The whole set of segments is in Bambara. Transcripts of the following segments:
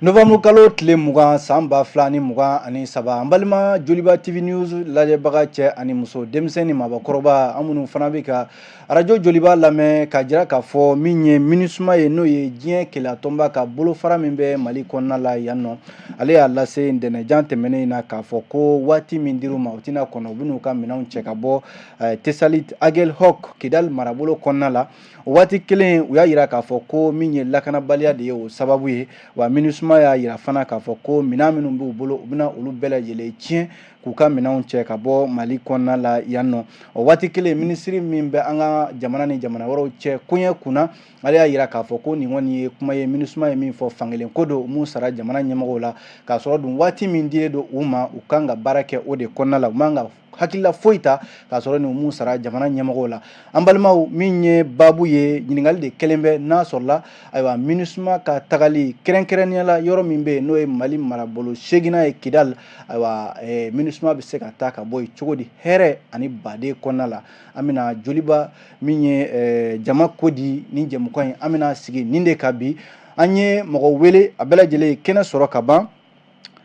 Novembre kalo tile 20 san 2023, an balima Joliba TV News lajɛbaga cɛ ani muso, denmisɛn ni mabakɔrɔba, an minnu fana bɛ ka arajo Joliba lamɛn, ka jira k'a fɔ min ye MINUSMA ye, n'o ye diɲɛ kelenyatɔnba ka bolofara min bɛ Mali kɔnɔna la yan nɔ, ale y'a lase ntɛnɛnjan tɛmɛnen in na k'a fɔ ko waati min dir'u ma, u tɛna kɔnɔ, u bɛn'u ka minɛnw cɛ ka bɔ Tesalit Agelhɔk, Kidali marabolo kɔnɔna la. O waati kelen, u y'a jira k'a fɔ ko min ye lakanabaliya de ye o sababu ye. Wa MINUSMA y'a jira fana k'a fɔ ko minɛn minnu b'u bolo, u bɛna olu bɛɛ lajɛlen tiɲɛ k'u ka minɛnw cɛ ka bɔ Mali kɔnɔna la yan nɔ. O waati kelen, minisiri min bɛ an ka jamana ni jamana wɛrɛw cɛ koɲɛ kunna, ale y'a jira k'a fɔ ko nin kɔni ye kuma ye MINUSMA ye min fɔ, fankelen ko don, mun sara jamana ɲɛmɔgɔw la, k'a sɔrɔ dun waati min dilen don u ma, u kan ka baara kɛ o de kɔnɔna la. U man ka hakilila foyi ta k'a sɔrɔ nin mun sara jamana ɲɛmɔgɔw la. An balimaw, min ye baabu ye, ɲininkali de kelen bɛ n'a sɔrɔla, ayiwa, MINUSMA ka tagali kɛrɛnkɛrɛnnenya la yɔrɔ min bɛ yen, n'o ye Mali marabolo seginna ye, Kidali, ayiwa, MINUSMA bɛ se ka taa ka bɔ yen cogo di hɛrɛ ani baden kɔnɔna la? An bɛna Joliba min ye jama ko di ni jɛmukan in, an bɛna sigi nin de ka bi. An ye mɔgɔ wele, a bɛɛ lajɛlen ye kɛnɛ sɔrɔ ka ban.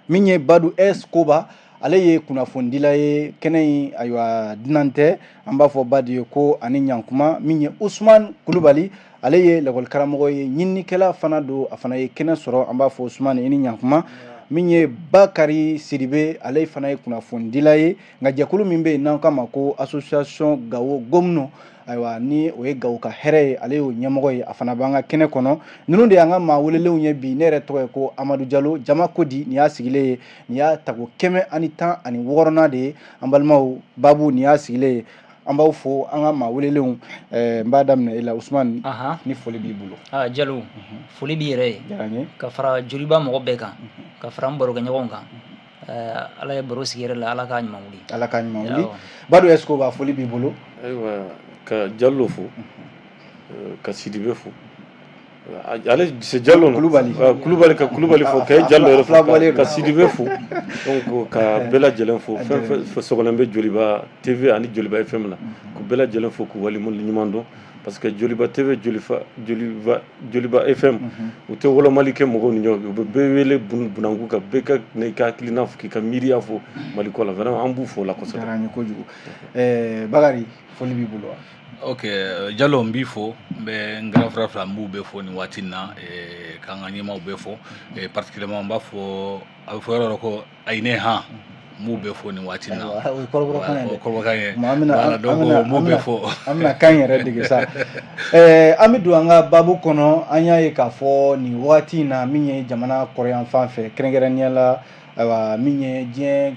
Min ye Badu S Koba, ale ye kunnafonidila ye kɛnɛ in, ayiwa, dunan tɛ. An b'a fɔ Badu ye ko ani ɲankuma. Min ye Usman Kulubali, ale ye lakɔlikaramɔgɔ ye, ɲininikɛla fana don, a fana ye kɛnɛ sɔrɔ. An b'a fɔ Usman i ni ɲankuma. Min ye Bakari Sidibe, ale fana ye kunnafonidila ye, nka jɛkulu min bɛ yen n'an k'a ma ko Association Gawo Gomno, ayiwa, ni o ye Gawo ka hɛrɛ ye, ale y'o ɲɛmɔgɔ ye, a fana b'an ka kɛnɛ kɔnɔ. Ninnu de y'an ka maa welelenw ye bi. Ne yɛrɛ tɔgɔ ye ko Amadu Jalo. Jama ko di, nin y'a sigilen ye, nin y'a tago 116nan de ye. An balimaw, baabu nin y'a sigilen ye. An b'aw fo, an ka maa welelenw. N b'a daminɛ e la, Usumani, ni foli b'i bolo. Jalo, foli b'i yɛrɛ ye ka fara Joliba mɔgɔ bɛɛ kan, ka fara an barokɛɲɔgɔnw kan. Ala ye baro sigi yɛrɛ la, Ala k'a ɲuman wuli. Ala k'a ɲuman wuli. Badu Escoba, foli b'i bolo. Ayiwa, ka Jalo fo, ka Sidibe fo, ale c'est Jalo. Kulubali. Kulubali, ka Kulubali fo, ka Jalo yɛrɛ fo, ka Sidibe fo, donc ka bɛɛ lajɛlen fo. Fɛn fɛn sɔgɔlen bɛ Joliba TV ani Joliba FM la, k'u bɛɛ lajɛlen fo, k'u waleɲuman dɔn, parce que Joliba TV, Jolifa, Joliba, Joliba FM, u tɛ wolomali kɛ mɔgɔw ni ɲɔgɔn cɛ. U bɛ bɛɛ wele bunanku ka bɛɛ ka i ka hakilina fɔ, k'i ka miiriya fɔ Mali ko la. Vraiment, an b'u fo o la kosɛbɛ. Diyara n ye kojugu. Bakari, foli b'i bolo wa? Ok, Jalo, n b'i fo, n bɛ n grand frère fila, n b'u bɛɛ fo nin waati in na, k'an ka ɲɛmaaw bɛɛ fo, particulièrement n b'a fɔ, a bɛ fɔ yɔrɔ dɔ ko Ayine han, n b'u bɛɛ fo nin waati in na. O ye kɔrɔbɔrɔkan ye dɛ. O kɔrɔbɔrɔkan ye. An bɛna Voilà, donc n b'u bɛɛ fo. An bɛna kan yɛrɛ dege sa. An bɛ don an ka baabu kɔnɔ. An y'a ye k'a fɔ nin waati in na, min ye jamana kɔrɔyan fan fɛ, kɛrɛnkɛrɛnnenya la, ayiwa, min ye diɲɛ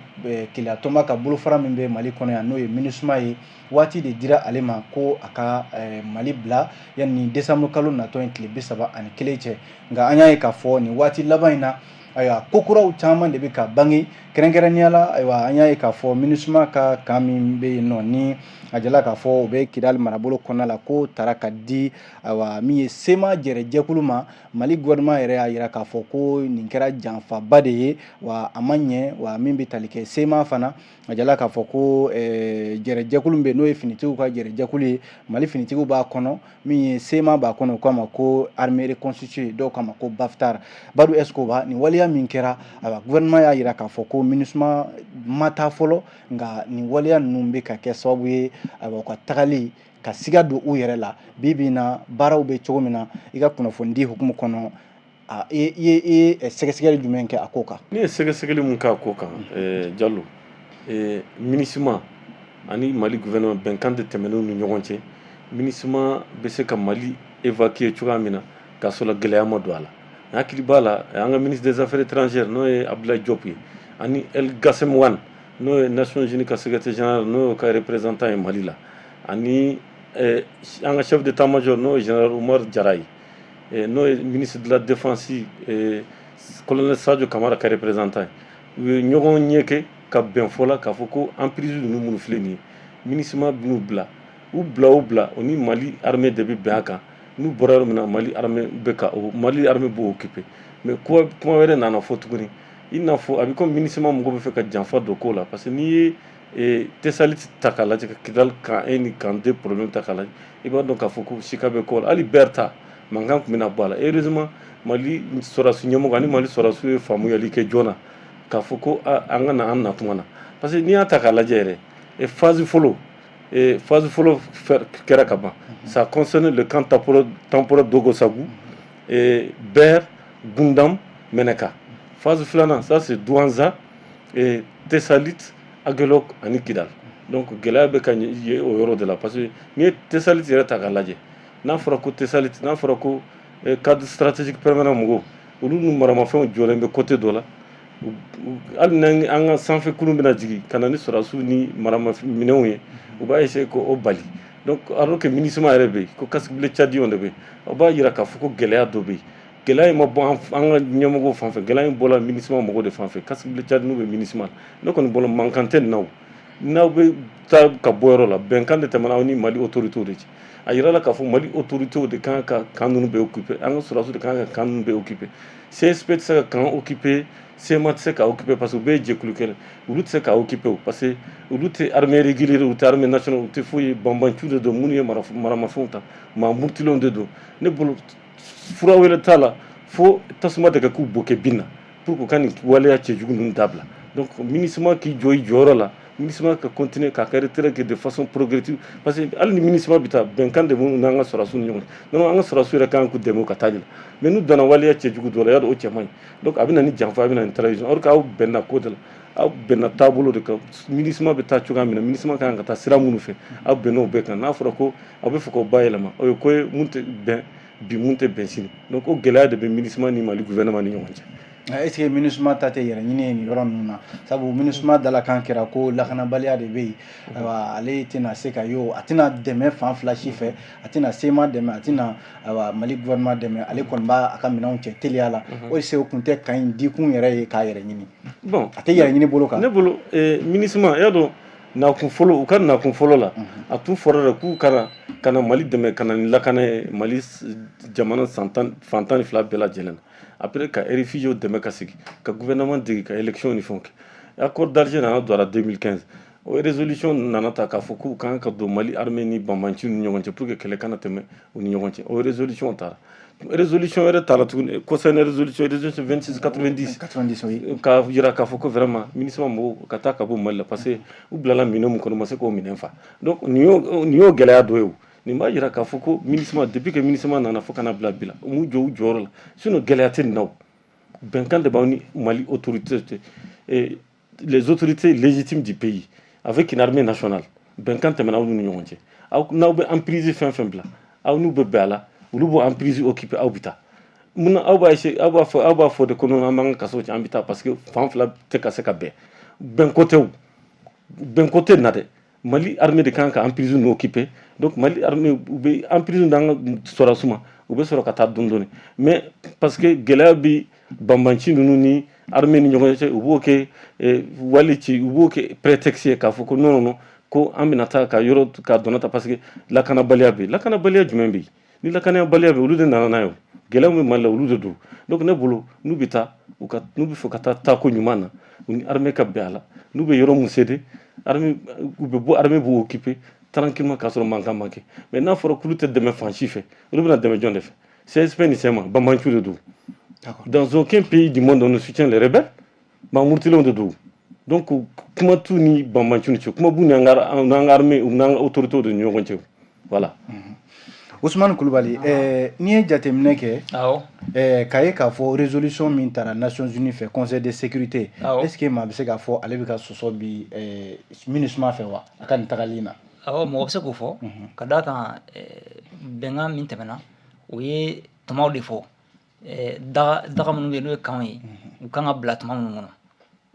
kelenyatɔnba ka bolofara min bɛ Mali kɔnɔ yan, n'o ye MINUSMA ye, waati de dira ale ma ko a ka Mali bila yanni décembre kalo natɔ in tile 31 cɛ. Nka an y'a ye k'a fɔ nin waati laban in na, ayiwa, ko kuraw caman de bɛ ka bange. Kɛrɛnkɛrɛnnenya la, ayiwa, an y'a ye k'a fɔ MINUSMA ka camp min bɛ yen nɔ, ni a jala k'a fɔ o bɛ Kidali marabolo kɔnɔna la, ko tara ka di, ayiwa, min ye CMA jɛrɛjɛkulu ma, Mali gouvernement yɛrɛ y'a jira k'a fɔ ko nin kɛra janfaba de ye, wa a ma ɲɛ. Wa min bɛ tali kɛ CMA fana, a jala k'a fɔ ko jɛrɛjɛkulu bɛ yen, n'o ye finitigiw ka jɛrɛjɛkulu ye, Mali finitigiw b'a kɔnɔ, min ye CMA b'a kɔnɔ, u k'a ma ko armée reconstituée, dɔw k'a ma ko Baftar. Badu Escoba, nin waleya min kɛra, ayiwa, gouvernement y'a jira k'a fɔ ko MINUSMA ma taa fɔlɔ, nka nin waleya ninnu bɛ ka kɛ sababu ye, ayiwa, u ka tagali ka siga don u yɛrɛ la. Bi bi in na, baaraw bɛ cogo min na, i ka kunnafonidi hukumu kɔnɔ, i ye sɛgɛsɛgɛli jumɛn kɛ a ko kan? Ne ye sɛgɛsɛgɛli mun kɛ a ko kan, Jalo, MINUSMA ani Mali gouvernement, bɛnkan de tɛmɛn'u ni ɲɔgɔn cɛ. MINUSMA bɛ se ka Mali évacuer cogoya min na k'a sɔrɔ gɛlɛya ma don a la. N hakili b'a la, an ka ministre des Affaires étrangères, n'o ye Abdoulaye Diop ye, ani El Gassem Wane, n'o ye Nations Unies ka secrétaire général, n'o y'o ka représentant ye Mali la, ani an ka chef d'état-major, n'o ye général Oumar Diarra ye, n'o ye ministre de la Défense colonel Sadio Kamara ka représentant ye, u ye ɲɔgɔn ɲɛ kɛ ka bɛn fɔ la k'a fɔ ko emprise ninnu minnu filɛ nin ye, MINUSMA b'u bila, u bila o bila, o ni Mali armée de bɛ bɛn a kan. N'u bɔra yɔrɔ min na, Mali armée bɛ ka o Mali armée b'o occuper. Mais kuma wɛrɛ nana fɔ tuguni, i n'a fɔ a bɛ komi MINUSMA mɔgɔw bɛ fɛ ka janfa don ko la, parce que n'i ye Tesaliti ta k'a lajɛ, ka Kidali camp 1 ni camp 2 problème ta k'a lajɛ, i b'a dɔn k'a fɔ ko sika bɛ ko la. Hali bɛɛ ta Mankan tun bɛna bɔ a la. Heureusement, Mali sɔrɔdasi ɲɛmɔgɔ ani Mali sɔrɔdasiw ye faamuyali kɛ joona k'a fɔ ko an ka na an natuma na, parce que n'i y'a ta k'a lajɛ yɛrɛ, phase fɔlɔ kɛra ka ban. Ça concerne le camp temporaire d'Ogossagou, Ber, Goundam, Meneka. Phase filanan, ça c'est Douentza et Tessalit, Aguelhok ani Kidal. Donc gɛlɛya bɛ ka ye o yɔrɔ de la, parce que n'i ye Tessalit yɛrɛ ta k'a lajɛ, n'a fɔra ko Tessalit, n'a fɔra ko cadre stratégique permanent mɔgɔw, olu ni maramafɛnw jɔlen bɛ côté dɔ la. Hali ni an ka sanfɛ kurun bɛna jigin ka na ni sɔrɔdasiw ni maramafɛn ye, u b'a essayer k'o bali. Donc alors que MINUSMA yɛrɛ bɛ yen, ko casque bleu tchadien de bɛ yen, o b'a yira k'a fɔ ko gɛlɛya dɔ bɛ yen. Gɛlɛya in ma bɔ an ka ɲɛmɔgɔw fan fɛ, gɛlɛya in bɔra MINUSMA mɔgɔw de fan fɛ. Casque bleu tchadien bɛ MINUSMA. Ne kɔni bolo, mankan tɛ nin na. O n'aw bɛ taa ka bɔ yɔrɔ la, bɛnkan de tɛmɛna aw ni Mali autorités de cɛ. A yirala k'a fɔ Mali autorités de kan ka camp ninnu bɛɛ occuper, an ka sɔrɔdasiw de kan ka camp ninnu bɛɛ occuper. CSP tɛ se ka camp occuper, CMA tɛ se ka occuper, parce que u bɛɛ ye jɛkulu kelen. Olu tɛ se ka occuper o, parce que olu tɛ armée régulière, u tɛ armée nationale, u tɛ foyi ye. Banbanciw de don minnu ye maramafɛnw ta, maa murutilenw de don. Ne bolo, fura wɛrɛ t'a la fo tasuma de ka k'u bokɛ bin na pour que u ka nin waleya cɛjugu ninnu dabila. Donc MINUSMA k'i jɔ i jɔyɔrɔ la, MINUSMA ka continuer k'a ka retrait kɛ de façon progressive, parce que hali ni MINUSMA bɛ taa, bɛnkan de b'u n'an ka sɔrɔdasiw ni ɲɔgɔn cɛ. Non, an ka sɔrɔdasiw yɛrɛ kan k'u dɛmɛ u ka taa de la, mais n'u danna waleya cɛjugu dɔ la, y'a dɔn o cɛ man ɲi. Donc a bɛ na ni janfa, a bɛ na ni trahison, alors que aw bɛnna ko de la, aw bɛnna taabolo de kan. MINUSMA bɛ taa cogoya min na, MINUSMA kan ka taa sira minnu fɛ, aw bɛnn'o bɛɛ kan. N'a fɔra ko aw bɛ fɛ k'o bayɛlɛma, o ye ko ye mun tɛ bɛn bi, mun tɛ bɛn sini. Donc o gɛlɛya de bɛ MINUSMA ni Mali gouvernement ni ɲɔgɔn cɛ. Est ce que MINUSMA ta tɛ yɛrɛ ɲini ye nin yɔrɔ ninnu na? Sabu MINUSMA dalakan kɛra ko lakanabaliya de bɛ yen. Ayiwa, ale tɛna se ka ye, a tɛna dɛmɛ fan fila si fɛ, a tɛna CMA dɛmɛ, a tɛna, ayiwa, Mali gouvernement dɛmɛ. Ale kɔni b'a a ka minɛnw cɛ teliya la. O se o kun tɛ camp in dikun yɛrɛ ye k'a yɛrɛ ɲini? Bon. A tɛ yɛrɛ ɲini bolo kan. Ne bolo, MINUSMA, y'a dɔn, nakun fɔlɔ, u ka nakun fɔlɔ la, a tun fɔra de k'u kana ka na Mali dɛmɛ ka na ni lakana ye Mali jamana san tan fan 12 bɛɛ lajɛlen na. Après, ka réfugiés dɛmɛ ka sigi, ka gouvernement degi, ka élection ni fɛnw kɛ. Accord d'Alger nana don a la 2015. O résolution nana ta k'a fɔ k'u kan ka don Mali armée ni banbanciw ni ɲɔgɔn cɛ pour que kɛlɛ kana tɛmɛ u ni ɲɔgɔn cɛ. O résolution taara, résolution wɛrɛ taara tuguni, concerne résolution 2690. 90, oui. K'a yira k'a fɔ ko vraiment MINUSMA mɔgɔw ka taa ka bɔ Mali la, parce que u bilala minɛn mun kɔnɔ, u ma se k'o minɛn fa. Donc nin y'o gɛlɛya dɔ ye. O nin b'a yira k'a fɔ ko MINUSMA, depuis que MINUSMA nana fo ka na bila bi la, u m'u jɔ u jɔyɔrɔ la. Sinon gɛlɛya tɛ nin na. O bɛnkan de b'aw ni Mali autorité cɛ, les autorités légitimes du pays avec une armée nationale. Bɛnkan tɛmɛna aw n'u ni ɲɔgɔn cɛ. Aw n'aw bɛ emprise fɛn fɛn bila, aw n'u bɛ bɛn a la, olu b'o emprise occuper, aw bɛ taa. Munna aw b'a essayer, aw b'a fɔ de ko non, an b'an ka kaso cɛ, an bɛ taa, parce que fan fila tɛ ka se ka bɛn? Bɛnko tɛ, o bɛnko tɛ na dɛ. Mali armée de kan ka emprise ninnu occuper. Donc Mali armée, u bɛ emprise d'an ka sɔrɔdasiw ma, u bɛ sɔrɔ ka taa dɔɔni dɔɔni. Mais parce que gɛlɛya bi banbanci ninnu ni armée ni ɲɔgɔn cɛ, u b'o kɛ wali ci, u b'o kɛ prétexte ye k'a fɔ ko non, non, non, ko an bɛna taa ka yɔrɔ ka dɔnna ta, parce que lakanabaliya bɛ yen. Lakanabaliya jumɛn bɛ yen? Ni lakanabaliya bɛ yen, olu de nana n'a ye. O gɛlɛya min bɛ Mali la, olu de don. Donc ne bolo, n'u bɛ taa, u ka n'u bɛ fɛ ka taa taako ɲuman na, u ni armée ka bɛn a la. N'u bɛ yɔrɔ mun céder, armée u bɛ bɔ, armée b'u occuper tranquillement k'a sɔrɔ mankan ma kɛ. Mais n'a fɔra k'olu tɛ dɛmɛ fan si fɛ, olu bɛna dɛmɛ jɔn de fɛ? CSP ni CMA, banbanciw de don. Dans aucun pays du monde on ne soutient les rebelles. Maa murutilenw de don. Donc kuma t'u ni banbanciw ni cɛ, kuma b'u ni an ka armée, u n'an ka autorités de ni ɲɔgɔn cɛ, voilà. Ousmane Kulubali, n'i ye jateminɛ kɛ, Awɔ. K'a ye k'a fɔ résolution min taara Nations Unies fɛ, Conseil de sécurité, Awɔ. est ce que maa bɛ se k'a fɔ ale bɛ ka sɔsɔ bi MINUSMA fɛ wa, a ka nin tagali in na? Awɔ, mɔgɔ bɛ se k'o fɔ, ka d'a kan bɛnkan min tɛmɛna, o ye tumaw de fɔ. Daga minnu bɛ yen, n'o ye kanw ye, u kan ka bila tuma minnu kɔnɔ.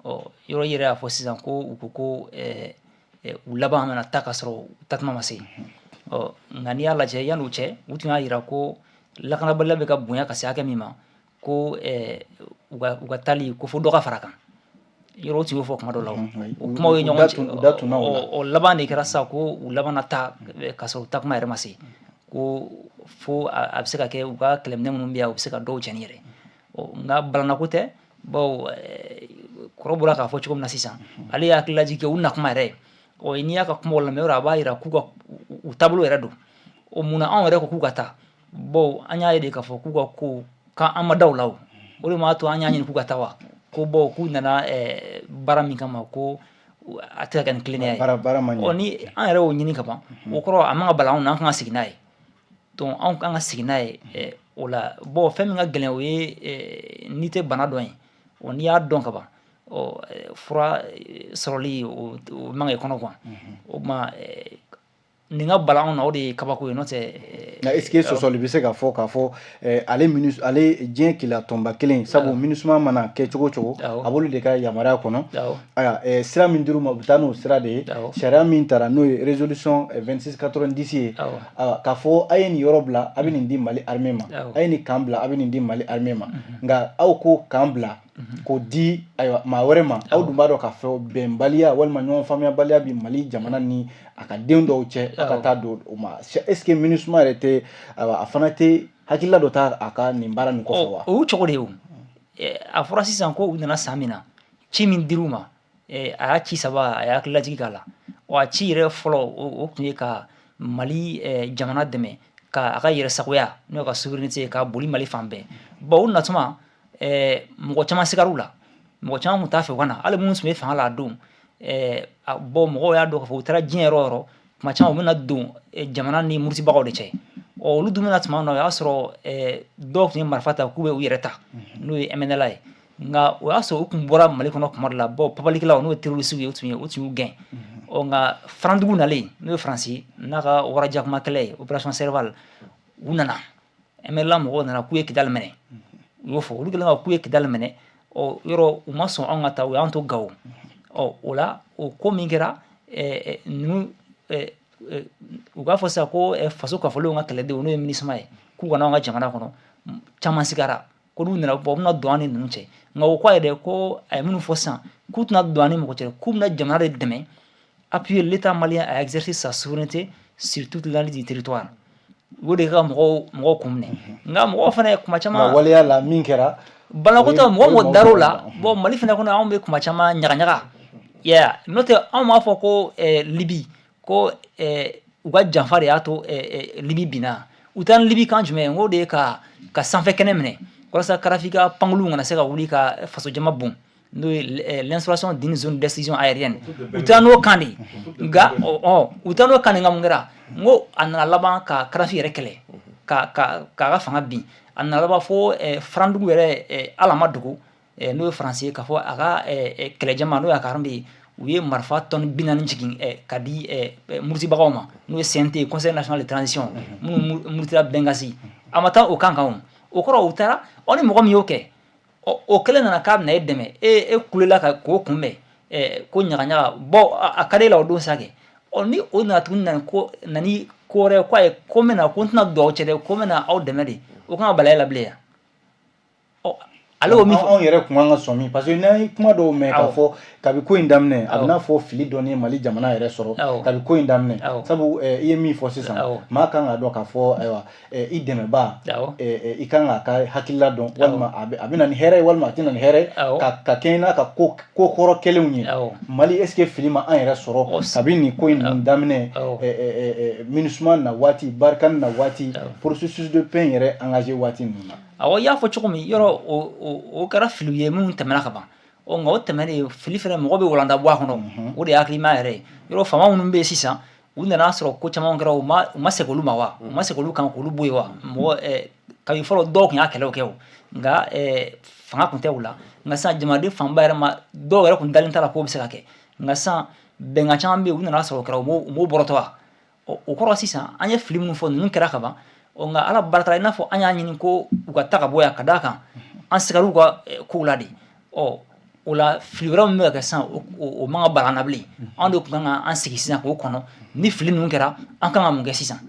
Ɔ yɔrɔ i yɛrɛ y'a fɔ sisan ko u ko ko u laban bɛna taa ka sɔrɔ u taatuma ma se. Ɔ nka n'i y'a lajɛ, yan'o cɛ, u tun y'a yira ko lakanabaliya bɛ ka bonya ka se hakɛ min ma, ko u ka taali ko fo dɔ ka fara a kan. Yɔrɔ o tun y'o fɔ kuma dɔ la. O o kumaw ye U ɲɔgɔn da tun- u da tunna o la. O laban de kɛra sisan ko u laban na taa ka sɔrɔ u takuma yɛrɛ ma se, ko fo a bɛ se ka kɛ u ka kɛlɛminɛ minnu bɛ yan, u bɛ se ka dɔw cɛni yɛrɛ. Ɔ nka balannako tɛ, bawo kɔrɔ bɔra k'a fɔ cogo min na sisan, ale ye hakililajigin kɛ u nakuma yɛrɛ ye. Ɔ n'i y'a ka kumaw lamɛn, yɔrɔ a b'a yira k'u ka u taabolo yɛrɛ don. O munna anw yɛrɛ ko k'u ka taa? Bon, an y'a ye de k'a fɔ k'u ka ko k'an ma da o la, o de m'a to an y'a ɲini k'u ka taa wa, ko bon, k'u nana baara min kama, ko a tɛ ka kɛ ni tilennenya ye. Baara ma ɲɛ. Ɔ, ni an yɛrɛ y'o ɲini ka ban, o kɔrɔ a man ka bala anw na, an kan ka segin n'a ye. Donc anw kan ka segin n'a ye o la. Bon, fɛn min ka gɛlɛn, o ye n'i tɛ bana dɔn ye. Ɔ, n'i y'a dɔn ka ban, ɔ, fura sɔrɔli o man ka i kɔnɔ quoi. O tuma nin ka bala anw na, o de ye kabako ye, n'o tɛ. Nka est ce que sɔsɔli bɛ se ka fɔ k'a fɔ ale MINUS, ale diɲɛ keleya tɔnba kelen, sabu MINUSMA mana kɛ cogo o cogo, a b'olu de ka yamaruya kɔnɔ. Ayiwa, sira min dir'u ma, u bɛ taa n'o sira de ye. Sariya min tara, n'o ye résolution 2690 ye, ayiwa, k'a fɔ a ye nin yɔrɔ bila, a bɛ nin di Mali armée ma, a ye nin camp bila, a bɛ nin di Mali armée ma. Nka aw ko camp bila k'o di, ayiwa, maa wɛrɛ ma, aw dun b'a dɔn k'a fɔ bɛnbaliya walima ɲɔgɔn faamuyabaliya bɛ Mali jamana ni a ka den dɔw cɛ, aw ka taa don o ma. Est ce que MINUSMA yɛrɛ tɛ, ayiwa, a fana tɛ hakilila dɔ ta a ka nin baara nin kɔfɛ wa? O y'u cogo de ye. O a fɔra sisan ko u nana san min na, ci min dir'u ma, a y'a ci saba, a y'a hakililajigi k'a la. Wa a ci yɛrɛ fɔlɔ, o tun ye ka Mali jamana dɛmɛ ka a ka yɛrɛsagoya, n'o ka souveraineté, ka boli Mali fan bɛɛ. Bon, u natuma, mɔgɔ caman sigar'u la, mɔgɔ caman tun t'a fɛ u ka na, hali minnu tun bɛ fanga la a don. Bon, mɔgɔw y'a dɔn k'a fɔ u taara diɲɛ yɔrɔ o yɔrɔ, tuma caman u bɛna don jamana ni murutibagaw de cɛ. Ɔ, olu dun bɛna tuma min na, o y'a sɔrɔ dɔw tun ye marifa ta k'u bɛ u yɛrɛ ta, n'o ye MNLA ye. Nka o y'a sɔrɔ u tun bɔra Mali kɔnɔ kuma dɔ la. Bon, papalikɛlaw, n'o ye terroriste ye, o tun y'u gɛn. Ɔ, nka farandugu nalen, n'o ye Faransi n'a ka warajakuma kɛlɛ ye, opération Serval, u nana, MNLA mɔgɔw nana k'u ye Kidali minɛ. U y'o fɔ, olu kɛlen ka k'u ye Kidali minɛ. Ɔ, yɔrɔ u ma sɔn anw ka taa, u y'an to Gawo. Ɔ, o la, o ko min kɛra ninnu, u k'a fɔ sisan ko faso kafolenw ka kɛlɛdenw, n'o ye MINUSMA ye, k'u kana anw ka jamana kɔnɔ, caman sigara ko n'u nana, bɔn, u bɛna don an ni ninnu cɛ. Nka o ko a ye dɛ, ko a ye minnu fɔ sisan, k'u tɛna don an ni mɔgɔ cɛ, k'u bɛna jamana de dɛmɛ, appuyer l'État malien à exercer sa souveraineté sur toute l'étendue du territoire. O de ka mɔgɔw kun minɛ. Nka mɔgɔw fana kuma caman waleya la min kɛra. Balako tɛ, mɔgɔ mɔgɔ dar'o la. Bon, Mali fana kɔnɔ, anw bɛ kuma caman ɲaga ɲaga ya, n'o tɛ anw b'a fɔ ko Libi, ko u ka janfa de y'a to Libi binna. U taara ni Libi kan jumɛn ye? N k'o de ye ka sanfɛ kɛnɛ minɛ walasa Kadafi ka pankuluw kana se ka wuli ka fasojama bon, n'o ye l'instauration d'une zone d'exclusion aérienne. U taara n'o kan de ye. Nka ɔ, u taara n'o kan de, nka mun kɛra? N ko a nana laban ka Kadafi yɛrɛ kɛlɛ ka ka k'a ka fanga bin. A nana laban fo farandugu yɛrɛ, ala ma dogo, n'o ye Faransi ye, k'a fɔ a ka kɛlɛjama, n'o y'a ka armée ye, u ye marifa tɔni 40 jigin ka di murutibagaw ma, n'o ye CNT, Conseil national de transition, minnu murutira Benghazi. A ma taa o kan kan. O kɔrɔ, u taara. Ɔ, ni mɔgɔ min y'o kɛ, ɔ, o kɛlen nana k'a bɛna e dɛmɛ, e kulela ka k'o kunbɛn ko ɲaga ɲaga. Bon, a ka di e la o don sa kɛ. Ɔ, ni o nana tuguni, na ko na ni ko wɛrɛ, ko ayi, ko n bɛna, ko n tɛna don aw cɛ dɛ, ko n bɛna aw dɛmɛ de, o kan ka bala e la bilen yan. Ɔ, ale y'o min fɔ. Anw yɛrɛ kun kan ka sɔn min, parce que n'an ye kuma dɔw mɛn k'a fɔ kabi ko in daminɛ, a bɛ n'a fɔ fili dɔɔni ye Mali jamana yɛrɛ sɔrɔ kabi ko in daminɛ, sabu i ye min fɔ sisan, maa kan k'a dɔn k'a fɔ, ayiwa, i dɛmɛba, i kan k'a ka hakilila dɔn, walima a bɛ na ni hɛrɛ ye, walima a tɛ na ni hɛrɛ ye, ka kɛɲɛ n'a ka ko kɔrɔ kɛlenw ye. Mali, est ce que fili ma an yɛrɛ sɔrɔ kabi nin ko in ninnu daminɛ, MINUSMA na waati, Barkhane na waati, processus de paix yɛrɛ engagé waati ninnu na? Awɔ, i y'a fɔ cogo min, yɔrɔ o kɛra filiw ye minnu tɛmɛna ka ban. Ɔ, nka o tɛmɛnen, fili fɛnɛ, mɔgɔ bɛ walanda bɔ a kɔnɔ, o de ye hakilima yɛrɛ ye. Yɔrɔ faama minnu bɛ yen sisan, u nana sɔrɔ ko caman kɛra, u ma segin olu ma wa, u ma segin olu kan k'olu bɔ yen wa. Mɔgɔ kabi fɔlɔ, dɔw tun y'a kɛlɛw kɛ o, nka fanga tun tɛ u la. Nka sisan, jamanaden fanba yɛrɛ ma, dɔw yɛrɛ tun dalen t'a la k'o bɛ se ka kɛ. Nka sisan, bɛnkan caman bɛ yen, u nana sɔrɔ o kɛra, u m'o bɔrɔtɔ wa. O kɔrɔ, sisan an ye fili minnu fɔ, ninnu kɛra ka ban. Ɔ, nka ala barika la, i n'a fɔ an y'a ɲini ko u ka taa ka bɔ yan, ka d'a kan an sigar'u ka kow la de. Ɔ, o la, fili wɛrɛ min bɛ ka kɛ sisan, o man ka bala an na bilen. Anw de tun kan ka an sigi sisan k'o kɔnɔ, ni fili ninnu kɛra, an kan ka mun kɛ sisan?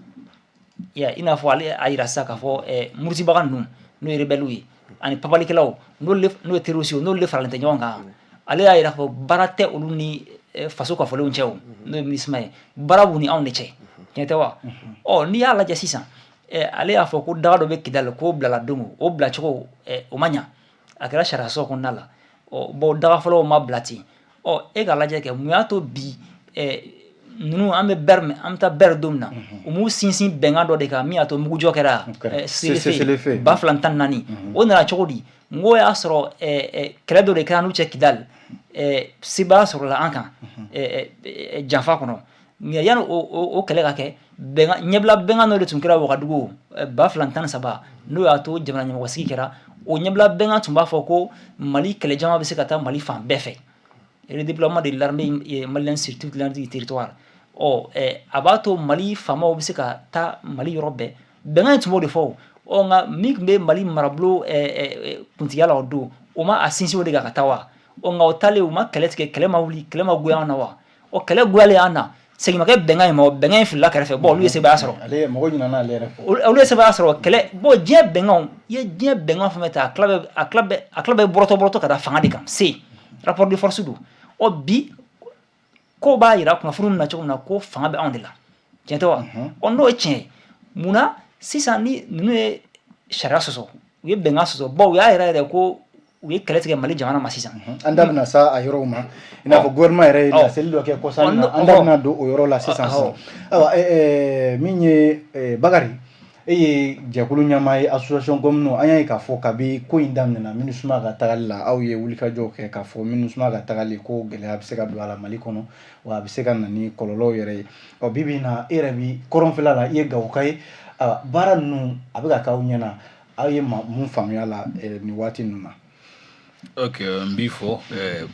I n'a fɔ ale a yira sisan k'a fɔ murutibaga ninnu, n'o ye rebelles ye, ani papalikɛlaw, n'o ye terroristes ye, n'olu de faralen tɛ ɲɔgɔn kan. Ale y'a yira k'a fɔ baara tɛ olu ni faso kafolenw cɛ, o n'o ye MINUSMA ye, baara b'u ni anw de cɛ, tiɲɛ tɛ wa? Ɔ, n'i y'a lajɛ sisan, ale y'a fɔ ko daga dɔ bɛ Kidali, k'o bilala don o bilacogo o ma ɲa, a kɛra sariya sɔsɔ kɔnɔna la. Ɔ bon, daga fɔlɔw ma bila ten. Ɔ, e k'a lajɛ kɛ, mun y'a to bi Ninnu, an bɛ bɛri min, an bɛ taa bɛri don min na, u m'u sinsin bɛnkan dɔ de kan min y'a to mugujɔ kɛra cessez-le-feu 2014. O nana cogo di? N ko y'a sɔrɔ kɛlɛ dɔ de kɛra n'u cɛ Kidali, sebaya sɔrɔla an kan janfa kɔnɔ. Nka yanni o kɛlɛ ka kɛ, bɛnkan ɲɛbila, bɛnkan dɔ de tun kɛra Wagadugu 2013, n'o y'a to jamana ɲɛmɔgɔ sigi kɛra. O ɲɛbila bɛnkan tun b'a fɔ ko Mali kɛlɛjama bɛ se ka taa Mali fan bɛɛ fɛ, redéploiement de l'armée malienne sur toute l'étendue du territoire. Ɔ a b'a to Mali faamaw bɛ se ka taa Mali yɔrɔ bɛɛ. Bɛnkan in tun b'o de fɔ. Ɔ nka min tun bɛ Mali marabolo kuntigiya la o don, o ma a sinsin o de kan ka taa wa? Ɔ nka o taalen, u ma kɛlɛ tigɛ, kɛlɛ ma wuli, kɛlɛ ma goya an na wa? Ɔ kɛlɛ goyalen an na, segin ma kɛ bɛnkan in ma, o bɛnkan in filila kɛrɛfɛ. Bon, olu ye sebaaya sɔrɔ. Ale mɔgɔ ɲinɛna ale yɛrɛ kɔ. Olu ye sebaaya sɔrɔ kɛlɛ. Bon, diɲɛ bɛnkanw i ye, diɲɛ bɛnkan fɛn fɛn ta, a tila bɛɛ bɔrɔtɔ bɔrɔtɔ ka taa fanga de kan, se rapport de force don. Ɔ bi ko b'a yira kunnafoni na cogo min na ko fanga bɛ anw de la, tiɲɛ tɛ wa? Ɔ n'o ye tiɲɛ ye, munna sisan ni ninnu ye sariya sɔsɔ, u ye bɛnkan sɔsɔ? Bon, u y'a yɛrɛ yɛrɛ ko u ye kɛlɛ tigɛ Mali jamana ma sisan. An da bɛna sa a yɔrɔw ma, i n'a fɔ gouvernement yɛrɛ ye laseli dɔ kɛ kɔsa in na. An da bɛna don o yɔrɔ la sisan sisan. Ayiwa, min ye Bakari, e ye jɛkulu ɲɛmaa ye association commune. An y'a ye k'a fɔ kabi ko in daminɛna, MINUSMA ka tagali la, aw ye wulikajɔw kɛ k'a fɔ MINUSMA ka tagali ko gɛlɛya bɛ se ka don a la Mali kɔnɔ, wa a bɛ se ka na ni kɔlɔlɔw yɛrɛ ye. Ɔ bi bi in na, e yɛrɛ bi kɔrɔnfɛla la, i ye Gawoka ye. Baara ninnu a bɛ ka k'aw ɲɛna, aw ye mun faamuya la nin waati ninnu na? Ok, n b'i fɔ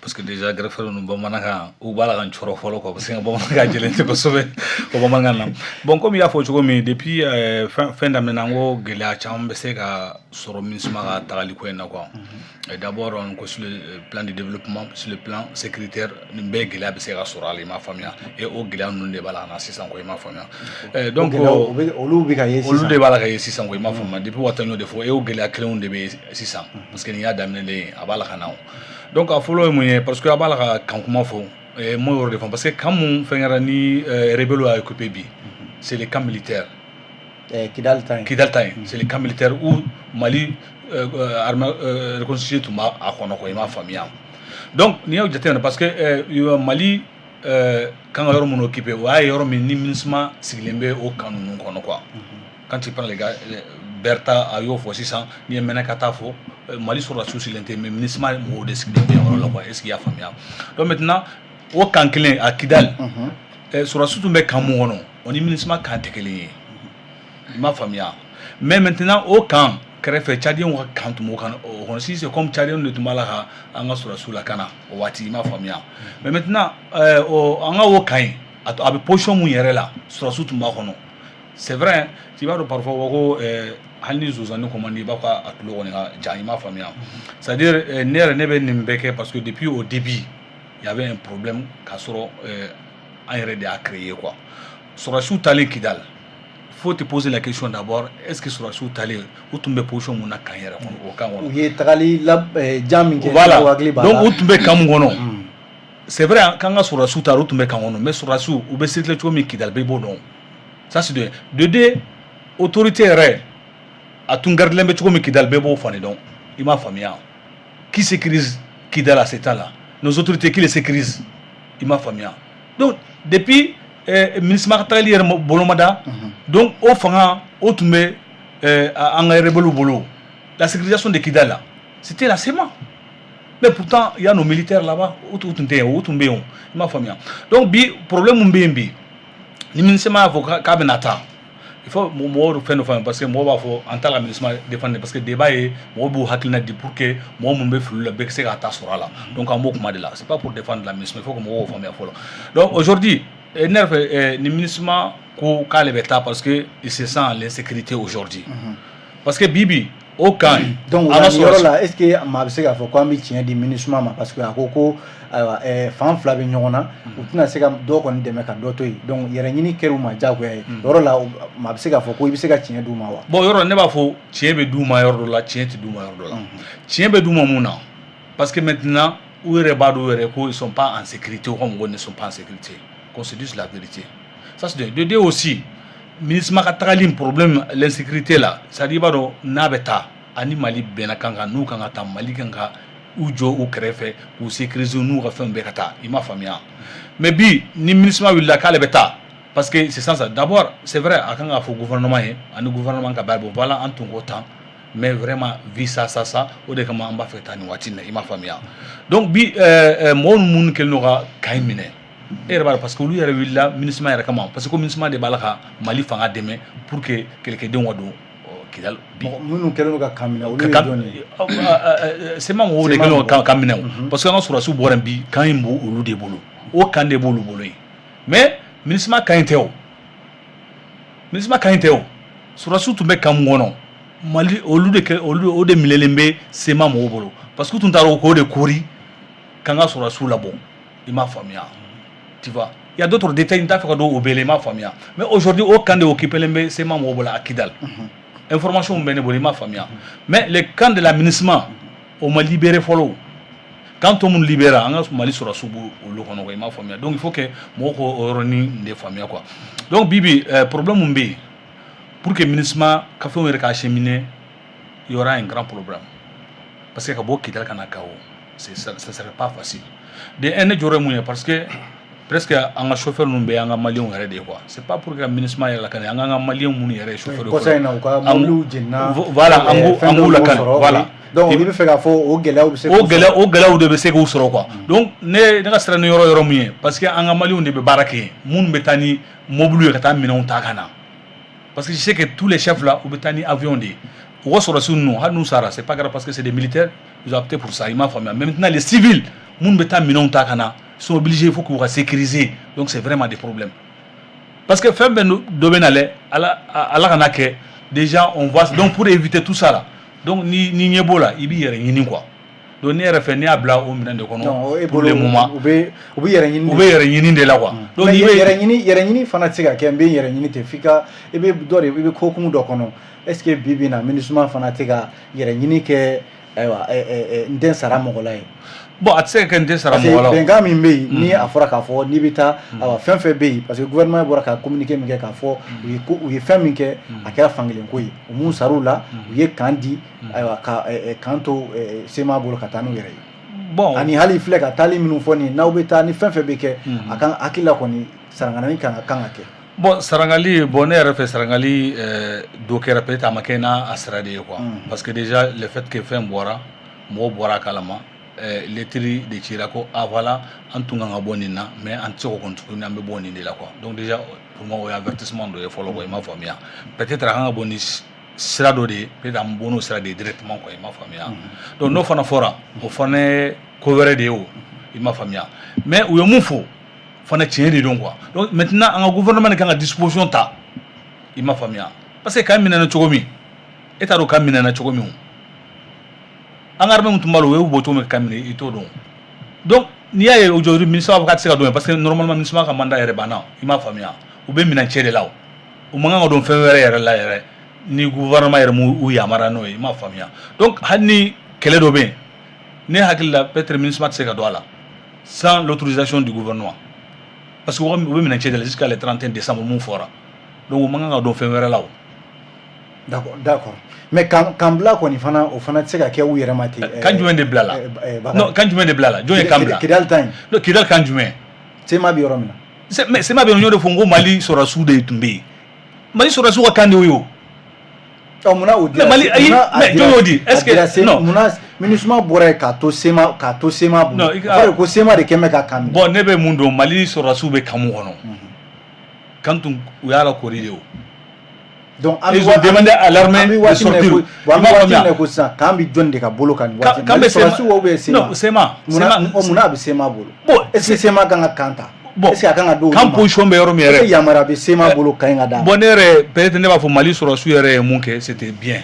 parce que déjà greffe ninnu, bamanankan u b'a la ka n cɔrɔ fɔlɔ quoi, parce que n ka bamanankan jɛlen tɛ kosɛbɛ o bamanankan na. Bon, comme i y'a fɔ cogo min, depuis fɛn daminɛna, n ko gɛlɛya caman bɛ se ka sɔrɔ MINUSMA ka tagali ko in na quoi. D'abord ko sur le plan de développement, sur le plan sécuritaire, nin bɛɛ gɛlɛya bɛ se ka sɔrɔ a la, i m'a faamuya? Et o gɛlɛya ninnu de b'a la ka na sisan quoi, i m'a faamuya? Donc olu bɛ ka ye sisan, olu de b'a la ka ye sisan quoi, i m'a faamuya? Depuis waati n y'o de fɔ e, o gɛlɛya kelenw de bɛ sisan, parce que nin y'a daminɛlen ye, a b'a la ka na. O donc a fɔlɔ ye mun ye? Parce que a b'a la ka kan kuma fɔ, n m'o yɔrɔ de fɔ, parce que camp mun fɛn kɛra ni rebelle y'a occupé bi, c'est le camp militaire. Kidal ta in. Kidal ta in, c'est le camp militaire où Mali armée reconstituée tun b'a a kɔnɔ quoi, i m'a faamuya? Donc n'i y'o jateminɛ, parce que Mali kan ka yɔrɔ minnu occupé, o y'a ye yɔrɔ min ni MINUSMA sigilen bɛ o camp ninnu kɔnɔ quoi. Quand tu prends les gars, Berta a y'o fɔ sisan, n'i ye Mɛnɛka ta fɔ, Mali sɔrɔdasiw sigilen tɛ, mais MINUSMA mɔgɔw de sigilen bɛ yɔrɔ la quoi. Est ce que i y'a faamuya? Donc maintenant, o camp kelen a Kidal, sɔrɔdasiw tun bɛ camp mun kɔnɔ, o ni MINUSMA camp tɛ kelen ye, i m'a faamuya? Mais maintenant, o camp kɛrɛfɛ, Tchadiens ka camp tun b'o kan o kɔnɔ. Si c'est comme Tchadiens de tun b'a la ka an ka sɔrɔdasiw lakana o waati, i m'a faamuya? Mais maintenant, an ka o camp in, a bɛ position mun yɛrɛ la, sɔrɔdasiw tun b'a kɔnɔ. C'est vrai, tu b'a dɔn, parfois ko hali ni zonzanni commande, i b'a fɔ a tulo kɔni ka jan, i m'a faamuya? C'est à dire ne yɛrɛ, ne bɛ nin bɛɛ kɛ parce que depuis au début il y avait un problème k'a sɔrɔ an yɛrɛ de y'a créé quoi. Sɔrɔdasiw taalen Kidal, faut te poser la question d'abord: est-ce que sɔrɔdasiw taalen, u tun bɛ position mun na camp yɛrɛ kɔnɔ, o camp kɔnɔ? U ye tagali la jan min kɛ. Voilà, donc u tun bɛ camp mun kɔnɔ? C'est vrai k'an ka sɔrɔdasiw taara, u tun bɛ camp kɔnɔ, mais sɔrɔdasiw u bɛ circuler cogo min Kidal, bɛɛ b'o dɔn. Ça c'est de de deux. Autorité yɛrɛ a tun garidilen bɛ cogo min Kidal, bɛɛ b'o fani dɔn, i m'a faamuya? Qui sécurise Kidal à ce temps-là? Nos autorités qui les sécurisent, i m'a faamuya? Donc depuis MINUSMA ka tagali yɛrɛ bolo ma da, donc o fanga o tun bɛ an ka rebelles bolo. La sécurisation de Kidal là, c'était la CMA, mais pourtant il y a nos militaires là-bas. O tun tɛ yen, o tun bɛ yen o, i m'a faamuya? Donc bi, problème mun bɛ yen bi, ni MINUSMA y'a fɔ k'a bɛna taa, il faut mɔgɔw fɛn dɔ faamuya, parce que mɔgɔw b'a fɔ an t'a la MINUSMA défendre, parce que débat ye, mɔgɔw b'u hakilina di pour que mɔgɔ mun bɛ fili la, bɛɛ ka se k'a ta sɔrɔ a la. Donc an b'o kuma de la, c'est pas pour défendre la MINUSMA, il faut que mɔgɔw k'o faamuya fɔlɔ. Donc aujourd'hui, ne yɛrɛ fɛ, ni MINUSMA ko k'ale bɛ taa, parce que il se sent l'insécurité aujourd'hui, parce que bi bi o camp. Donc o yɔrɔ la, est ce que maa bɛ se k'a fɔ ko an bɛ tiɲɛ di MINUSMA ma? Parce que a ko ko ayiwa, fan fila bɛ ɲɔgɔn na, u tɛna se ka dɔ kɔni dɛmɛ ka dɔ to yen, donc yɛrɛ ɲini kɛra u ma diyagoya ye. O yɔrɔ la, maa bɛ se k'a fɔ ko i bɛ se ka tiɲɛ d'u ma wa? Bon, yɔrɔ ne b'a fɔ tiɲɛ bɛ d'u ma yɔrɔ dɔ la, tiɲɛ tɛ d'u ma yɔrɔ dɔ la. Tiɲɛ bɛ d'u ma mun na? Parce que maintenant, u yɛrɛ b'a dɔn u yɛrɛ ko ils sont pas en sécurité, u ka mɔgɔw ne sont pas en sécurité, qu'on se dise la vérité. Ça c'est de deux. Aussi, MINUSMA ka tagali, problème l'insécurité là, c'est à dire i b'a dɔn n'a bɛ taa ani Mali bɛnna kan kan, n'u kan ka taa, Mali kan ka u jɔ u kɛrɛfɛ k'u sécuriser n'u ka fɛnw bɛɛ ka taa. I m'a faamuya? Mais bi, ni MINUSMA wulila k'ale bɛ taa, parce que c'est ça d'abord, c'est vrai, a kan k'a fɔ gouvernement ye ani gouvernement ka baara. Bon, voilà, an tun ko tan, mais vraiment, vu ça ça ça, o de kama an b'a fɛ ka taa nin waati in na. I m'a faamuya? Donc bi, mɔgɔ minnu kɛlen don ka camp in minɛ, e yɛrɛ b'a dɔn, parce que olu yɛrɛ wulila MINUSMA yɛrɛ kama, parce que ko MINUSMA de b'a la ka Mali fanga dɛmɛ pour que kɛlɛkɛdenw ka don Kidal bi. Minnu kɛlen don ka camp minɛ, olu ye jɔn ye? CMA mɔgɔw de kɛlen don ka camp minɛ o, parce que an ka sɔrɔdasiw bɔra yen bi, camp in b'o olu de bolo, o camp de b'olu bolo yen. Mais MINUSMA camp in tɛ o, MINUSMA camp in tɛ o. Sɔrɔdasiw tun bɛ camp mun kɔnɔ Mali, olu de kɛ, olu o de minɛlen bɛ CMA mɔgɔw bolo, parce que u tun taara k'o de kori k'an ka sɔrɔdasiw labɔ. I m'a faamuya? Tu vois, il y a d'autres détails, n t'a fɛ ka don o bɛɛ la. I m'a faamuya? Mais aujourd'hui, o camp de occupé len bɛ CMA mɔgɔw bolo à Kidal. Information bɛ ne bolo. I m'a faamuya? Mais le camp de la MINUSMA, o ma libéré fɔlɔ. Camp tɔ minnu libéré, an ka Mali sɔrɔdasiw b'o olu kɔnɔ quoi. I m'a faamuya? Donc il faut que mɔgɔw k'o yɔrɔnin de faamuya quoi. Donc bi bi, problème mun bɛ yen pour que MINUSMA ka fɛnw yɛrɛ k'a acheminer, il y aura un grand problème, parce que ka bɔ Kidal ka na Gao, c'est ça, ça serait pas facile. De un, ne jɔyɔrɔ ye mun ye? Parce que presque an ka chauffeur ninnu bɛɛ y'an ka maliyɛnw yɛrɛ de ye quoi. C'est pas pour que ka MINUSMA yɛrɛ lakana, an k'an ka maliyɛn minnu yɛrɛ ye chauffeur ye. Kɔsa in na, u ka mobiliw jenina. Voilà, an k'u lakana, voilà. Donc i bɛ fɛ k'a fɔ o gɛlɛyaw bɛ se o gɛlɛya, o gɛlɛyaw de bɛ se k'u sɔrɔ quoi. Donc ne ka siran ni yɔrɔ mun ye, parce que an ka maliyɛnw de bɛ baara kɛ yen, minnu bɛ taa ni mobiliw ye ka taa minɛnw ta ka na, parce que je sais que tous les chefs là, u bɛ taa ni avion de ye. U ka sɔrɔdasiw ninnu, hali n'u sara, c'est pas grave, parce que c'est des militaires, ils ont opté pour ça. I m'a faamuya? Mais maintenant, les civils minnu bɛ taa minɛnw ta ka na, ils sont obligés, il faut k'u ka sécuriser. Donc c'est vraiment des problèmes, parce que fɛn bɛɛ dɔ bɛ na lɛ, ala ala kana kɛ. Déjà on voit, donc pour éviter tout ça là, donc ni ɲɛ b'o la, i b'i yɛrɛ ɲini quoi. Donc ne yɛrɛ fɛ, ne y'a bila o minɛn de kɔnɔ pour le moment. U bɛ yɛrɛ ɲini. U bɛ yɛrɛ ɲini de la quoi. Donc n'i bɛ yɛrɛ ɲini fana tɛ se ka kɛ n bɛ n yɛrɛ ɲini ten, f'i ka i bɛ dɔ de, i bɛ ko hukumu dɔ kɔnɔ. Est ce que bi bi in na, MINUSMA fana tɛ ka yɛrɛ ɲini kɛ, ayiwa, n tɛ sara mɔgɔ la ye? Bon, a tɛ se ka kɛ n tɛ sara mɔgɔ la. Bɛnkan min bɛ yen, ni a fɔra k'a fɔ n'i bɛ taa, ayiwa, fɛn fɛn bɛ yen, parce que gouvernement bɔra ka communiqué min kɛ k'a fɔ u ye ko u ye fɛn min kɛ, a kɛra fankelen ko ye, u m'u sar'u la, u ye camp di, ayiwa, ka camp to CMA bolo ka taa n'u yɛrɛ ye. Bon, ani hali filɛ ka taali minnu fɔ nin ye, n'aw bɛ taa ni fɛn fɛn bɛ kɛ, a kan hakili la kɔni, saranganani kan ka kɛ. Bon, sarangali, bon, ne yɛrɛ fɛ, sarangali dɔ kɛra, peut-être a ma kɛ n'a a sira de ye quoi, parce que déjà le fait que fɛn bɔra, mɔgɔw bɔra a kalama, lettre de cira ko ah voilà, an tun kan ka bɔ nin na, mais an tɛ se k'o kɔni tuguni, an bɛ bɔ nin de la quoi. Donc déjà, pour moi, o ye avertissement dɔ ye fɔlɔ quoi. I m'a faamuya? Peut-être a kan ka bɔ ni sira dɔ de ye, peut-être an bɔ n'o sira de ye directement quoi. I m'a faamuya? Donc n'o fana fɔra, o fana ye ko wɛrɛ de ye o. I m'a faamuya? Mais u ye mun fɔ fana, tiɲɛ de don quoi. Donc maintenant, an ka gouvernement de kan ka disposition ta. I m'a faamuya? Parce que camp minɛna cogo min, e t'a dɔn camp minɛna cogo min o. An ka armée mun tun b'a la, o y'u bɔ cogo min camp minɛ, i t'o dɔn. Donc n'i y'a ye aujourd'hui, MINUSMA b'a fɔ k'a tɛ se ka don yen, parce que normalement MINUSMA ka mandat yɛrɛ banna. I m'a faamuya? U bɛ minɛn cɛ de la o, u man kan ka don fɛn wɛrɛ yɛrɛ la yɛrɛ ni gouvernement yɛrɛ m'u yamaruya n'o ye. I m'a faamuya? Donc hali ni kɛlɛ dɔ bɛ yen, ne hakili la, peut-être MINUSMA tɛ se ka don a la sans l'autorisation du gouvernement, parce que u bɛ minɛn cɛ de la jusqu'à le 31 décembre mun fɔra. Donc u man kan ka don fɛn wɛrɛ la o. D'accord, mais camp bila kɔni fana, o fana tɛ se ka kɛ u yɛrɛ ma ten. Camp jumɛn de bila la? Non, camp jumɛn de bila la? Jɔn ye camp bila? Kidali ta in. Non, Kidali camp jumɛn? CMA bɛ yɔrɔ min na. Mais CMA bɛ yen, n y'o de fɔ, n ko Mali sɔrɔdasiw de tun bɛ yen. Mali sɔrɔdasiw ka camp de y'o ye o. Ɔ, munna o dira? Mais Mali, ayi, mais jɔn y'o di? Est-ce que non, munna MINUSMA bɔra yen k'a to CMA bolo? Non, o kɔrɔ ye ko CMA de kɛn bɛ ka camp minɛ. Bon, ne bɛ mun dɔn, Mali sɔrɔdasiw bɛ camp mun kɔnɔ, camp tun u y'a lakori de o. Donc an ils ont demandé à l'armée de sortir. Bon, an bɛ waati min na ko sisan, camp bɛ jɔn de ka bolo kan nin waati? Camp bɛ sɔrɔdasiw ou bien CMA? Non, CMA. CMA, munna a bɛ CMA bolo? Bon, est-ce que CMA kan ka camp ta? Bon, est-ce que a kan ka d'olu ma? Camp position bɛ yɔrɔ min yɛrɛ. Est-ce que yamaruya bɛ CMA bolo camp in ka d'a ma? Bon, ne yɛrɛ, peut-être ne b'a fɔ Mali sɔrɔdasiw yɛrɛ ye mun kɛ, c'était bien,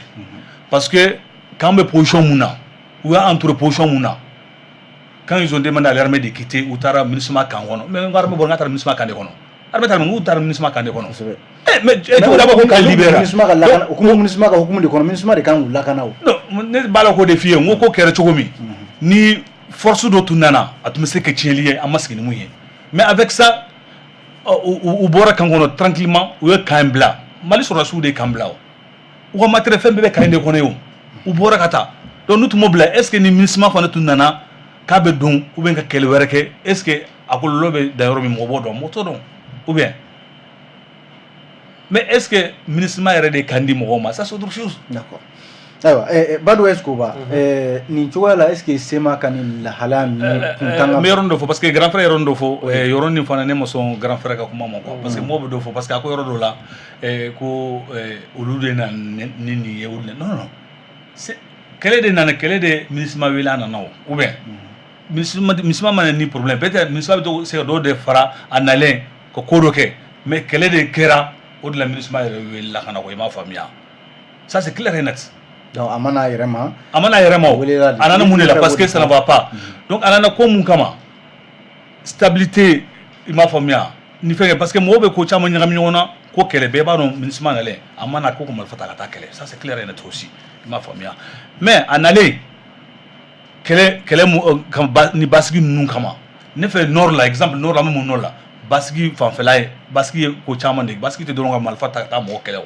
parce que camp bɛ position mun na, u y'a entouré position mun na, quand ils ont demandé à l'armée de quitter, u taara MINUSMA camp kɔnɔ. Mais n ko armée bɔra, n ka taara MINUSMA camp de kɔnɔ. Armée taara min, k'u taara MINUSMA camp de kɔnɔ. Eh, mais e cogo b'a ko k'a libérer. MINUSMA ka lakana, hukumu, MINUSMA ka hukumu de kɔnɔ, MINUSMA de kan k'u lakana o. Non, ne b'a la k'o de f'i ye, n ko ko kɛra cogo min, ni force dɔ tun nana, a tun bɛ se ka tiɲɛli ye, an ma sigi ni mun ye. Mais avec ça, u bɔra camp kɔnɔ tranquillement, u ye camp in bila. Mali sɔrɔdasiw de ye camp bila o. U ka matériel fɛn bɛɛ bɛ camp in de kɔnɔ yen o. U bɔra ka taa. Donc n'u tun m'o bila, est ce que ni MINUSMA fana tun nana k'a bɛ don ou bien ka kɛlɛ wɛrɛ kɛ, est ce que a kɔlɔlɔ bɛ dan yɔrɔ min, mɔgɔ b'o dɔn? Mɔgɔ t'o dɔn. Ou bien, mais est ce que MINUSMA yɛrɛ de kan di mɔgɔw ma? Ça, c'est autre chose. D'accord. Ayiwa, Badou Escoba, nin cogoya la, est ce que CMA ka nin lahalaya ninnu kun kan ka N bɛ yɔrɔnin dɔ fɔ, parce que grand frère yɔrɔnin dɔ fɔ, yɔrɔnin fana ne ma sɔn grand frère ka kuma ma quoi, parce que mɔgɔw bɛ dɔ fɔ, parce que a ko yɔrɔ dɔ la ko olu de nana ni nin ye, olu de, non, non, non, c'est kɛlɛ de nana, kɛlɛ de MINUSMA wele a nana o, ou bien MINUSMA ma na ni problème, peut-être MINUSMA bɛ to se ka dɔw de fara a nalen ka ko dɔ kɛ, mais kɛlɛ de kɛra o de la MINUSMA yɛrɛ welela ka na quoi, i m'a faamuya? Ça, c'est clair et net. Donc a ma n'a yɛrɛ ma. A ma n'a yɛrɛ ma o. Welela de. A nana mun de la? Parce que ça ne va pas. Donc a nana ko mun kama? Stabilité, i m'a faamuya, ni fɛn kɛ, parce que mɔgɔw bɛ ko caman ɲagami ɲɔgɔn na ko kɛlɛ. Bɛɛ b'a dɔn MINUSMA nalen, a ma na ko ka marifa ta ka taa kɛlɛ. Ça, c'est clair et net aussi, i m'a faamuya? Mais a nalen kɛlɛ mu ka ni basigi ninnu kama, ne fɛ nord la, exemple nord la, an bɛ mun nord la, basigi fanfɛla ye, basigi ye ko caman de ye. Basigi tɛ dɔrɔn ka marifa ta ka taa mɔgɔ kɛlɛ o.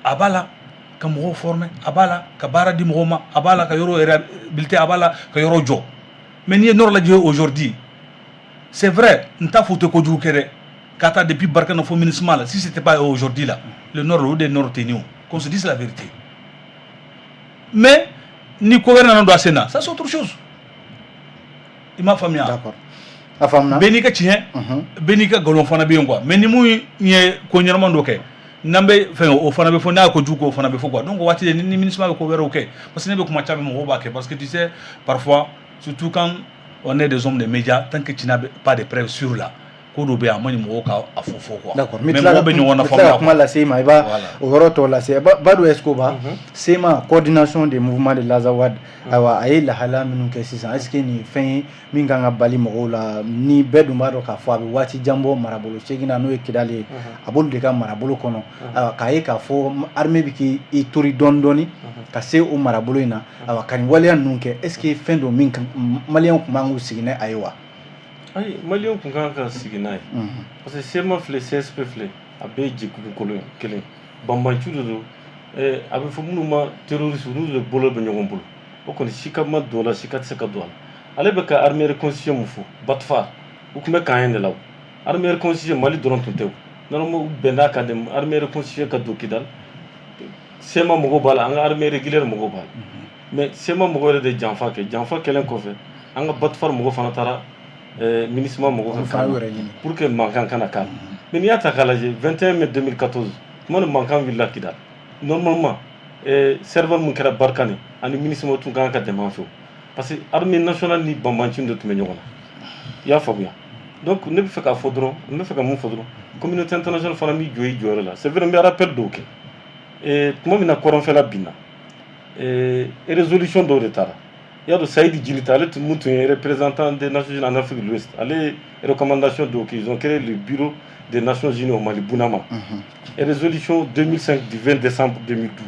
A b'a la ka mɔgɔw former, a b'a la ka baara di mɔgɔw ma, a b'a la ka yɔrɔ réhabiliter, a b'a la ka yɔrɔ jɔ. Mais n'i ye nord lajɛ aujourd'hui, c'est vrai, n t'a fɔ u tɛ kojugu kɛ dɛ, ka taa depuis Barkhane fo MINUSMA la, si c'était pas aujourd'hui là, le nord, o de nord tɛ nin o, qu'on se dise la vérité. Mais ni ko wɛrɛ nana don a sen na, ça, c'est autre chose, i m'a faamuya? D'accord, a faamuna. Bɛɛ n'i ka tiɲɛ, bɛɛ n'i ka nkalon fana bɛ yen quoi. Mais ni mun ye ko ɲɛnama dɔ kɛ, n'an bɛ fɛn, o fana bɛ fɔ, n'a ye kojugu kɛ, o fana bɛ fɔ quoi. Donc o waati de ni MINUSMA bɛ ko wɛrɛw kɛ, parce que ne bɛ kuma caman, mɔgɔw b'a kɛ, parce que tu sais, parfois, surtout quand on est des hommes de médias, tant que tu n'as pas de preuves sur là, ko dɔ bɛ yen, a ma ɲi mɔgɔw ka a fɔ fɔ quoi. D'accord. Mais mɔgɔw bɛ ɲɔgɔn na N bɛ tila ka faamuya. kuma lase i ma, i b'a Voilà. o yɔrɔ tɔ lase. Badou Escoba, CMA, coordination des mouvements de l'Azawad, ayiwa, a ye lahalaya minnu kɛ sisan, est ce que nin fɛn ye min kan ka bali mɔgɔw la? Ni bɛɛ dun b'a dɔn k'a fɔ a bɛ waati jan bɔ marabolo seegin na, n'o ye Kidali ye, a b'olu de ka marabolo kɔnɔ. Ayiwa, k'a ye k'a fɔ armée bɛ k'i tori dɔɔni dɔɔni ka se o marabolo in na, ayiwa, ka nin waleya ninnu kɛ, est ce que fɛn don min maliyɛnw tun man k'u sigi n'a ye wa? Ayi, maliyɛnw tun kan ka sigi n'a ye, parce que CMA filɛ, CSP filɛ, a bɛɛ ye jɛkulu kolon kelen, banbanci de don. A bɛ fɔ minnu ma terroriste, n'u de bolo bɛ ɲɔgɔn bolo, o kɔni sika ma don a la, sika tɛ se ka don a la. Ale bɛ ka armée reconstituée mun fɔ, Batfar, u tun bɛ camp de la o. Armée reconstituée, Mali dɔrɔn tun tɛ o. Normalement, u bɛnn'a kan de, armée reconstituée ka don Kidal, CMA mɔgɔw b'a la, an ka armée régulière mɔgɔw b'a la. Mais CMA mɔgɔw yɛrɛ de janfa kɛ. Janfa kɛlen kɔfɛ, an ka Batfar mɔgɔw fana taara MINUSMA mɔgɔw Olu ka fana kan y'u na yɛrɛ ɲini. Pour que mankan kana k'a la. Mais n'i y'a ta k'a lajɛ, 21 mai 2014, tuma ni mankan wulila Kidal, normalement Serval mun kɛra Barkhane ani MINUSMA tun kan ka dɛmɛ an fɛ o, parce que armée nationale ni banbanci de tun bɛ ɲɔgɔn na, i y'a faamuya? Donc ne bɛ fɛ k'a fɔ dɔrɔn, n bɛ fɛ ka mun fɔ dɔrɔn, communauté internationale fana b'i jɔ i jɔyɔrɔ la. C'est vrai, n bɛ rappel dɔw kɛ. Tuma min na kɔrɔnfɛla binna, résolution dɔw de taara, i y'a dɔn, Saïd Djinnit, ale tun mun tun ye représentant des Nations Unies en Afrique de l'Ouest, ale ye recommandation dɔw kɛ. Ils ont créé le bureau des Nations Unies au Mali, Bunama, et résolution 2005 du 20 décembre 2012.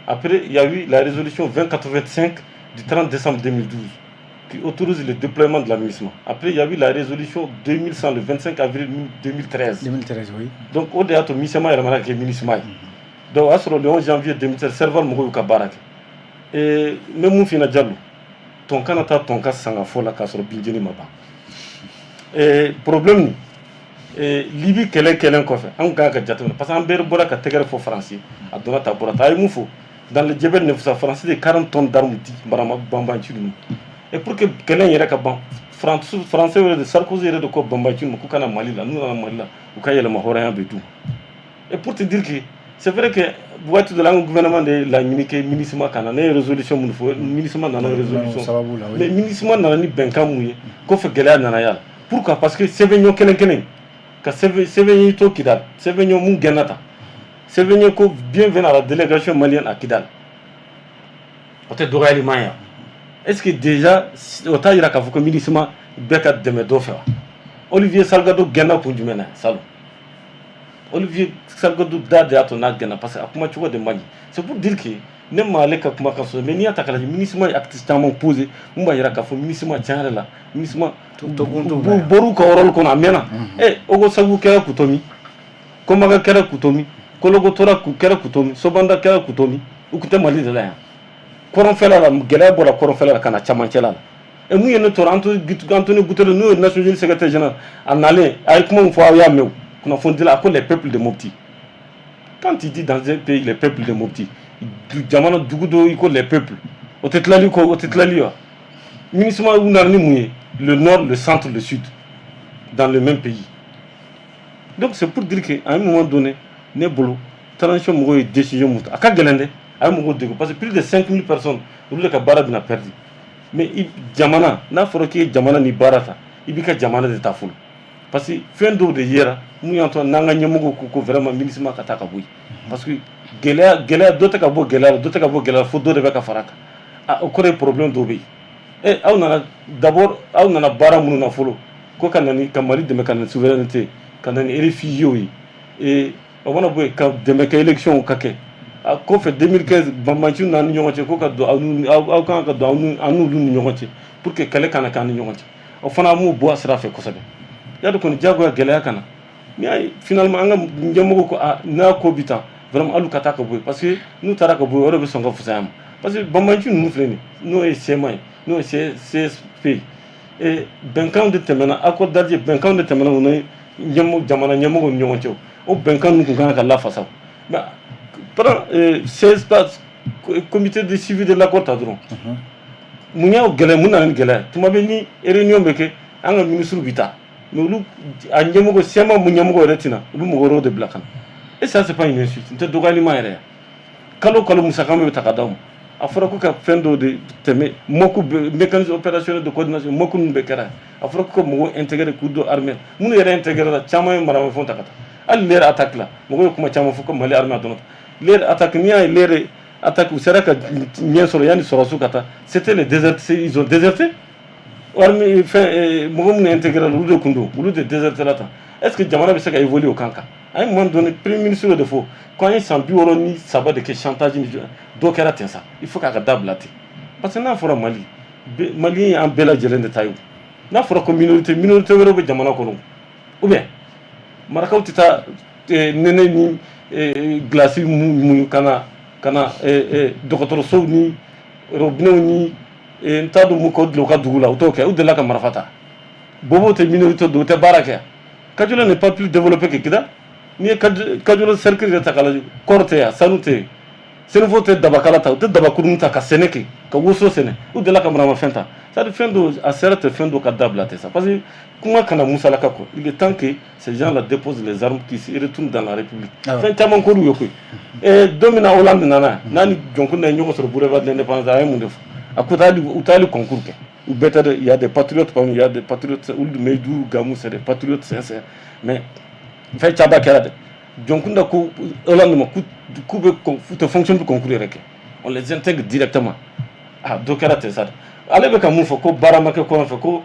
Après, il y a eu la résolution 2085 du 30 décembre 2012 qui autorise le déploiement de la MINUSMA. Après, il y a eu la résolution 2100 le 25 avril 2013. 2013, oui. Donc o de y'a to MISEMA yɛlɛmana ka kɛ MINUSMA ye. Donc o y'a sɔrɔ le 11 janvier 2016, Serval mɔgɔw y'u ka baara kɛ. N bɛ mun f'i ɲɛna, Jalo, tɔn kana taa tɔn ka sanga fɔ la k'a sɔrɔ binjeni ma ban. Problème nin, Libi kɛlɛ kɛlen kɔfɛ, an kan ka jateminɛ, parce que an bɛɛ bɔra ka tɛgɛrɛ fɔ Faransi, a donna ta bɔra ta, a ye mun fɔ dans le Djebel Nefoussa, Faransi de 40 tonnes d'armes di barama banbanci ninnu. Et pour que kɛlɛ in yɛrɛ ka ban, Français yɛrɛ de, Sarkozy yɛrɛ de ko banbanci ninnu k'u kana Mali la, n'u nana Mali la, u ka yɛlɛma hɔrɔnya bɛ d'u ma. Et pour te dire que c'est vrai que waati dɔ la, an ka gouvernement de ye laɲini kɛ MINUSMA ka na. Ne ye résolution minnu fɔ, MINUSMA nana o résolution sababu la, oui. Mais MINUSMA nana ni bɛnkan mun ye, kɔfɛ gɛlɛya nana y'a la. Pourquoi? Parce que sɛbɛnɲɔ kelen kelen ka sɛbɛn sɛbɛn to Kidal, sɛbɛnɲɔ mun gɛnna tan, sɛbɛnɲɔ ko bienvenue à la délégation malienne à Kidal, o tɛ dɔgɔyalima ye wa? Est ce que déjà o t'a yira k'a fɔ ko MINUSMA bɛɛ ka dɛmɛ dɔ fɛ wa? Olivier Salgado gɛnna kun jumɛn na salon? Olivier Salgado da de y'a to n'a gɛnna, parce que a kuma cogo de man ɲi. C'est pour dire que ne ma ale ka kuma ka sɔrɔ. Mais n'i y'a ta k'a lajɛ, MINUSMA ye acte caman posé mun b'a yira k'a fɔ MINUSMA, tiɲɛ yɛrɛ la, MINUSMA bɔr'u ka rôle kɔnɔ a mɛnna. Ogossagou kɛra Kutomi, Kɔmaga kɛra Kutomi, Kolokotora kɛra Kutomi, Sobanda kɛra Kutomi, u tun tɛ Mali de la yan. Kɔrɔnfɛla la, gɛlɛya bɔra kɔrɔnfɛla la ka na camancɛla la. E mun ye ne tɔɔrɔ? Antonio Guterres, n'o ye Nations Unies secrétaire général, a nalen, a ye kuma min fɔ, aw y'a mɛn o kunnafonidila, a ko les peuples de Mopti. Quand tu dis dans un pays les peuples de Mopti, jamana dugu dɔ i ko les peuples, o tɛ tilali kɔ, o tɛ tilali wa? MINUSMA, u nana ni mun ye? Le nord, le centre, le sud, dans le même pays. Donc c'est pour dire que à un moment donné, ne bolo, transition mɔgɔw ye décision mun ta, a ka gɛlɛn dɛ, a ye mɔgɔw degun, parce que plus de 5000 personnes, olu de ka baara bɛna perdu. Mais i jamana, n'a fɔra k'i ye jamana ni baara ta, i b'i ka jamana de ta fɔlɔ, parce que fɛn dɔw de yera mun y'an to n'an ka ɲɛmɔgɔw ko ko vraiment MINUSMA ka taa ka bɔ yen, parce que gɛlɛya, gɛlɛya dɔ tɛ ka bɔ gɛlɛya la, dɔ tɛ ka bɔ gɛlɛya la, fo dɔ de bɛ ka fara a kan. A o kɔrɔ ye problème dɔw bɛ yen. E aw nana d'abord, aw nana baara minnu na fɔlɔ, ko ka na ni ka Mali dɛmɛ ka na ni souveraineté, ka na ni réfugiés ye, e o mana bɔ yen, ka dɛmɛ kɛ élection ka kɛ. A kɔfɛ, 2015, banbanciw n'an ni ɲɔgɔn cɛ, ko ka don aw n'u aw kan ka don aw n'u an n'olu ni ɲɔgɔn cɛ pour que kɛlɛ kana k'an ni ɲɔgɔn cɛ. O fana, an m'o bɔ a sira fɛ kosɛbɛ. Y'a dɔn kɔni, diyagoya gɛlɛya ka na. N'i y'a ye finalement an ka ɲɛmɔgɔw ko a n'a ko bi tan, vraiment hali ka taa ka bɔ yen, parce que n'u taara ka bɔ yen, o de bɛ sɔn ka fisaya ma, parce que banbanci ninnu filɛ nin ye, n'o ye CMA ye, n'o ye CSP ye, bɛnkanw de tɛmɛna, accord d'Alger, bɛnkanw de tɛmɛna u ni ɲɛmɔgɔ, jamana ɲɛmɔgɔw ni ɲɔgɔn cɛ. O bɛnkan ninnu tun kan ka lafasa. Mais prends CSP, comité de suivi de l'accord ta dɔrɔn, mun y'o gɛlɛya? Mun nana ni gɛlɛya? Tuma bɛ ni réunion bɛ kɛ, an ka ministre bɛ taa, mais olu a ɲɛmɔgɔ, CMA mun ɲɛmɔgɔ yɛrɛ tɛna, u bɛ mɔgɔ wɛrɛw de bila ka na. Et ça, c'est pas une insulte, n tɛ dɔgɔyali ma yɛrɛ. Kalo kalo, musaka min bɛ ta ka d'aw ma, a fɔra ko ka fɛn dɔw de tɛmɛ, MOC, mécanisme opérationnel de coordination, MOC ninnu bɛɛ kɛra. A fɔra ko ka mɔgɔw intégrer k'u don armée. Minnu yɛrɛ intégré la, caman ye maramafɛnw ta ka taa. Hali l'air attaque la, mɔgɔw ye kuma caman fɔ ko Mali armée a dɔrɔn l'air attaque. N'i y'a ye l'air attaque, u sera ka ɲɛ sɔrɔ yanni sɔrɔsiw ka taa, c'était les désertés, ils ont déserté armée. Fɛn mɔgɔ minnu intégré la, olu de kun don, olu de déserté la tan. Est ce que jamana bɛ se ka évoluer o kan? À un moment donné, premier ministre de fɔ ko an ye san 63 de kɛ chantage ni dɔ kɛra ten sa, il faut k'a ka dabila ten, parce que n'a fɔra Mali, Mali y'an bɛɛ lajɛlen de ta ye. O n'a fɔra ko minorité, minorité wɛrɛw bɛ jamana kɔnɔ, ou bien marakaw tɛ taa nɛnɛ ni glace muɲu ka na dɔgɔtɔrɔsow ni robinɛw ni n t'a dɔn mun k'o dilan u ka dugu la. U t'o kɛ, u delila ka marifa ta. Bobow tɛ minorité don, u tɛ baara kɛ. Kajola n'est pas plus développé que Kidal. N'i ye Kajola cercle yɛrɛ ta k'a lajɛ, kɔɔri tɛ yan, sanu tɛ yen, Senufo tɛ dabakala ta, u tɛ dabakurunin ta ka sɛnɛ kɛ, ka woso sɛnɛ. U delila ka maramafɛn ta. C'est à dire, fɛn dɔw a sera tɛ, fɛn dɔw ka dabila tɛ sa, parce que kuma kana musalaka kɔ. Il est temps que ces gens-là déposent les armes, qui se retournent dans la République. Fɛn caman k'olu ye koyi. Don min na Hollande nana n'a ni Dioncounda ye ɲɔgɔn sɔrɔ boulevard de l'Indépendance, a ye mun de fɔ? A ko u t'ali concours kɛ, u bɛɛ tɛ dɛ. Il y a des patriotes parmi, il y a des patriotes, olu Meydou Gamou, c'est des patriotes sincères, mais fɛn caman kɛra dɛ. Dioncounda ko Hollande ma k'u bɛ u tɛ fonction de concours yɛrɛ kɛ, on les intègre directement. Ah, dɔ kɛra ten sa dɛ. Ale bɛ ka mun fɔ ko baara ma kɛ kɔrɔn fɛ, ko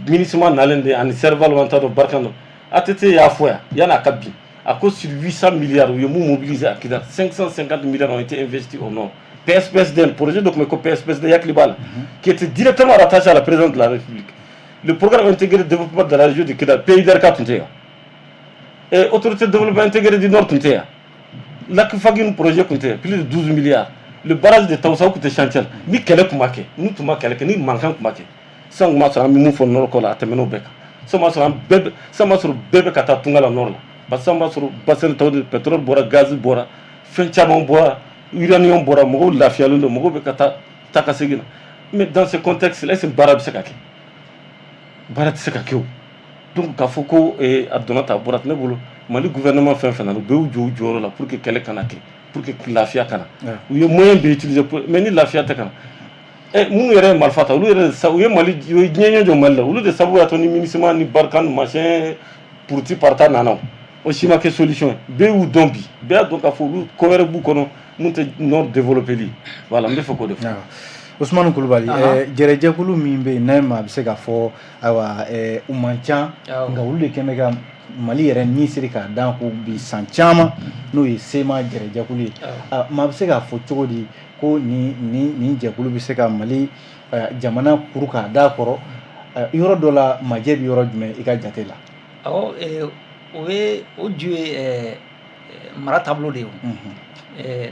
MINUSMA nalen de ani Serval, an t'a dɔn Barkhane dɔn. ATT y'a fɔ yan yan'a ka bin, a ko sur 800 milliards u ye mun mobiliser à Kidal, 550 milliards ont été investis au nord. PSPSD, projet dɔ tun bɛ ko PSPSD, hakili b'a la, qui était directement rattaché à la présidence de la République. Le programme intégré de développement de la région de Kidal, PIDRK, tun tɛ yan. Et autorité de développement intégré du Nord tun tɛ yan. Lac Faguène projet tun tɛ yan, plus de 12 milliards. Le barrage de Taoussa tun tɛ chantier la. Ni kɛlɛ tun ma kɛ, ni tun ma kɛlɛ kɛ, ni mankan tun ma kɛ sisan, tun b'a sɔrɔ an bɛ mun fɔ nord kɔ la, a tɛmɛn'o bɛɛ kan. Sisan b'a sɔrɔ an bɛɛ bɛ, sisan b'a sɔrɔ bɛɛ bɛ ka taa tunga la nord la, parce que sisan b'a sɔrɔ bassin tɔw de pétrole bɔra, gaz bɔra, fɛn caman bɔra, uranium bɔra, mɔgɔw lafiyalen don, mɔgɔw bɛ ka taa taa ka segin na. Mais dans ce contexte là, est ce que baara bɛ se ka kɛ? Baara tɛ se ka kɛ o. Donc k'a fɔ ko a donna tan, a bɔra, ne bolo, Mali gouvernement fɛn fɛn na, u bɛɛ y'u jɔ u jɔyɔrɔ la pour que kɛlɛ kana kɛ, pour que lafiya kana. U ye moyen bɛɛ utiliser pour, mais ni lafiya tɛ ka na, minnu yɛrɛ ye marifa ta, olu yɛrɛ sa, u ye Mali, u ye diɲɛ ɲɛ jɔ Mali la, olu de sababu y'a to ni MINUSMA ni Barkhane machin puruti parta nana. O si ma kɛ solution ye. Bɛɛ y'u dɔn bi, bɛɛ y'a dɔn k'a fɔ olu ko wɛrɛ b'u kɔnɔ mun tɛ nord développé li. Voilà, n bɛ fɛ k'o de fɔ. Usumani Kulubali, jɛrɛjɛkulu min bɛ yen, n'a ma a bɛ se k'a fɔ ayiwa, u man ca, nka olu de kɛn bɛ ka Mali yɛrɛ ni siri k'a dan ko bi san caman, n'o ye CMA jɛrɛjɛkulu ye. Maa bɛ se k'a fɔ cogo di ko nin jɛkulu bɛ se ka Mali jamana kuru k'a d'a kɔrɔ yɔrɔ dɔ la? Majɛ bɛ yɔrɔ jumɛn i ka jate la? Awɔ, o ye o ju ye mara taabolo de ye o,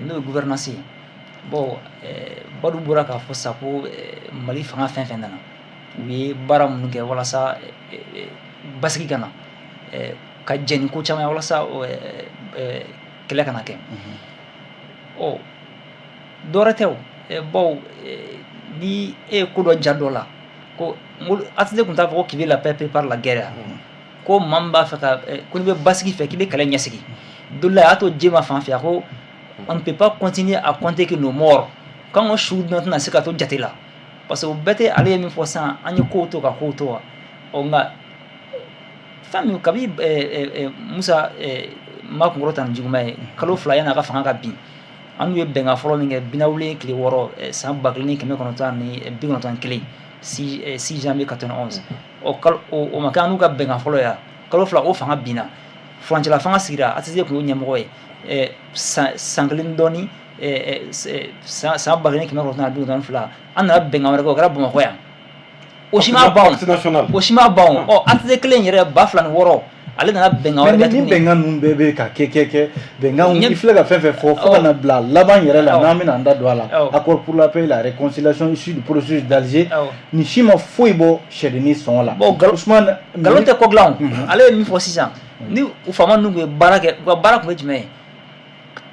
n'o ye gouvernance ye. Bon, Badu bɔra k'a fɔ sisan ko Mali fanga fɛn fɛn nana, u ye baara minnu kɛ walasa basigi ka na, ka jɛn ni ko caman ye walasa kɛlɛ kana kɛ. Ɔ, dɔwɛrɛ tɛ o, bawo ni e ye ko dɔ ja dɔ la, ko ATT tun t'a fɔ ko qui veut la paix prépare la guerre, ko maa min b'a fɛ ka, ko n'i bɛ basigi fɛ, k'i bɛ kɛlɛ ɲɛsigi. Don la a y'a to jema fan fɛ, a ko on ne peut pas continuer à compter que nos morts, k'an ka su dun tɛna se ka to jate la, parce que o bɛɛ tɛ. Ale ye min fɔ sisan, an ye kow to ka kow to wa. Ɔ, nka fɛn min kabi Musa ma kunkɔrɔ ta ni juguman ye, kalo 2 yan'a ka fanga ka bin, an n'u ye bɛnkan fɔlɔ min kɛ Binawule tile 6, san 1991, 6 janvier 91, ɔ, kalo o ma kɛ an n'u ka bɛnkan fɔlɔ ye. Kalo 2, o fanga binna, furancɛla fanga sigira, ATT tun y'o ɲɛmɔgɔ ye. San kelen dɔɔni, san 1992, an nana bɛnkan wɛrɛ kɛ, o kɛra Bamakɔ yan. O si ma ban, o si ma ban. Ɔ, ATT kelen yɛrɛ, 2006, ale nana bɛnkan wɛrɛ kɛ tuguni. Ni bɛnkan ninnu bɛɛ bɛ ka kɛ bɛnkanw, i filɛ ka fɛn fɛn fɔ, fo ka na bila laban yɛrɛ la, n'an bɛna an da don a la, accord pour la paix et la réconciliation issu du processus d'Alger, nin si ma foyi bɔ sɛdennin sɔngɔ la. Bon, Ousmane, nkalon tɛ kɔ dilan. Ale ye min fɔ sisan, ni u faama ninnu tun ye baara kɛ, u ka baara tun ye jumɛn ye?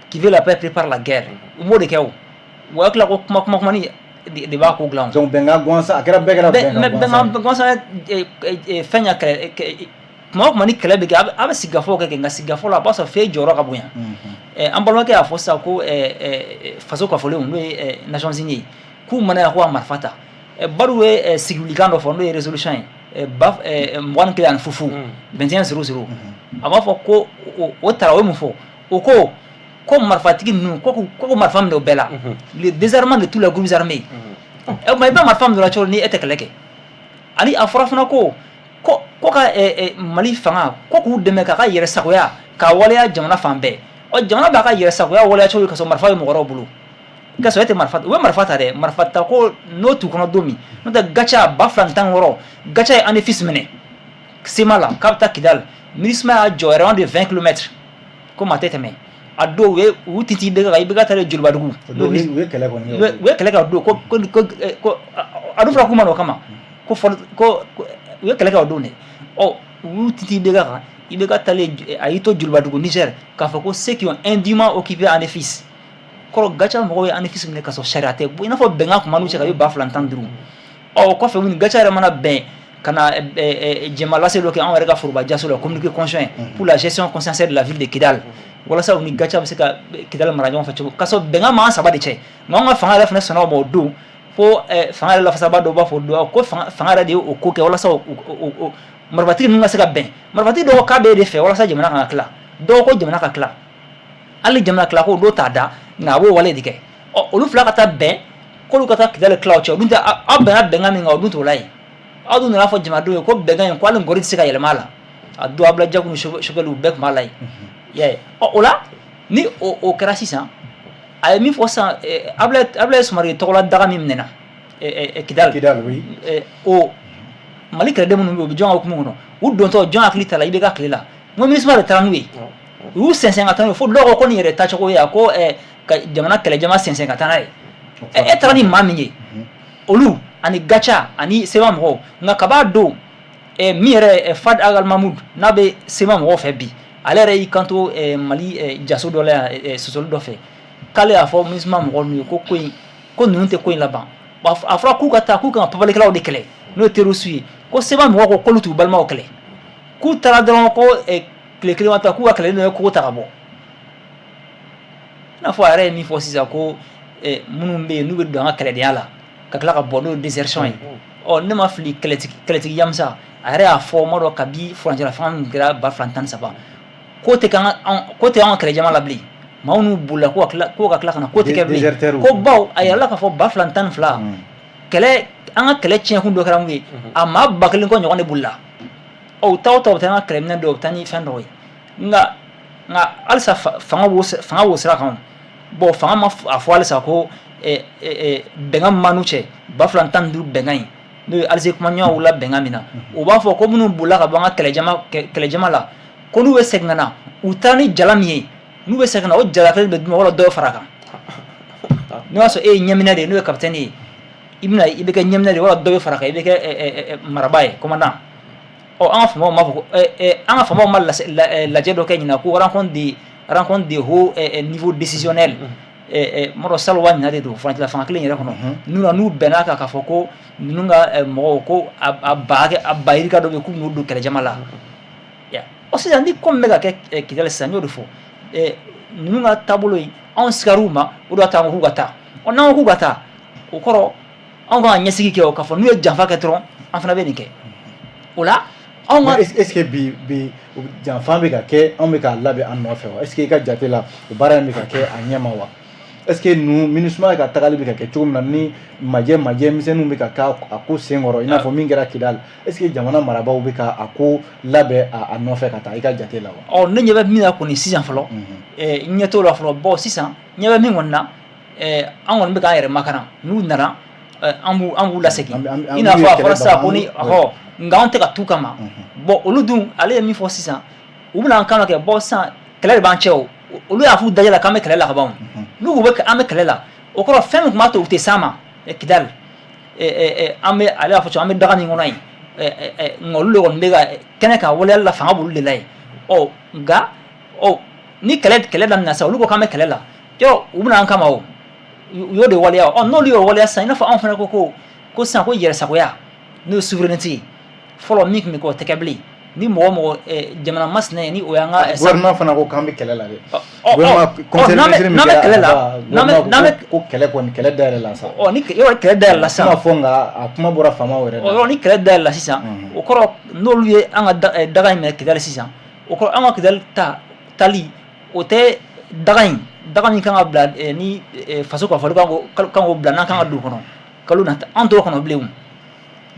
Qui veut la paix prépare la guerre. U m'o de kɛ. O u hakili la ko kuma kuma kumani de b'a ko dilan. Donc bɛnkan gansan, a kɛra, bɛɛ kɛra bɛnkan gansan. Mais bɛnkan gansan fɛn ya kɛlɛ, kuma o kuma ni kɛlɛ bɛ kɛ, a bɛ sigikafɔw kɛ, nka sigikafɔ la, a b'a sɔrɔ f'e jɔyɔrɔ ka bonya. An balimakɛ y'a fɔ sisan ko faso kafolenw, n'o ye Nations Unies ye, k'u mana yan ko ka marifa ta. Badu ye sigiwulikan dɔ fɔ, n'o ye résolution ye ba 21 ani fufu, 21 00. A b'a fɔ ko o taara, o ye mun fɔ? O ko ko marifatigi ninnu, ko marifa minɛ o bɛɛ la, le désarmement de tous les groupes armés. Ɛ, i bɛ marifa minɛ o la cogo ni e tɛ kɛlɛ kɛ? Ani a fɔra fana ko ka Mali fanga, ko k'u dɛmɛ k'a ka yɛrɛ sagoya k'a waleya jamana fan bɛɛ. Ɔ, jamana b'a ka yɛrɛ sagoya waleya cogo ka sɔrɔ marifa bɛ mɔgɔ wɛrɛw bolo, ka sɔrɔ e tɛ marifa? U bɛ marifa ta dɛ, marifa ta ko n'o t'u kɔnɔ don min. N'o tɛ, Gatia 2016, Gatia ye Anefis minɛ CMA la k'a bɛ taa Kidal, MINUSMA y'a jɔ rayon de 20 kilomètres ko maa tɛ tɛmɛ. A don, u ye u tintin IBK kan, IBK taalen Jolibadugu. U ye kɛlɛ kɔni kɛ, u ye kɛlɛ kɛ o don. Ko a dun fɔra k'u ma na o kama, ko fɔ ko u ye kɛlɛ kɛ o don dɛ. Ɔ, u y'u tintin IBK kan, IBK taalen, a y'i to Jolibadugu Niger k'a fɔ ko ceux qui ont indûment occupé Anefis. Kɔrɔ, Gatia mɔgɔw ye Anefis minɛ ka sɔrɔ sariya tɛ, i n'a fɔ bɛnkan tun b'an n'u cɛ kabi 2015. Ɔ, o kɔfɛ, u ni Gatia yɛrɛ mana bɛn ka na jɛma lase dɔ kɛ anw yɛrɛ ka foroba jaso la, communiqué conjoint pour la gestion consensuelle de la ville de Kidal, walasa u ni Gatia bɛ se ka Kidal mara ɲɔgɔn fɛ cogo, k'a sɔrɔ bɛnkan m'an saba de cɛ. Nka anw ka fanga yɛrɛ fana sɔnna o ma o don, fo fanga yɛrɛ lafasabaa dɔw b'a fɔ o don ko fanga yɛrɛ de ye o ko kɛ walasa marifatigi ninnu ka se ka bɛn. Marifatigi dɔw ko k'a b'e de fɛ walasa jamana kana tila, dɔw ko jamana ka tila. Hali jamana tila ko dɔw t'a da, nka a b'o wale de kɛ. Ɔ, olu fila ka taa bɛn k'olu ka taa Kidali tila o cɛ, o dun tɛ. Aw bɛnna bɛnkan min kan, o dun t'o la yen. Aw dun nana fɔ jamanadenw ye ko bɛnkan in, ko hali ngɔri tɛ se ka yɛlɛma a la. A don, Abdoulaye Diack ni Choguel, u bɛɛ tun b'a la yen. I y'a ye? Ɔ, o la, ni o kɛra sisan, a ye min fɔ sisan, Abdoulaye Soumaré tɔgɔla daga min minɛna Kidali, Kidali, oui. O Mali kɛlɛden minnu bɛ yen, u bɛ jɔn ka hukumu kɔnɔ? U dontɔ, jɔn hakili t'a la IBK tile la? N ko MINUSMA de taara n'u ye, u y'u sɛnsɛn ka taa n'u ye, fo dɔw ko ko nin yɛrɛ taacogo ye a ko ka jamana kɛlɛjama sɛnsɛn ka taa n'a ye. E taara ni maa min ye, olu ani Gatia ani CMA mɔgɔw. Nka kab'a don, min yɛrɛ Fad Ag Almahmoud, n'a bɛ CMA mɔgɔw fɛ bi, ale yɛrɛ y'i kanto Mali jaso dɔ la yan, sɔsɔli dɔ fɛ, k'ale y'a fɔ MINUSMA mɔgɔw ninnu ye ko in, ko ninnu tɛ ko in laban. A fɔra k'u ka taa, k'u kan ka papalikɛlaw de kɛlɛ, n'o ye terroriste ye. Ko CMA mɔgɔw ko k'olu t'u balimaw kɛlɛ, k'u taara dɔrɔn, ko tile kelen ma taa, k'u ka kɛlɛden dɔ ye kogo ta ka bɔ. I n'a fɔ a yɛrɛ ye min fɔ sisan, ko minnu bɛ yen, n'u bɛ don an ka kɛlɛdenya la ka tila ka bɔ, n'o ye désertion ye. Ɔ, ne ma fili, kɛlɛtigi Yamusa, a yɛrɛ y'a fɔ ma dɔ kabi furancɛla fanga min kɛra 2013, ko tɛ ko tɛ anw ka kɛlɛjama la bilen, maaw n'u bolila ko ka tila ka na, ko tɛ kɛ bilen. Ko bawo a yɛrɛ la k'a fɔ 2012 kɛlɛ, an ka kɛlɛ tiɲɛkun dɔ kɛra mun ye? A maa 1000 kɔ ɲɔgɔn de bolila. Ɔ, u taa o taa, u bɛ taa an ka kɛlɛminɛ dɔw, u bɛ taa ni fɛn dɔw ye. Nka halisa fanga b'o sira kan. Bon, fanga ma a fɔ halisa ko bɛnkan min b'an n'u cɛ, 2015 bɛnkan in, n'o ye Alger kumaɲɔgɔn wulila bɛnkan min na, u b'a fɔ ko minnu bolila ka bɔ an ka kɛlɛjama la, ko n'u bɛ segin ka na, u taara ni jala min ye, n'u bɛ segin ka na, o jala kelen bɛ d'u ma wala dɔ bɛ fara a kan. N'o y'a sɔrɔ e ye ɲɛminɛ de ye, n'o ye capitaine ye, i bɛna, i bɛ kɛ ɲɛminɛ de ye, wala dɔ bɛ fara kan, i bɛ kɛ marabaa ye, commandant. Ɔ, an ka faamaw m'a fɔ ko an ka faamaw ma lajɛ dɔ kɛ ɲinan ko rencontre de haut niveau décisionnel mɔdɔ salowa ɲinan de don, furancɛla fanga kelen yɛrɛ kɔnɔ. N'u na n'u bɛn'a kan k'a fɔ ko ninnu ka mɔgɔw ko a ba a ba yirika dɔ bɛ yen, k'u bɛn'u don kɛlɛjama la. Ɔ, sisan ni ko min bɛ ka kɛ Kidali sisan, n y'o de fɔ, ninnu ka taabolo in, anw sigar'u ma, o de y'a to an ko k'u ka taa. Ɔ, n'an ko k'u ka taa, o kɔrɔ anw kan ka ɲɛsigi kɛ o k'a fɔ n'u ye janfa kɛ dɔrɔn, an fana bɛ nin kɛ o la. Anw ka est ce que bi janfa bɛ ka kɛ, anw bɛ k'a labɛn an nɔfɛ wa? Est ce que i ka jate la, o baara in bɛ ka kɛ a ɲɛ ma wa? Est ce que ninnu MINUSMA ka tagali bɛ ka kɛ cogo min na, ni majɛ misɛnninw bɛ ka kɛ a ko sen kɔrɔ, i n'a fɔ min kɛra Kidali, est ce que jamana marabaaw bɛ ka a ko labɛn a nɔfɛ ka taa, i ka jate la wa? Ɔ, ne ɲɛ bɛ min na kɔni sisan fɔlɔ, n ɲɛ t'o la fɔlɔ. Bon, sisan ɲɛ bɛ min kɔni na, an kɔni bɛ k'an yɛrɛ makara. N'u nana, an b'u lasegin, i n'a fɔ a fɔra sisan ko ni ɔhɔ, nka anw tɛ ka t'u kama. Bon, olu dun, ale ye min fɔ sisan, u bɛna an kan kɛ. Bon, sisan kɛlɛ de b'an cɛ. O, olu y'a f'u dajɛ la k'an bɛ kɛlɛ la ka ban. N'u ko an bɛ kɛlɛ la, o kɔrɔ fɛn min tun b'a to u tɛ s'an ma Kidali, an bɛ, ale y'a fɔ cogo, an bɛ daga min kɔnɔ yen, nka olu de kɔni bɛ ka kɛnɛ kan waleyali la, fanga b'olu de la yen. Ɔ, nka ɔ, ni kɛlɛ daminɛ sisan, olu ko k'an bɛ kɛlɛ la, yɔrɔ u bɛna an kama, o u y'o de waleya. Ɔ, n'olu y'o waleya sisan, i n'a fɔ anw fana ko sisan ko yɛrɛsagoya, n'o ye souveraineté ye, fɔlɔ min tun bɛ kɛ, o tɛ kɛ bilen. Ni mɔgɔ mɔgɔ jamana masinɛ ni o y'an ka Gouvernement fana ko k'an bɛ kɛlɛ la dɛ. Ɔ, n'an bɛ kɛlɛ la, n'an bɛ ko kɛlɛ kɔni, kɛlɛ dayɛlɛ la sa. Ɔ, ni yɔrɔ kɛlɛ dayɛlɛ la sisan, kuma fɔ, nka a kuma bɔra faamaw yɛrɛ da. Ɔ, ni kɛlɛ dayɛlɛ la sisan, o kɔrɔ n'olu ye an ka daga in minɛ Kidali sisan, o kɔrɔ an ka Kidali ta tali, o tɛ daga in, daga min kan ka bila ni faso ka fɔ kan k'o bila, n'an kan ka don o kɔnɔ kalo nata, an t'o kɔnɔ bilen.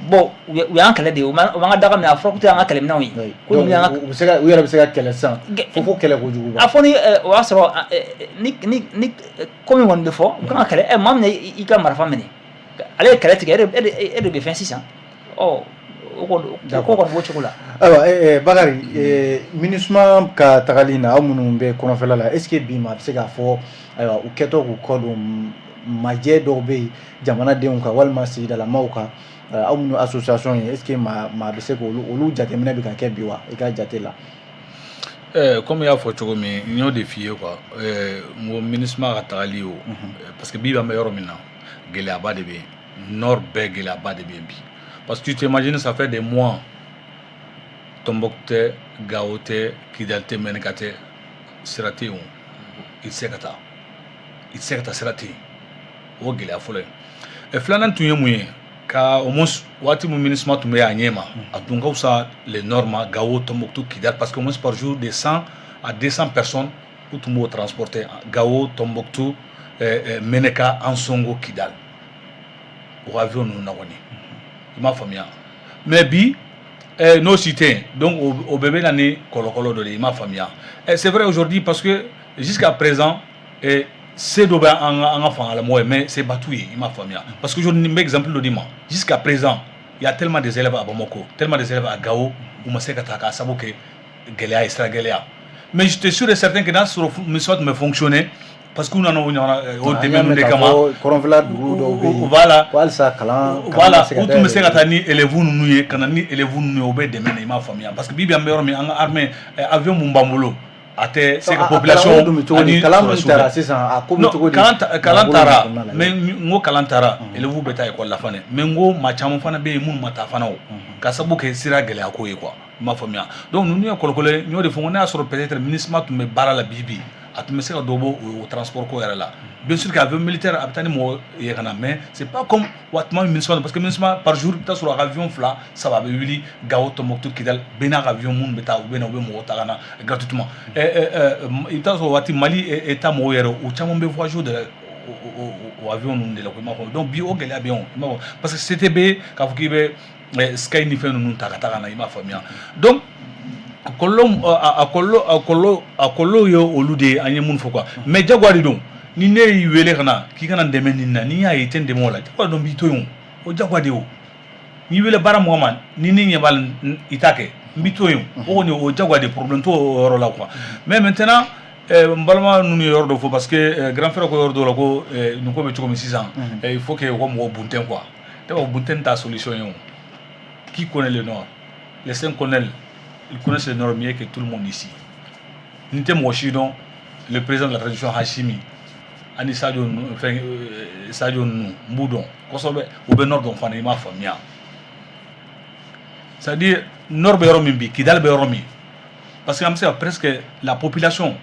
Bon, u y'an kɛlɛ de, u b'an ka daga minɛ, a fɔra k'u tɛ an ka kɛlɛminɛnw ye. Ko ninnu y'an ka u bɛ se ka, u yɛrɛ bɛ se ka kɛlɛ sisan fo kɛlɛ kojugu. A fɔ ni o y'a sɔrɔ ni ko min kɔni bɛ fɔ, u kan ka kɛlɛ. Maa min i ka marifa minɛ, ale ye kɛlɛ tigɛ, e de bɛ fɛn sisan. Ɔ, o kɔni, ko kɔni b'o cogo la. Ayiwa, Bakari, MINUSMA ka tagali na, aw minnu bɛ kɔnɔfɛla la, est ce que bi maa bɛ se k'a fɔ, ayiwa, u kɛtɔ k'u kɔ don, majɛ dɔw bɛ yen jamanadenw kan walima sigidalamaw kan, aw minnu association ye, est ce que maa bɛ se k'olu olu jateminɛ bɛ ka kɛ bi wa, i ka jate la? Komi i y'a fɔ cogo min, n y'o de f'i ye quoi. N ko MINUSMA ka tagali o, parce que bi an bɛ yɔrɔ min na, gɛlɛyaba de bɛ yen nord bɛɛ, gɛlɛyaba de bɛ yen bi, parce que tu t'imagines, ça fait des mois, Tombouctou tɛ, Gao tɛ, Kidal tɛ, Meneka tɛ, sira tɛ yen. O, i tɛ se ka taa, i tɛ se ka taa, sira tɛ yen. O gɛlɛya fɔlɔ ye. Filanan tun ye mun ye? Ka au moins waati min MINUSMA tun bɛ a ɲɛ ma, a tun ka fisa le nord ma, Gao, Tombouctou, Kidal, parce que au moins par jour, de 100 à 200 personnes u tun b'o transporter Gao, Tombouctou, Meneka, Ansongo, Kidal, o avion ninnu na kɔni, i m'a faamuya. Mais bi, n'o si tɛ yen, donc o bɛɛ bɛ na ni kɔlɔkɔlɔ dɔ de ye, i m'a faamuya. C'est vrai aujourd'hui, parce que jusqu'à présent, se dɔ bɛ an ka fangalamɔgɔ ye, mais seba t'u ye, i m'a faamuya. Parce que aujourd'hui, n bɛ exemple dɔ d'i ma: jusqu'à présent, il y a tellement des élèves à Bamako, tellement des élèves à Gao, u ma se ka taa k'a sababu kɛ gɛlɛya ye, sira gɛlɛya. Mais j'étais sûr et certain que n'a sɔrɔ MINUSMA tun bɛ fonctionner, parce que u nana o ɲɔgɔnna o dɛmɛ ninnu de kama. Kɔrɔnfɛla dugu dɔw bɛ yen. Voilà. Ko halisa kalan. Voilà, u tun bɛ se ka taa ni élèves ninnu ye, ka na ni élèves ninnu ye, o bɛ dɛmɛ na, i m'a faamuya. Parce que bi bi, an bɛ yɔrɔ min, an ka armée, avion mun b'an bolo, a tɛ se ka population ani kalan min taara sisan, a ko bɛ cogo di? Kalan taara, mais n ko kalan taara, élèves bɛ taa école la fana, mais n ko maa caman fana bɛ yen minnu ma taa fana, o ka sababu kɛ sira gɛlɛya ko ye quoi, i m'a faamuya. Donc ninnu ye kɔlɔkɔlɔ ye. N y'o de fɔ, n ko n'a y'a sɔrɔ peut-être MINUSMA tun bɛ baara la bi bi, a tun bɛ se ka dɔ bɔ o transport ko yɛrɛ la. Bien sûr que avion militaire a bɛ taa ni mɔgɔ ye ka na, mais c'est pas comme wa tuma min MINUSMA, parce que MINUSMA par jour, i bɛ taa sɔrɔ a ka avion fila saba bɛ wuli Gao, Tombouctou, Kidal, bɛɛ n'a ka avion minnu bɛ taa, u bɛ na, u bɛ mɔgɔw ta ka na gratuitement. I bɛ taa sɔrɔ waati Mali État mɔgɔw yɛrɛ, u caman bɛ voyage de la o avion ninnu de la, i m'a fɔ. Donc bi, o gɛlɛya bɛ yen o, i m'a fɔ, parce que CTB k'a fɔ k'i bɛ Sky ni fɛn ninnu ta ka taa ka na, i m'a faamuya. Donc kɔlɔlɔ, a kɔlɔlɔ ye olu de ye, an ye mun fɔ quoi. Mais jagoya de don. Ni ne y'i wele ka na k'i kana n dɛmɛ nin na, n'i y'a ye i tɛ n dɛmɛ o la, jagoya don, b'i to yen. O jagoya de ye o. N'i wele baara mɔgɔ ma, ni ne ɲɛ b'a la, i t'a kɛ, n b'i to yen. O kɔni, o jagoya de, problème t'o yɔrɔ la quoi. Mais maintenant N balima ninnu ye yɔrɔ dɔ fɔ, parce que grand frère ko yɔrɔ dɔ la ko nin ko bɛ cogo min sisan, il faut que u ka mɔgɔw bunten quoi. Ne b'a fɔ bunten t'a solution ye o. Qui connaît le Nord? Les cinq colonels, ils connaissent le Nord mieux que tout le monde ici. Ni tɛ mɔgɔ si dɔn, le président de la transition Assimi ani Sadio ninnu, fɛn, Sadio ninnu, n b'u dɔn kosɛbɛ. U bɛ Nord dɔn fana, i m'a faamuya? C'est à dire Nord bɛ yɔrɔ min bi, Kidal bɛ yɔrɔ min, parce que an bɛ se ka presque la population,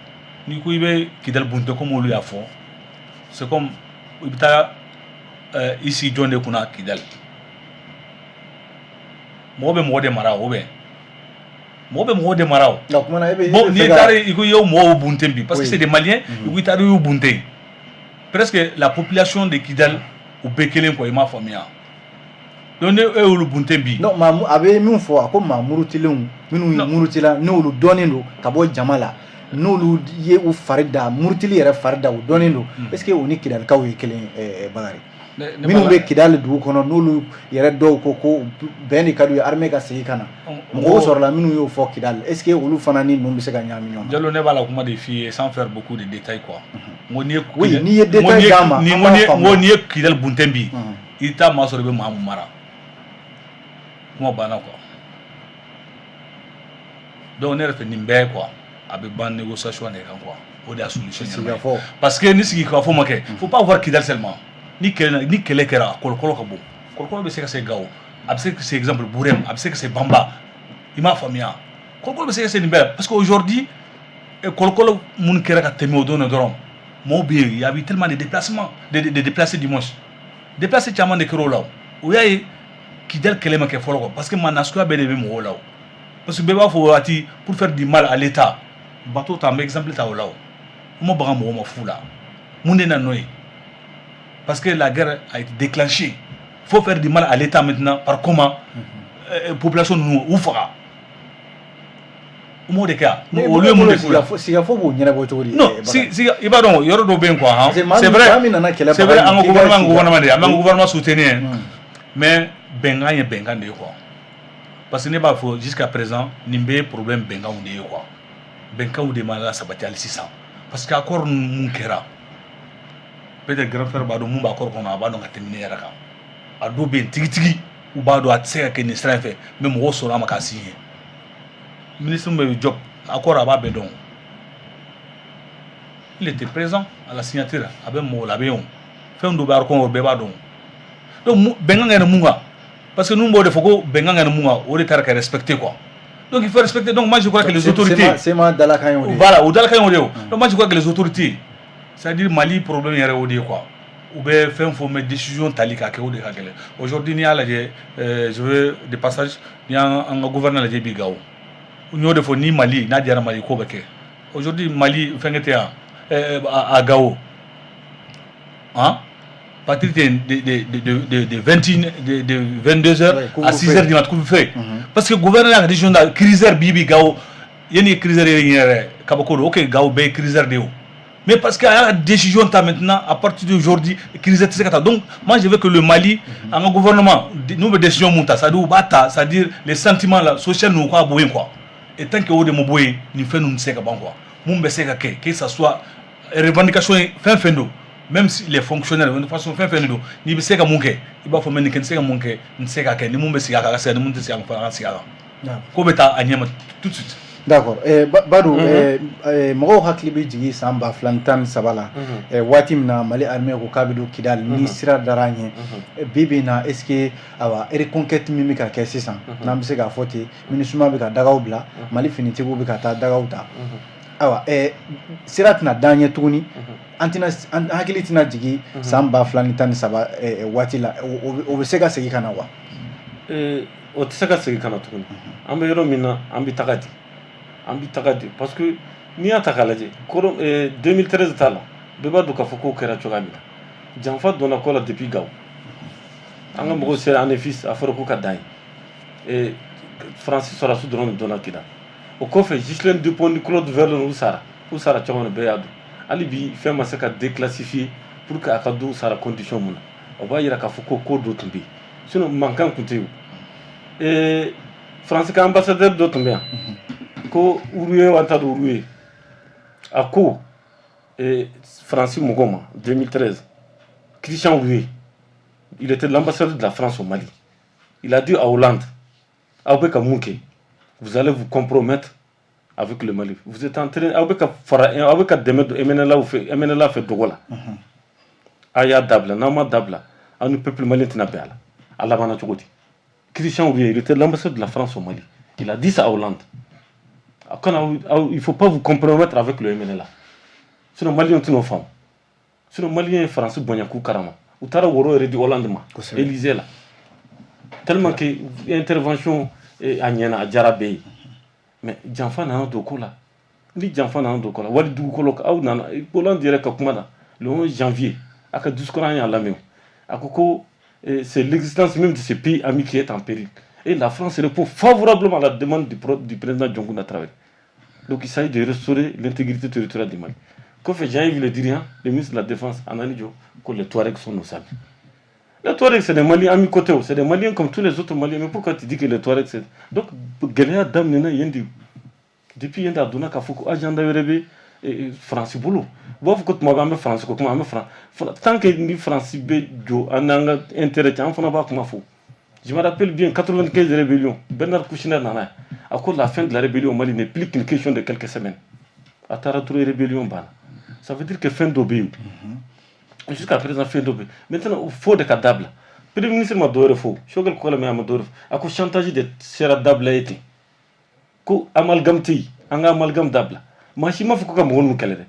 n'i ko i bɛ Kidal bunte comme olu y'a fɔ, c'est comme i bɛ taa i sigi jɔn de kunna Kidal. Mɔgɔ bɛ mɔgɔ de mara o, bɛ mɔgɔ bɛ mɔgɔ de mara o. O kumana e bɛ Bon, n'i taara i ko i y'o mɔgɔw bunte bi, parce que c'est des Maliens, i ko i taara i y'u bunte, presque la population de Kidal, u bɛɛ kelen quoi, i m'a faamuya? Donc ne e y'olu bunte bi. Non, maa a bɛ min fɔ, a ko maa murutilenw minnu murutila, n'olu dɔnnen don ka bɔ jama la, n'olu ye u fari da murutili yɛrɛ fari da, u dɔnnen don. Est ce que u ni Kidalikaw ye kelen ye, Bakari? Minnu bɛ Kidali dugu kɔnɔ, n'olu yɛrɛ dɔw ko ko bɛn de ka d'u ye, armée ka segin ka na, mɔgɔw sɔrɔla minnu y'o fɔ Kidali, est ce que olu fana ni ninnu bɛ se ka ɲagami ɲɔgɔn na? Jalo, ne b'a la kuma de f'i ye sans faire beaucoup de détails quoi. N ko n'i ye Oui, n'i ye détail d'a ma, ni an b'a n faamu. ko n'i ye Kidali bunten bi, i t'a maa sɔrɔ i bɛ maa mun mara. Kuma banna quoi. Donc ne yɛrɛ fɛ, nin bɛɛ quoi, a bɛ ban négociation de kan quoi. O de y'a solution ɲɛnama ye. Sigikafɔ. Parce que ni sigikafɔ ma kɛ, faut pas voir Kidali seulement. Ni kɛlɛ kɛra, a kɔlɔlɔ ka bon. Kɔlɔlɔ bɛ se ka se Gao, a bɛ se ka se exemple Bourem, a bɛ se ka se Bamba, i m'a faamuya? Kɔlɔlɔ bɛ se ka se nin bɛɛ la, parce que aujourd'hui, kɔlɔlɔ minnu kɛra ka tɛmɛ o don na dɔrɔn, mɔgɔw bɛ yen, il y a eu tellement de déplacements, de déplacés, du moins déplacés caman de kɛra o la. O y'a ye Kidali kɛlɛ ma kɛ fɔlɔ quoi, parce que maa nasuguya bɛɛ de bɛ mɔgɔw la o, parce que bɛɛ b'a fɔ o waati pour faire du mal à l'État. Bateau ta, an bɛ exemple ta o la. O ma baga mɔgɔ ma fu la, mun de nana n'o ye? Parce que la guerre a été déclenchée, faut faire du mal à l'État maintenant. Par comment? Population ninnu u faga, u m'o de kɛ yan, olu ye mun de k'u la? Sigikafɔ b'o ɲɛnabɔ cogo di? Non, si si i b'a dɔn yɔrɔ dɔw bɛ yen quoi han. Parce que C'est vrai, maa min nana kɛlɛ c'est vrai, an ka k'i gouvernement, sigi gouvernement de, an b'an ka gouvernement soutenir, mais bɛnkan ye bɛnkan de ye quoi. Parce que ne b'a fɔ, jusqu'à présent, nin bɛɛ ye problème bɛnkanw de ye quoi. Bɛnkanw de ma la sabati hali sisan, parce que accord mun kɛra, peut-être grand frère b'a dɔn mun b'a accord kɔnɔ, a b'a dɔn ka tɛmɛ ne yɛrɛ kan. A dɔw bɛ yen tigitigi, u b'a dɔn a tɛ se ka kɛ nin sira in fɛ, mais mɔgɔw sɔrɔ a ma k'a signer. Ministre min bɛ Diop, accord a b'a bɛɛ dɔn, il était présent à la signature, a bɛ mɔgɔw la, a bɛ yen o. Fɛn dɔ bɛ accord kɔnɔ, o bɛɛ b'a dɔn. Donc bɛnkan kɛra mun kan? Parce que ninnu b'o de fɔ ko bɛnkan kɛra mun kan, o de taara ka respecter quoi. Donc il faut respecter. Donc moi je crois que les autorités, CMA dalakan ye o de ye. Voilà, o dalakan ye o de ye o. Donc moi je crois que les autorités, c'est-à-dire Mali problème yɛrɛ o de ye quoi. U bɛ fɛn fɔ, mais décision tali k'a kɛ, o de ka gɛlɛn. Aujourd'hui, n'i y'a lajɛ, je veux de passage, n'i y'an an ka gouverneur lajɛ bi Gao, n y'o de fɔ, ni Mali n'a diyara Mali ko bɛ kɛ. Aujourd'hui Mali fɛnkɛ tɛ yan, à Gao hein, partir de 21, de 22 heures à 6 heures du matin, couvre-feu. Parce que gouverneur y'a ka décision ta, criseur bi bi Gao, yanni criseur yɛrɛ kabako don, ok, Gao bɛɛ ye criseur de ye o. Mais parce que a y'a décision ta maintenant, à partir d'aujourd'hui, criseur tɛ se ka ta. Donc moi je veux que le Mali, an ka gouvernement, n'u bɛ décision mun ta, c'est-à-dire u b'a ta, c'est-à-dire les sentiments là, social ninnu, u k'a bɔ yen quoi. Et tant que o de ma bɔ yen, nin fɛn ninnu tɛ se ka ban quoi. Mun bɛ se ka kɛ, que ça soit revendication ye, fɛn fɛn don, même si les fonctionnaires de façon fɛn fɛn de don, n'i bɛ se ka mun kɛ, i b'a fɔ, mais nin kɛ, n tɛ se ka mun kɛ, n tɛ se ka kɛ, ni mun bɛ sigi a kan, a ka sigi, ni mun tɛ sigi a kan fana, a ka sigi a kan, ko bɛ taa a ɲɛma tout de suite. D'accord. Badou, mɔgɔw hakili bɛ jigin san 2013 la, waati min na Mali armée ko k'a bɛ don Kidali, ni sira dara a ɲɛ. Bi bi in na, est ce que awa reconquête min bɛ ka kɛ sisan, n'an bɛ se k'a fɔ ten, MINUSMA bɛ ka dagaw bila, Mali finitigiw bɛ ka taa dagaw ta, ayiwa, sira tɛna d'an ɲɛ tuguni, an tɛna, an hakili tɛna jigin san 2013 waati la, o bɛ se ka segin ka na wa? O tɛ se ka segin ka na tuguni. An bɛ yɔrɔ min na, an bɛ taga di, an bɛ taga di, parce que n'i y'a ta k'a lajɛ kɔrɔ, 2013 ta la, bɛɛ b'a dɔn k'a fɔ k'o kɛra cogoya min na, janfa donna ko la depuis Gao. An ka mɔgɔw sera Anefis, a fɔra ko ka dan ye, Faransi sɔrɔdasi dɔrɔn de donna Kidal. O kɔfɛ, Ghislaine Dupont ni Claude Verlon, u sara, u sara cogo min na, bɛɛ y'a dɔn. Hali bi fɛn ma se ka déclassifier pour que a ka dɔn u sara condition mun na. O b'a yira k'a fɔ ko ko dɔ tun bɛ yen, sinon mankan tun tɛ yen o. Faransi ka ambassadeur dɔ tun bɛ yan ko Uruye wa, n t'a dɔn Uruye. A ko Faransi mɔgɔw ma 2013, Christian Rouyer, il était l'ambassadeur de la France au Mali, il a dit à Hollande: aw bɛ ka mun kɛ? Vous allez vous compromettre avec le Mali. Vous êtes en train, aw bɛ ka fara, aw bɛ ka dɛmɛ don MNLA fɛ, MNLA fɛ dogo la. A y'a dabila, n'aw ma dabila, aw ni peuple malien tɛna bɛn a la. A labanna cogo di? Christian Rouyer, il était l'ambassadeur de la France au Mali, il a dit ça à Hollande: il faut pas vous compromettre avec le MNLA, sinon malien tɛn'o faamu. Sinon malien ye Faransi bonya k'u karama, u taara woro yɛrɛ di Hollande ma Élysée la, tellement que intervention a ɲɛna, a diyara bɛɛ ye. Mais janfa nana don ko la. Ni janfa nana don ko la, wali dugukolo aw nana, Hollande yɛrɛ ka kuma la le 11 janvier, a ka discours, an y'a lamɛn, a ko ko c'est l'existence même de ce pays ami qui est en péril et la France répond favorablement à la demande du président Dioncounda Traoré. Donc il s'agit de restaurer l'intégrité territoriale du Mali. Kɔfɛ, Jean-Yves Le Drian, le ministre de la Défense, a nana jɔ ko les Touaregs sont nos amis. Les Touaregs, c'est des Maliens amis côté, c'est des Maliens comme tous les autres Maliens. Mais pourquoi tu dis que les Touaregs, c'est... Donc gɛlɛya daminɛna yen de. Depuis yen de, a donna k'a fɔ ko agenda wɛrɛ bɛ Faransi bolo. U b'a fɔ ko tuma bɛɛ an bɛ Faransi ko kuma, an bɛ Faransi. Tant que ni Faransi bɛ jɔ an n'an ka intérêt cɛ, an fana b'a kuma fɔ. Je me rappelle bien, 95 rébellion, Bernard Kouchner nana yan. A ko la fin de la rébellion au Mali n'est plus qu'une question de quelques semaines. A taara dɔrɔn, rébellion banna. Ça veut dire que fɛn dɔ bɛ yen. Jusqu'à présent, fɛn dɔ bɛ yen. Maintenant, fo de ka dabila. Premier ministre ma dɔ wɛrɛ fɔ. Choguel Kokalla a ma dɔ wɛrɛ fɔ. A ko chantage de sera dabila ye ten. Ko amalgame tɛ yen, an ka amalgame dabila. Maa si m'a fɔ ko ka mɔgɔ ninnu kɛlɛ dɛ.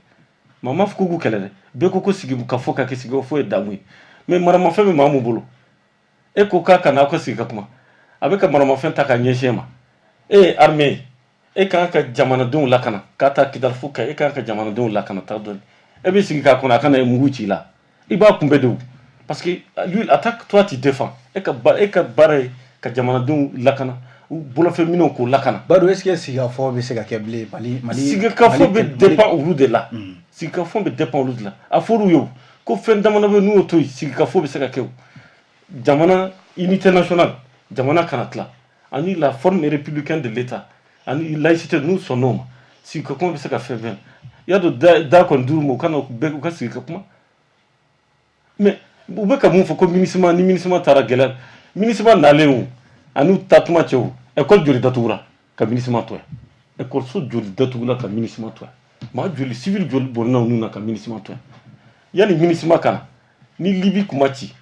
Maa m'a fɔ ko k'u kɛlɛ dɛ. Bɛɛ ko ko sigi ka fɔ ka kɛ sigi fo ye damu ye. Mais maramafɛn bɛ maa mun bolo? E ko k'a ka na aw ka sigi ka kuma. A bɛ ka maramafɛn ta k'a ɲɛsin e ma. E ye armée ye. E kan ka jamanadenw lakana k'a ta Kidali fo Kayi, e kan ka jamanadenw lakana ta dɔɔni. E bɛ sigi k'a kɔnɔ a kana mugu ci i la. I b'a kunbɛ de o. Parce que lui, il attaque, toi tu défends. E ka baara ye ka jamanadenw lakana, u bolofɛn minɛnw k'u lakana. Badou, est-ce que sigikafɔ bɛ se ka kɛ bilen Mali? Sigikafɔ bɛ dépend olu de la. Sigikafɔ bɛ dépend olu de la. A fɔr'u ye o ko fɛn damadɔ bɛ, n'u y'o to yen, sigikafɔ bɛ se ka kɛ o. Jamana unité nationale, jamana kana tila, ani la forme républicaine de l'État, ani laïcité, n'u sɔnn'o ma, sigikafɔ bɛ se ka fɛn fɛn. I y'a dɔn, da kɔni d'u ma, u kana bɛɛ u ka sigi ka kuma. Mais u bɛ ka mun fɔ ko MINUSMA, ni MINUSMA taara gɛlɛya, MINUSMA nalen o ani u taatuma cɛ o, école joli datugura ka MINUSMA to yan? École so joli datugula ka MINUSMA to yan? Maa joli, civil joli bɔnna u na ka MINUSMA to yan? Yanni MINUSMA ka na, ni Libi kun ma ci,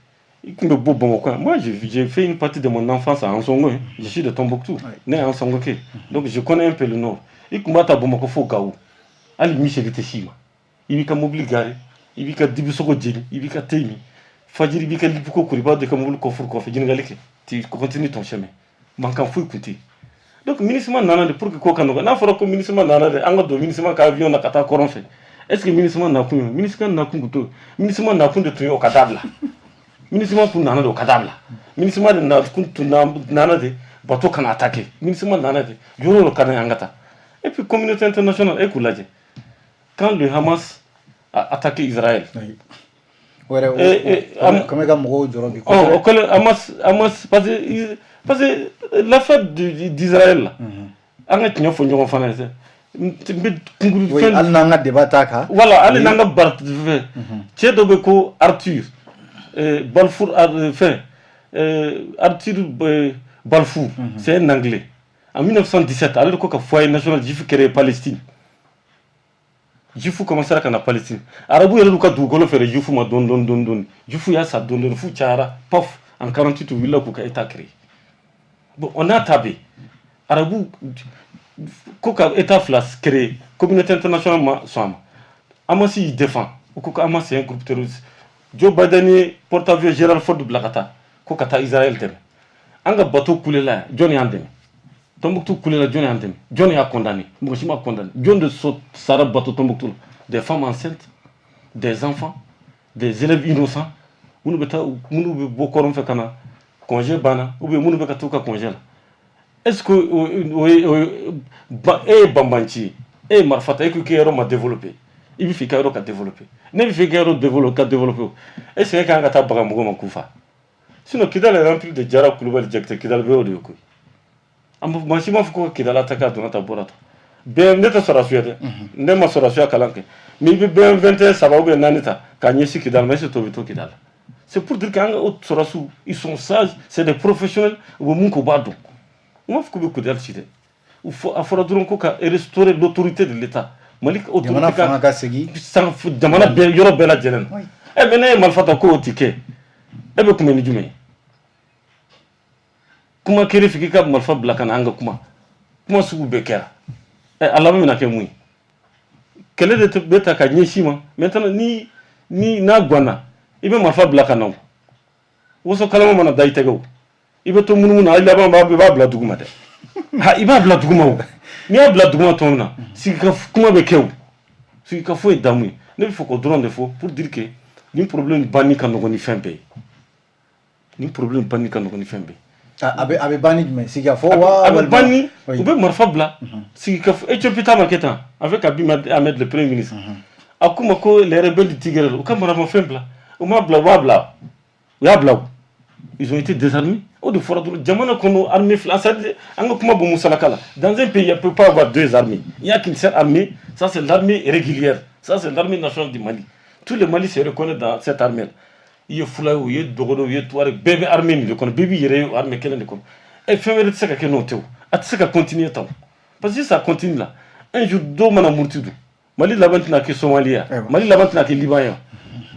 i kun bɛ bɔ Bamakɔ yan. Moi, j'ai fait une partie de mon enfance à Ansongo, hein. Je suis de Tombouctou, ne ye Ansongo kɛ, donc je connais un peu le nord. I kun b'a ta Bamakɔ fo Gawo, hali miseli tɛ s'i ma. I b'i ka mobili garer, i b'i ka dibisogo jeni, i b'i ka te min, fajiri i b'i ka libuko kori, i b'a don i ka mobili coffre kɔfɛ, ɲininkali kɛ, tu continues ton chemin, mankan foyi kun tɛ yen. Donc MINUSMA nana de pour que ko ka nɔgɔ. N'a fɔra ko MINUSMA nana de, an ka don MINUSMA ka avion na ka taa kɔrɔn fɛ, est ce que MINUSMA nakun ye? MINUSMA nakun kun t'o. MINUSMA nakun de tun ye o ka dabila. MINUSMA kun nana de o ka dabila. MINUSMA de nakun tun nana de bateau kana attaquer. MINUSMA nana de yɔrɔ o yɔrɔ ka na an ka taa. Et puis communauté internationale, e k'u lajɛ, quand le Hamas a attaqué Israël, O yɛrɛ o kɛmɛ ka mɔgɔw jɔrɔ bi. Ɔ, o kɛlen Hamas, parce que l'affaire d'Israël là, an ka tiɲɛ fɔ ɲɔgɔn fana ye, n bɛ kunkuru fɛn. Hali n'an ka débat t'a kan. Voilà, hali n'an ka bar fɛn, cɛ dɔ bɛ ko Arthur Balfour, fɛn, Arthur Balfour, c'est un Anglais. En 1917, ale de ko ka foyer national juif créé Palestine. Juif commencera ka na Palestine. Arabu yɛrɛ y'u ka dugukolo feere juif ma dɔɔni dɔɔni dɔɔni dɔɔni. Juif y'a sa dɔɔni dɔɔni f'u cayara, paf, en 48, u wulila k'u ka état créé. Bon, on a ta bɛ arabu ko ka état fila créé, communauté internationale ma sɔn a ma. Hamas y'i défend, u ko ko Hamas, c'est un groupe terroriste. Joe Biden ye porte-avions Gerald Ford bila ka taa ko ka taa Israël dɛmɛ. An ka bateau kulela yan, jɔn y'an dɛmɛ? Tombouctou kulela, jɔn y'an dɛmɛ? Jɔn y'a condamné? Mɔgɔ si ma condamné. Jɔn de sara bateau Tombouctou la? Des femmes enceintes, des enfants, des élèves innocents, minnu bɛ taa, minnu bɛ bɔ kɔrɔn fɛ ka na, congé banna, ou bien minnu bɛ ka t'u ka congé la. Est ce que o ye e ye banbanci ye, e ye marifa ta, e ko k'i ka yɔrɔ ma développer, i bɛ fɛ i ka yɔrɔ ka développer, ne bɛ fɛ i ka yɔrɔ développer ka développer, o est ce que e kan ka taa baga mɔgɔ ma k'u fa? Sinon Kidal est rempli de Jara, Kulubali, Jakite. Kidal bɛɛ y'o de ye koyi. An maa si m'a fɔ ko ka Kidal attaquer, a donna tan, a bɔra tan. BM, ne tɛ sɔrɔdasiya dɛ, ne ma sɔrɔdasiya kalan kɛ, mais i bɛ BM 21 saba ou bien naani ta k'a ɲɛsin Kidal ma, est-ce que tɔ bɛ to Kidal? C'est pour dire qu'an ka sɔrɔdasiw, ils sont sages, c'est des professionnels. U bɛ mun kɛ, u b'a dɔn. U m'a fɔ k'u bɛ Kidal ci dɛ, a fɔra dɔrɔn ko ka restaurer l'autorité de l'État. Mali jamana fanga ka segin san jamana bɛɛ, yɔrɔ bɛɛ lajɛlen na. Ɛ, mais ne ye marifa ta k'o ti kɛ, e bɛ kunbɛn ni jumɛn ye? Kuma kɛra f'i ka marifa bila ka na an ka kuma. Kuma sugu bɛɛ kɛra. Ɛ, a laban bɛna kɛ mun ye? Kɛlɛ de bɛ ta ka ɲɛsin ma. Maintenant, ni n'a ganna, i bɛ marifa bila ka na. O woso kalama mana da i tɛgɛ, o i bɛ to munumunu na, i laban i b'a bila duguma dɛ. Ha, i b'a bila duguma. O n'i y'a bila duguma tuma min na, sigi ka kuma bɛ kɛ. O sigi ka fɔ ye damu ye. Ne bɛ fɛ k'o dɔrɔn de fɔ pour dire que nin problème banni ka nɔgɔn ni fɛn bɛɛ ye. Nin problème banni ka nɔgɔn ni fɛn bɛɛ ye. A bɛ ban ni jumɛn? Sigikafɔ wa? A bɛ ban ni u bɛ marifa bila. Sigikafɔ, Éthiopie ta ma kɛ tan avec Abiy Ahmed, le premier ministre. A k'u ma ko les rebelles du Tigré, u ka maramafɛn bila. U m'a bila, u b'a bila, u y'a bila. Ils ont été désarmés. O de fɔra dɔrɔn, jamana kɔnɔ armée fila, an ka kuma bɔ musalaka la. Dans un pays, il ne peut pas avoir deux armées. Il n'y a qu'une seule armée, ça c'est l'armée régulière, ça c'est l'armée nationale du Mali. Tout le Mali se reconnaît dans cette armée là. I ye fula ye o, i ye dɔgɔnɔ, i ye tuareg, bɛɛ bɛ armée nin de kɔnɔ, bɛɛ b'i yɛrɛ ye armée kelen de kɔnɔ. Ɛ, fɛn wɛrɛ tɛ se ka kɛ n'o tɛ. O a tɛ se ka continuer tan, parce que si ça continue là, un jour dɔw mana muruti dun, Mali laban tɛna kɛ Somalie ye, Mali laban tɛna kɛ Liban ye.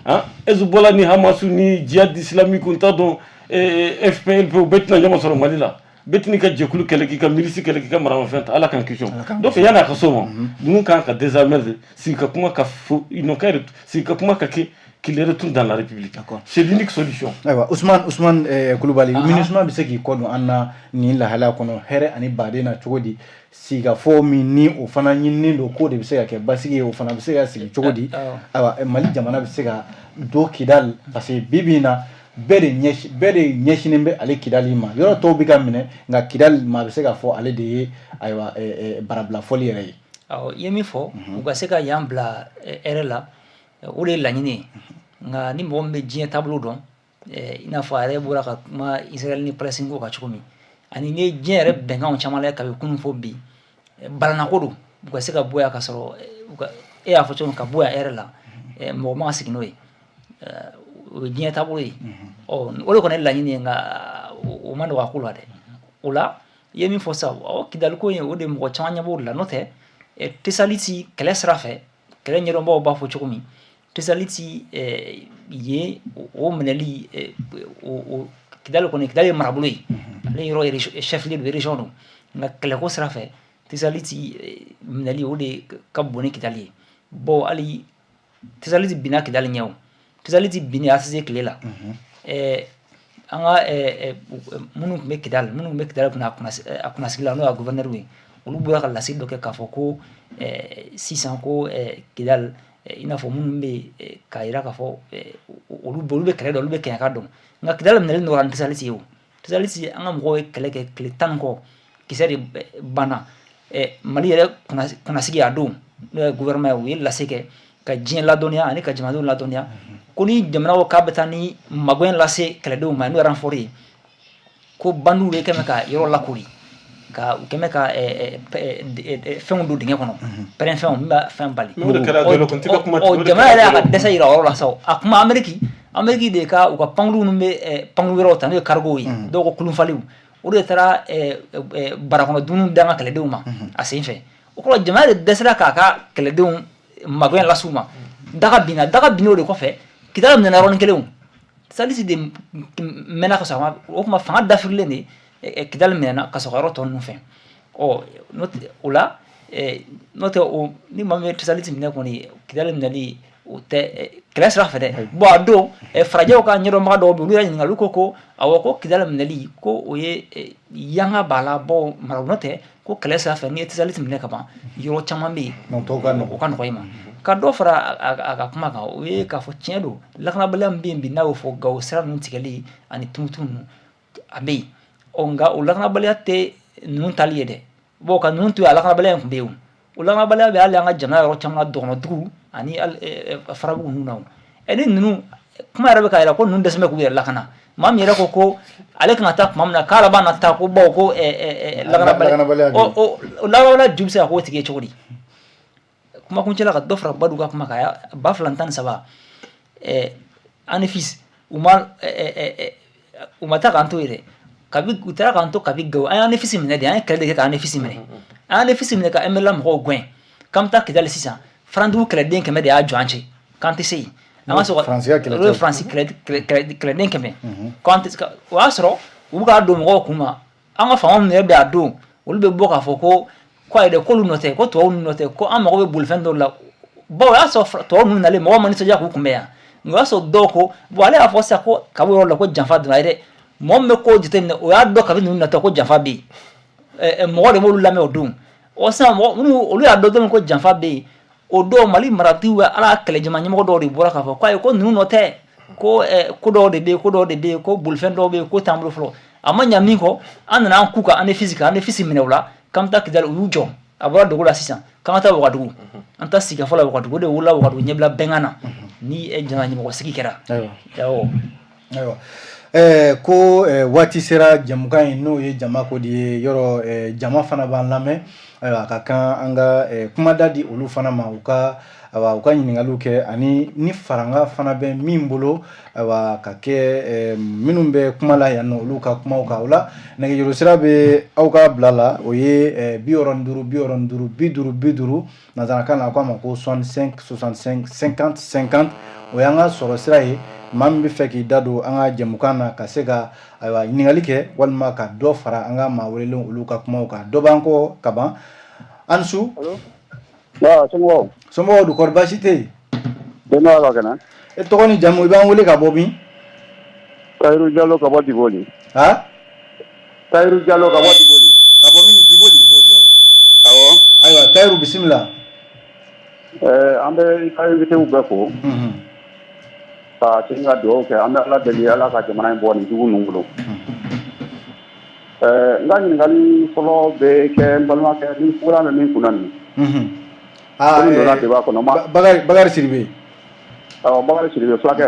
Han, Hezbollah ni Hamas ni Djihad islamique, n t'a dɔn, FPLP, u bɛɛ tɛna ɲɔgɔn sɔrɔ Mali la. Bɛɛ tɛn'i ka jɛkulu kɛlɛ, k'i ka milice kɛlɛ, k'i ka maramafɛn ta. Ala k'an kisi o ma. Donc yanni a ka s'o ma, ninnu kan ka désarmer de, sigi ka kuma ka fɔ. Ils n'ont qu'à sigi ka kuma ka kɛ, qu'il retourne dans la République. C'est l'unique solution. Ayiwa, Ousmane Kulubali, MINUSMA bɛ se k'i kɔ don an na nin lahalaya kɔnɔ hɛrɛ ani baden na cogo di? Sigikafɔ min ni o fana ɲininen don, k'o de bɛ se ka kɛ basigi ye, o fana bɛ se ka sigi cogo di? Ayiwa, Mali jamana bɛ se ka don Kidali, parce que bi bi in na, bɛɛ de ɲɛsinnen bɛ ale Kidali ma. Yɔrɔ tɔw bɛ ka minɛ, nka Kidali, maa bɛ se k'a fɔ ale de ye, ayiwa, barabilafɔli yɛrɛ ye. Awɔ, i ye min fɔ, u ka se ka yan bila hɛrɛ la, o de ye laɲini ye. Nka ni mɔgɔ min bɛ diɲɛ taabolo dɔn, i n'a fɔ a yɛrɛ bɔra ka kuma Israël ni Palestine ko kan cogo min, ani n'i ye diɲɛ yɛrɛ bɛnkanw caman lajɛ kabi kunun fɔ bi, balanako don. U ka se ka bɔ yan ka sɔrɔ u ka, e y'a fɔ cogo min, ka bɔ yan hɛrɛ la, mɔgɔ man ka sigi n'o ye. O ye diɲɛ taabolo ye. Ɔ, o de kɔni ye laɲini ye, nka o ma nɔgɔ a ko la dɛ. O la, i ye min fɔ sisan, awɔ, Kidali ko in, o de mɔgɔ caman ɲɛ b'o de la. N'o tɛ, Tesaliti kɛlɛ sira fɛ, kɛlɛ ɲɛdɔnbaw b'a fɔ cogo min, Tesaliti yen, o minɛli, o Kidali kɔni, Kidali ye marabolo ye, ale yɔrɔ ye chef lieu de région don. Nka kɛlɛko sira fɛ, Tesaliti minɛli, o de ka bon ni Kidali ye. Bon, hali Tesaliti binna Kidali ɲɛ. O Tesaliti binni ACC tile la, an ka minnu tun bɛ Kidali, minnu tun bɛ Kidali kunna a kunnasigi la, n'o y'a gouverneur ye, olu bɔra ka laseli dɔ kɛ k'a fɔ ko sisan ko Kidali, i n'a fɔ minnu bɛ yen, k'a jira k'a fɔ olu bɛ kɛlɛ dɔn, olu bɛ kɛɲɛka dɔn. Nka Kidali minɛli nɔgɔyara ni Tesaliti ye. O Tesaliti, an ka mɔgɔw ye kɛlɛ kɛ tile 10 kɔ, kisɛ de banna. Mali yɛrɛ kunnasigi a don, n'o ye gouvernement ye, u ye lase kɛ ka diɲɛ ladɔnniya ani ka jamanadenw ladɔnniya ko ni jamana ko k'a bɛ taa ni magɛn lase kɛlɛdenw ma, n'o ye renfort ye, ko bandiw de kɛmɛ ka yɔrɔ lakori, ka u kɛmɛ ka fɛnw don dingɛ kɔnɔ, pɛrɛnfɛnw min b'a fɛn bali. Ɔ, jamana yɛrɛ y'a ka dɛsɛ yira o yɔrɔ la sa. A kuma Amérique de ka u ka pankuru minnu bɛ pankuru wɛrɛw ta, n'o ye cargo ye, dɔw ko kulunfaliw, o de taara barakɔnɔ dumuni d'an ka kɛlɛdenw ma a sen fɛ. O kɔrɔ, jamana de dɛsɛra k'a ka kɛlɛdenw magɛn las'u ma. Daga binna, daga binnen o de kɔfɛ, Kidali minɛna yɔrɔnin kelen. Tesaliti de mɛnna ka sɔrɔ a ma. O tuma, fanga dafirilen de Kidali minɛna ka sɔrɔ ka yɔrɔ tɔ ninnu fɛn. Ɔ, o la, n'o tɛ, o ni maa min ye Tesaliti minɛ kɔni, Kidali minɛli o tɛ kɛlɛ sira fɛ dɛ. Bon, a don, farajɛw ka ɲɛdɔnbaga dɔw bɛ yen, olu yɛrɛ ɲininkali ko awɔ, ko Kidali minɛli, ko o ye yanga b'a la bɔ mara. N'o tɛ, ko kɛlɛ sira fɛ, n'i ye Tesaliti minɛ ka ban, yɔrɔ caman bɛ yen, o ka nɔgɔ i ma. Ka dɔ fara a ka kuma kan, o ye k'a fɔ tiɲɛ don, lakanabaliya min bɛ yen bi, n'a y'o fɔ, Gawo sira ninnu tigɛli ani Tumutu ninnu, a bɛ yen. Ɔ, nka o lakanabaliya tɛ ninnu tali ye dɛ. Bon, ka ninnu to yen, a lakanabaliya in tun bɛ yen. O lakanabaliya bɛ hali an ka jamana yɔrɔ caman na, dɔgɔnɔdugu ani farabugu ninnu na. O ɛ, ni ninnu Kuma yɛrɛ bɛ k'a jira ko ninnu dɛsɛ bɛ k'u yɛrɛ lakana. Maa min yɛrɛ ko ko ale kan ka taa tuma min na, k'a laban na taa, ko bawo ko lakanabaliya, o lakanabaliya ju bɛ se ka k'o tigi ye cogo di? Kumakuncɛ la, ka dɔ fara Badu ka kuma kan, 2013, Anefis, u ma taa k'an to yen dɛ. Kabi u taara k'an to kabi Gawo, an ye Anefis minɛ de, an ye kɛlɛ de kɛ ka Anefis minɛ. An ye Anefis minɛ ka MNLA mɔgɔw gɛn k'an bɛ taa Kidali. Sisan Farantigiw kɛlɛden 100 de y'a jɔ an cɛ k'an tɛ se yen. An ka sɔrɔ olu ye Faransi kɛlɛden 100 k'an tɛ. O y'a sɔrɔ u bɛ k'a don mɔgɔw kun ma. An ka faama minnu yɛrɛ bɛ a don, olu bɛ bɔ k'a fɔ ko ayi dɛ, k'olu nɔ tɛ, ko tubabuw nɔ tɛ, ko an mago bɛ bolifɛn dɔw la. Bawo o y'a sɔrɔ tubabu ninnu nalen, mɔgɔw ma nisɔndiya k'u kunbɛn yan. Nka o y'a sɔrɔ dɔw ko bon, ale y'a fɔ sisan ko ka bɔ yɔrɔ la ko janfa donna ye dɛ. Mɔgɔ min bɛ ko jateminɛ, o y'a dɔn kabi ninnu natɔ ko janfa bɛ yen. Mɔgɔ de b'olu lamɛn o don. Ɔ sisan, mɔgɔ minnu olu y'a dɔn don min ko janfa bɛ yen, o don Mali maratigiw, ala kɛlɛjama ɲɛmɔgɔ dɔw de bɔra k'a fɔ ko ayi, ko ninnu nɔ tɛ, ko ko dɔw de bɛ yen, ko dɔw de bɛ yen, ko bolifɛn dɔw bɛ yen, ko t'an bolo fɔlɔ. A ma ɲa min kɔ, an nana an k'u kan Anefis, kan Anefis minɛ o la k'an bɛ taa Kidali, u y'u jɔ. A bɔra dugu la sisan k'an ka taa Wagadugu, an taa sigikafɔ la Wagadugu. O de wolola Wagadugu ɲɛbila bɛnkan na ni jamana ɲɛmɔgɔ sigi kɛra. Awɔ, ayiwa, ko waati sera jɛmukan in, n'o ye jama ko de ye. Yɔrɔ jama fana b'an lamɛn. Ayiwa, a ka kan an ka kumada di olu fana ma, u ka, ayiwa, u ka ɲininkaliw kɛ, ani ni faranga fana bɛ min bolo, ayiwa, ka kɛ minnu bɛ kuma la yan nɔ, olu ka kumaw kan. O la, nɛgɛjuru sira bɛ aw ka bila la, o ye 65 65 50 50. Nanzarakan na, a ko a ma ko 65 65 50 50. O y'an ka sɔrɔ sira ye. Maa min bɛ fɛ k'i da don an ka jɛmukan na, ka se ka, ayiwa, ɲininkali kɛ walima ka dɔ fara an ka maa welelenw olu ka kumaw kan. Dɔ b'an kɔ ka ban. An su. Somɔgɔw? Somɔgɔw dun, kɔri baasi tɛ yen? Denbaya ka kɛnɛ? E tɔgɔ ni jamu, i b'an wele ka bɔ min? Tayiru Jalo ka bɔ Diboli. Ha? Tayiru Jalo ka bɔ Diboli. Ka bɔ min? Diboli? Awɔ. Ayiwa Tayiru, bisimila. An bɛ i ka invité bɛɛ fo ka segin ka dugawu kɛ. An bɛ Ala deli, Ala ka jamana in bɔ nin jugu ninnu bolo. N ka ɲininkali fɔlɔ bɛ kɛ n balimakɛ ni fugulan bɛ min kunna nin. Aa. Ko min donna débat kɔnɔ ma. Bakari Sidibe. Awɔ, Bakari Sidibe fulakɛ.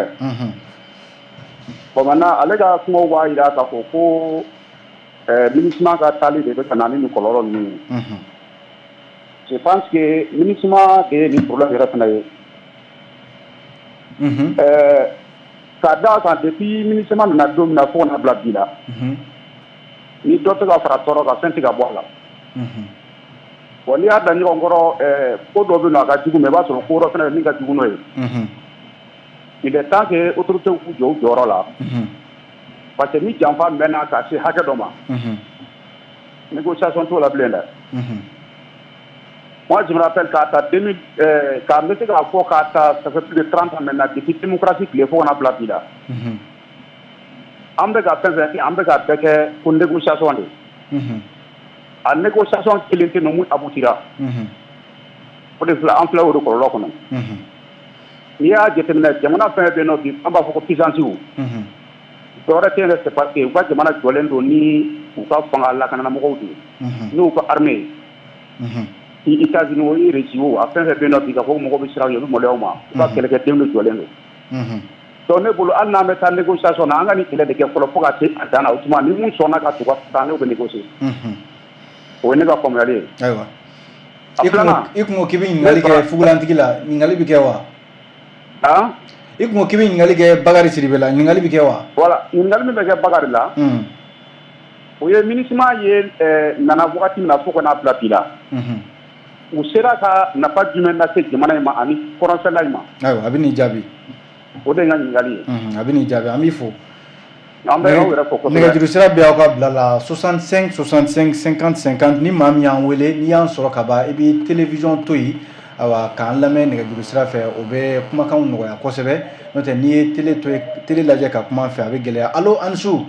Bon, maintenant, ale ka kumaw b'a jira k'a fɔ ko MINUSMA ka taali de bɛ ka na ni nin kɔlɔlɔ ninnu ye. Je pense que MINUSMA de ye nin problème yɛrɛ fana ye. K'a da kan, depuis MINUSMA nana don min na fo ka na bila bi la, ni dɔ tɛ ka fara tɔɔrɔ kan, fɛn tɛ ka bɔ a la. Bon, n'i y'a da ɲɔgɔn kɔrɔ, ko dɔ bɛ yen nɔ, a ka jugu, mais i b'a sɔrɔ ko wɛrɛ fana bɛ min ka jugu n'o ye. Il est temps que autorités k'u jɔ u jɔyɔrɔ la. Parce que ni janfa mɛnna ka se hakɛ dɔ ma, négociation t'o la bilen dɛ. Moi, je me rappelle k'a ta 2000, k'a n bɛ se k'a fɔ k'a ta, ça fait plus de 30 ans maintenant, depuis démocratie tile fo ka na bila bi la. An bɛ ka fɛn fɛn kɛ, an bɛ ka bɛɛ kɛ ko négociation de. A négociation kelen tɛ yen nɔ mun aboutira. O de filɛ, an filɛ o de kɔlɔlɔ kɔnɔ. N'i y'a jateminɛ, jamana fɛn fɛn bɛ yen nɔ bi, an b'a fɔ ko puissance, dɔwɛrɛ tɛ yen dɛ, c'est parce que u ka jamana jɔlen don ni u ka fanga lakanamɔgɔw de ye, n'u ka armée ye. I États-Unis o, i Russie o, a fɛn fɛn bɛ yen nɔ bi, ka fɔ ko mɔgɔw bɛ siran u ɲɛ, u bɛ maloya u ma, u ka kɛlɛkɛdenw de jɔlen don. Donc ne bolo, hali n'an bɛ taa négociation na, an ka nin kɛlɛ de kɛ fɔlɔ fo ka se a dan na. O tuma ni mun sɔnna ka tugu ka taa, n'o bɛ négocier. O ye ne ka faamuyali ye. Ayiwa. A filanan. I kun ko k'i bɛ ɲininkali kɛ fugulantigi la, ɲininkali bɛ kɛ wa? Han? I kun ko k'i bɛ ɲininkali kɛ Bakari Sidibe la, ɲininkali bɛ kɛ wa? Voilà, ɲininkali min bɛ kɛ Bakari la, o ye MINUSMA ye nana wagati min na fo ka n'a bila bi la, u sera ka nafa jumɛn lase jamana in ma ani kɔrɔnfɛla in ma? Ayiwa, a bɛ n'i jaabi. O de ye n ka ɲininkali ye. A bɛ n'i jaabi, an b'i fo. An bɛ aw yɛrɛ fo kosɛbɛ. Nɛgɛjuru sira bɛ aw ka bila la, 65 65 50 50. Ni maa min y'an wele, n'i y'an sɔrɔ ka ban, i bɛ télévision to yen, ayiwa, k'an lamɛn nɛgɛjuru sira fɛ. O bɛ kumakanw nɔgɔya kosɛbɛ. N'o tɛ, n'i ye télé to yen, télé lajɛ ka kuma an fɛ, a bɛ gɛlɛya. Allo, an su.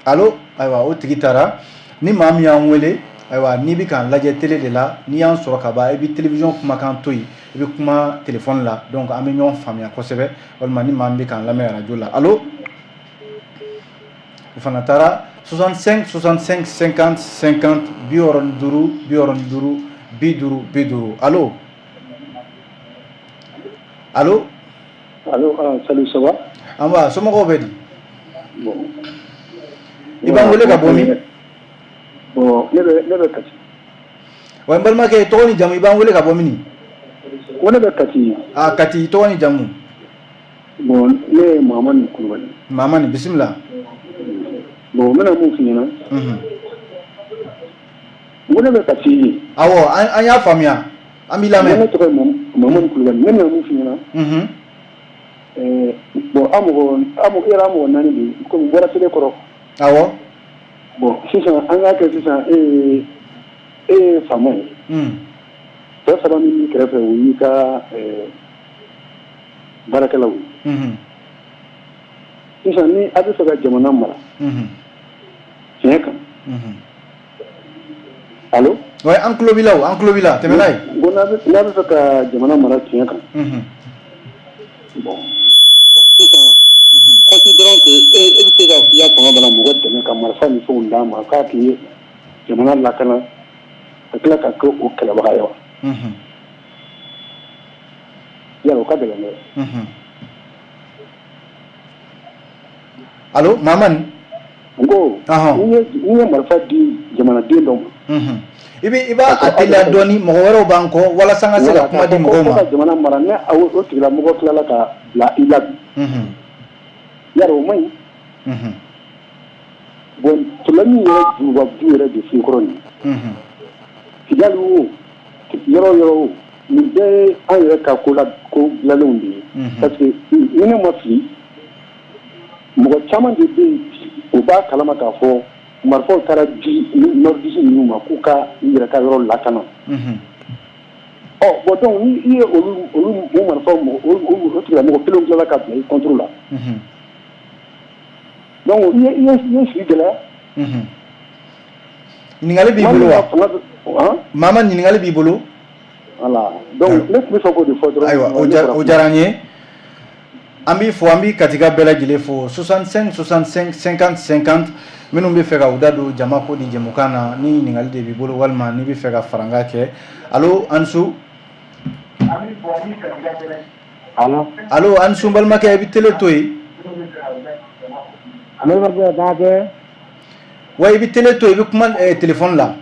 Allo, ayiwa, o tigi taara. Ni maa min y'an wele, ayiwa, n'i bɛ k'an lajɛ télé de la, n'i y'an sɔrɔ ka ban, i bɛ télévision kumakan to yen, i bɛ kuma téléphone la. Donc an bɛ ɲɔgɔn faamuya kosɛbɛ. Walima ni maa min bɛ k'an lamɛn radio la. Allo, o fana taara. 65 65 50 50, 65 65 50 50. Allo, Allo? Allo, ah, salut, ça va? An ba, somɔgɔw bɛ di? Bon. I b'an wele ka bɔ min? Bon, ne bɛ Kati. Wa n balimakɛ, tɔgɔ ni jamu, i b'an wele ka bɔ min? Ko ne bɛ Kati. Ah, Kati, tɔgɔ ni jamu? Bon, ne ye Mahamani Kulubali. Mahamani, bisimila. Bon, n bɛna mun f'i ɲɛna? N ko ne bɛ Kati. Awɔ, an y'a faamuya. An b'i lamɛn. Ne tɔgɔ ye Mahamani Kulubali. Ne bɛna mun f'i ɲɛna? Bon, an mɔgɔ, an mɔgɔ, yɛrɛ an mɔgɔ naani de, komi n bɔra télé kɔrɔ. Awɔ. Bon, sisan an k'a kɛ sisan e ye faama ye. Tɔ saba min b'i kɛrɛfɛ, o y'i ka baarakɛlaw ye. Sisan ni a bɛ fɛ ka jamana mara tiɲɛ kan. Allo? Ouais, an tulo b'i la o, an tulo b'i la, tɛmɛ n'a ye. N ko n'a bɛ fɛ ka jamana mara tiɲɛ kan. Bon, sisan considérons que e bɛ se ka i ka fanga bana mɔgɔ dɛmɛ ka marifa ni fɛnw d'a ma k'a k'i jamana lakana, ka tila ka kɛ o kɛlɛbaga ye wa? Yala o ka gɛlɛn dɛ. Allo, Mahamani? N ko n'i ye marifa di jamanaden dɔ ma. I b'a a teliya dɔɔni, mɔgɔ wɛrɛw b'an kɔ, walasa an ka se ka kuma di mɔgɔw ma. Ko ka jamana mara, ne o tigilamɔgɔ tilala ka bila i la bi. Yala o man ɲi? Bon, problème yɛrɛ juba ju yɛrɛ de filɛ kɔrɔ nin ye. Kidali o, yɔrɔ o yɔrɔ o, nin bɛɛ ye an yɛrɛ ka ko la ko dilanlenw de ye. Parce que ni ne ma fili, mɔgɔ caman de bɛ yen bi, o b'a kalama k'a fɔ marifaw taara di nordiste ninnu ma k'u ka u yɛrɛ ka yɔrɔ lakana. Ɔ bon, donc ni i ye olu o marifaw mɔgɔ o tigilamɔgɔ kelenw tilala ka bila i contre la. Donc i ye sigi gɛlɛya. Ɲininkali b'i bolo wa? Mahamani, ɲininkali b'i bolo? Voilà, donc ne tun bɛ fɛ k'o de fɔ dɔrɔn. Ayiwa, o diyara n ye. An b'i fo, an b'i Katika bɛɛ lajɛlen fo. 65 65 50 50, minnu bɛ fɛ ka u da don jama ko di jɛmukan na, ni ɲininkali de b'i bolo walima n'i bɛ fɛ ka farankan kɛ. Allo, an su. Allo. Allo, an su, n balimakɛ, i bɛ télé to yen. Allo, b'a kɛ. Wa i bɛ télé to yen, i bɛ kuma téléphone la.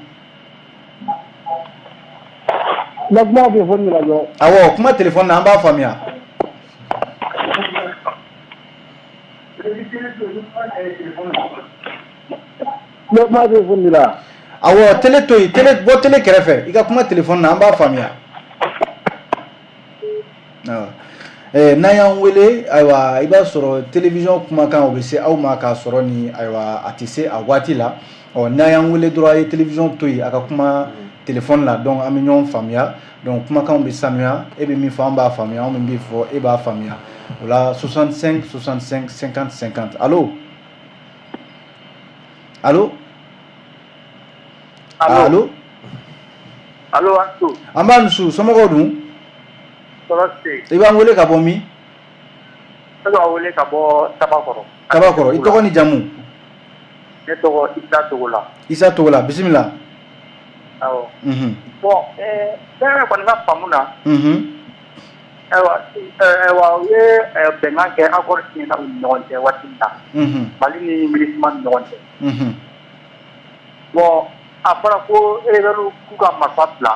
N bɛ kuma téléphone de la dɔrɔn. Awɔ, kuma téléphone na, an b'a faamuya. N bɛ kuma téléphone de la. Awɔ, télé to yen, télé bɔ télé kɛrɛfɛ, i ka kuma téléphone na, an b'a faamuya. N'an y'an wele, ayiwa, i b'a sɔrɔ télévision kumakan o bɛ se aw ma k'a sɔrɔ ni ayiwa a tɛ se a waati la. Ɔ, n'an y'an wele dɔrɔn, a ye télévision to yen, a ka kuma téléphone la, donc an bɛ ɲɔgɔn faamuya, donc kumakanw bɛ sanuya, e bɛ min fɔ an b'a faamuya, anw min bɛ fɔ e b'a faamuya. O la 65 65 50 50. Allo, allo, allo. Allo. An b'a nusu, somɔgɔw dun? Tɔɔrɔ tɛ yen. I b'an wele ka bɔ min? Ne b'a wele ka bɔ Tabakɔrɔ. Tabakɔrɔ, i tɔgɔ ni jamu? Ne tɔgɔ Isa Togola. Isa Togola, bisimila. Awɔ. Bon, ne yɛrɛ kɔni ka faamu na. Ayiwa, u ye bɛnkan kɛ, accord signé u ni ɲɔgɔn cɛ waati min na. Mali ni MINUSMA ni ɲɔgɔn cɛ. Bon, a fɔra ko rebelle k'u ka marifa bila.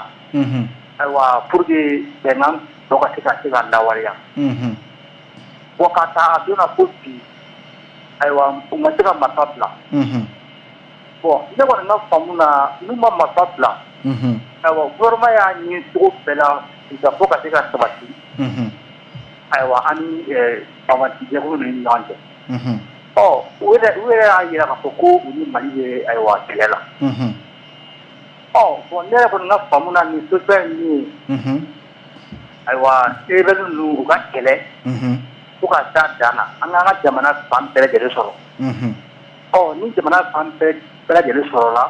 Ayiwa, pour que bɛnkan dɔ ka se ka lawaleya. Bon, ka ta a don na fo bi, ayiwa, u ma se ka marifa bila. Bon, ne kɔni ka faamu na, n'u ma marifa bila, ayiwa, gouvernement y'a ɲini cogo bɛɛ la fo ka se ka sabati. Ayiwa, an ni banbaaci jɛkulu ninnu ni ɲɔgɔn cɛ. Ɔ, u yɛrɛ y'a jira k'a fɔ ko u ni Mali bɛ, ayiwa, kɛlɛ la. Ɔ bon, ne yɛrɛ kɔni ka faamu na, nin solution ye min ye, ayiwa, rebelle ninnu u ka kɛlɛ fo ka taa dan na, an k'an ka jamana fan bɛɛ lajɛlen sɔrɔ. Ɔ, ni jamana fan bɛɛ lajɛlen sɔrɔla,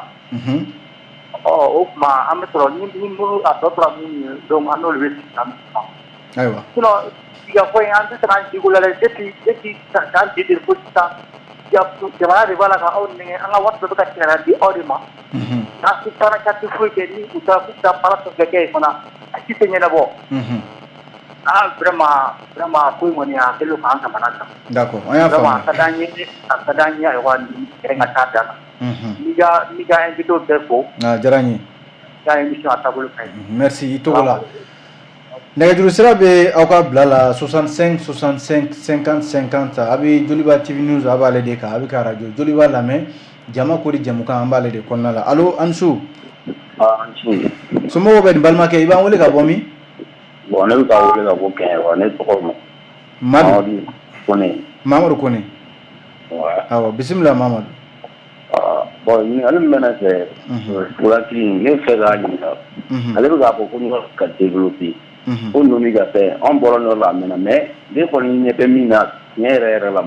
ɔ, o tuma an bɛ sɔrɔ ni minnu a tɔ tora minnu ye, donc an n'olu bɛ sigi k'an kuma. Ayiwa. Sinon sigikafɔ in, an tɛ se k'an jigi o la dɛ, depuis san 20 fo sisan, jamana de b'a la ka aw nɛgɛ, an ka wari bɛɛ bɛ ka tigɛ ka di aw de ma. N'an si taara ka foyi kɛ, ni u taara k'u bɛ taa baara fɛn fɛn kɛ yen fana, a si tɛ ɲɛnabɔ. Ah, vraiment, vraiment, ko in kɔni, a kɛlen don k'an kamana gan. D'accord, an y'a Vraiment, faamuya. a ka d'an ye, a ka d'an ye, ayiwa, nin kɛlɛ ka taa da la. N b'i ka invité bɛɛ fo. A diyara n ye. I ka émission a taabolo ka ɲi. Merci, i tɔgɔ la. Nɛgɛjuru sira bɛ aw ka bila la, 65 65 50 50. A bɛ Joliba TV News, a b'ale de kan, a bɛ ka radio Joliba lamɛn. Jama Kori jɛmukan, an b'ale de kɔnɔna la. Allo, an su. Ah, an su. Somɔgɔw bɛ nin? Balimakɛ, i b'an wele ka bɔ min? Bon, ne bɛ ka wele ka bɔ Kɛɲɛba. Ne tɔgɔ ma Madu. Mamadu Kone. Mamadu Kone. Ouais. Awɔ, bisimila Mamadu. Ah, bon, ɲininkali min bɛ ne fɛ, Furakiri, ne fɛ k'a ɲininka. Ale bɛ k'a fɔ ko nord ka développer. Ko ninnu ka fɛn, an bɔra nord la a mɛnna, mais ne kɔni ɲɛ bɛ min na tiɲɛ yɛrɛ yɛrɛ la,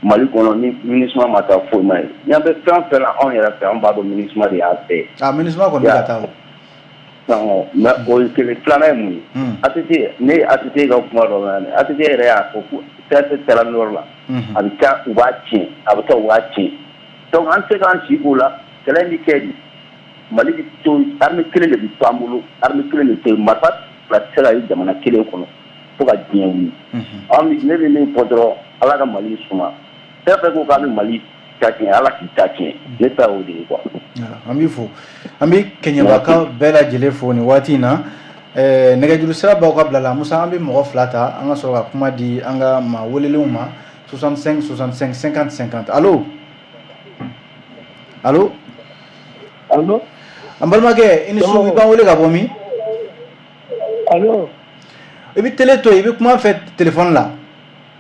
Mali kɔnɔ, ni MINUSMA ma taa, foyi ma ye. Ɲɛ bɛ fɛn fɛn la, anw yɛrɛ fɛ, an b'a dɔn MINUSMA de y'a bɛɛ. Ah, MINUSMA kɔni bɛ ka taa o. Mais o ye kelen. Filanan ye mun ye? ATT, ne ye ATT ka kuma dɔ mɛn. ATT yɛrɛ y'a fɔ ko fɛn fɛn taara nord la, a bɛ taa, u b'a tiɲɛ, a bɛ taa, u b'a tiɲɛ. Donc an tɛ se k'an si k'o la. Kɛlɛ in bɛ kɛ di? Mali bɛ to, armée kelen de bɛ to an bolo, armée kelen de bɛ to yen. Marifa fila tɛ se ka ye jamana kelen kɔnɔ fo ka diɲɛ wuli. An bɛ, ne bɛ min fɔ dɔrɔn, Ala ka Mali suma. Fɛn fɛn ko k'a bɛ Mali ta tiɲɛ, Ala k'i ta tiɲɛ. Ne ta y'o de ye quoi. An b'i fo, an bɛ Kɛɲɛbakaw bɛɛ lajɛlen fo nin waati in na. Nɛgɛjuru sira b'aw ka bila la. Musa, an bɛ mɔgɔ fila ta, an ka sɔrɔ ka kuma di an ka maa welelenw ma, 65 65 50 50. Allo, allo. Allo. An balimakɛ, i ni su. I b'an wele ka bɔ min? Allo. I bɛ télé to yen, i bɛ kuma fɛ téléphone la.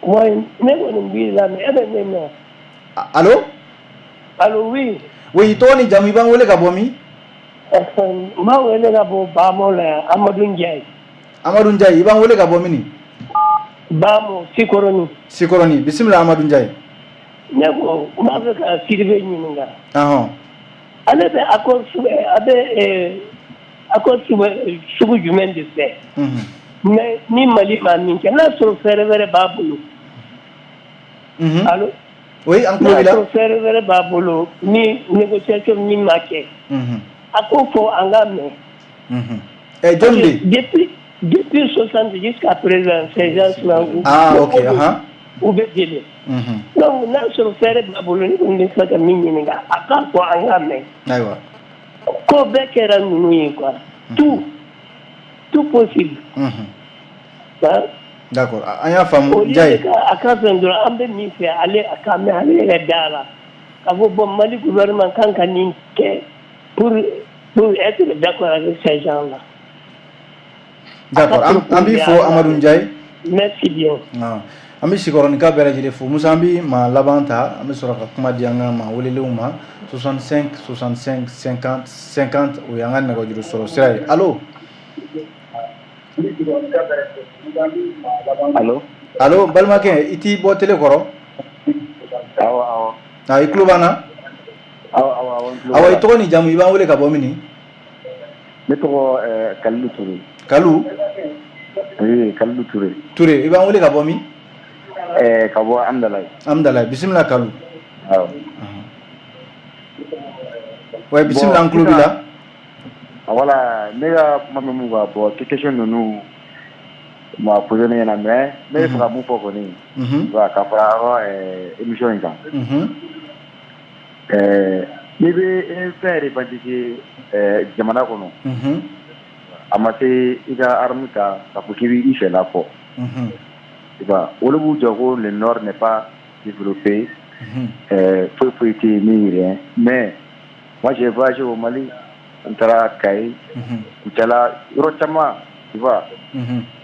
Oui, ne kɔni b'i lamɛn, e bɛ ne mɛn? Allo. Allo, oui. Oui, i tɔgɔ ni jamu, i b'an wele ka bɔ min? N b'a wele ka bɔ Bamo la yan, Amadu Njayi. Amadu Njayi, i b'an wele ka bɔ min? Bamo, Sikɔrɔni. Sikɔrɔni, bisimila Amadu Njayi. Ne ko n b'a fɛ ka Sidibe ɲininka. Ale bɛ accord sugu, a bɛ accord sugu jumɛn de fɛ? Mais ni Mali ma min kɛ, n'a sɔrɔ fɛɛrɛ wɛrɛ b'a bolo. Allo. Oui, an tulo N'a b'i la. sɔrɔ fɛɛrɛ wɛrɛ b'a bolo ni négociation min ma kɛ, a k'o fɔ an k'a mɛn. Ɛ, jɔn de? Depuis 60 jusqu'à présent, ces gens-là, Ah, ok, ahan. u bɛ deli. Donc n'a sɔrɔ fɛɛrɛ b'a bolo, ne kɔni bɛ fɛ ka min ɲininka, a k'a fɔ an k'a mɛn. Ko bɛɛ kɛra ninnu ye quoi. Tout possible. Hein? D'accord, an y'a faamu. Au lieu de Njayi. ka a ka fɛn dɔrɔn, an bɛ min fɛ, ale a k'a mɛn ale yɛrɛ da la k'a fɔ bon, Mali gouvernement kan ka nin kɛ pour être d'accord avec ces gens-là. D'accord, an b'i fo Amadu Njayi. Merci bien. Ah, an bɛ Sikɔrɔnika bɛɛ lajɛlen fo. Musa, an bɛ maa laban ta, an bɛ sɔrɔ ka kuma di an ka maa welelenw ma. 65 65 50 50, o y'an ka nɛgɛjuru sɔrɔ sira ye. Allo. Allo. Allo, balimakɛ, i t'i bɔ télé kɔrɔ? Awɔ. Ah, i tulo b'an na? Awɔ, n tulo Awɔ, b'a i la. tɔgɔ ni jamu, i b'an wele ka bɔ min? Ne tɔgɔ Kalilu Ture. Kalu? Oui, Kalilu Ture. Ture, i b'an wele ka bɔ min? Ka bɔ Amdalayi. Amdalayi, bisimila Kalu. Awɔ. Ouais, bisimila, an tulo b'i la. Voilà, ne ka kuma bɛ mun kan, bon, question ninnu ma posé ne ɲɛna, mais ne bɛ fɛ ka mun fɔ kɔni, voilà, ka fara aw ka émission in kan. N'i bɛ fɛn revendiquer jamana kɔnɔ, a ma se i ka arme ta k'a fɔ k'i b'i fɛla fɔ. Tu vois, olu b'u jɔ ko le nord n'est pas développé, foyi foyi tɛ yen ni rien, mais moi j'ai voyagé au Mali, n taara Kayi, Kucala, yɔrɔ caman, tu vois.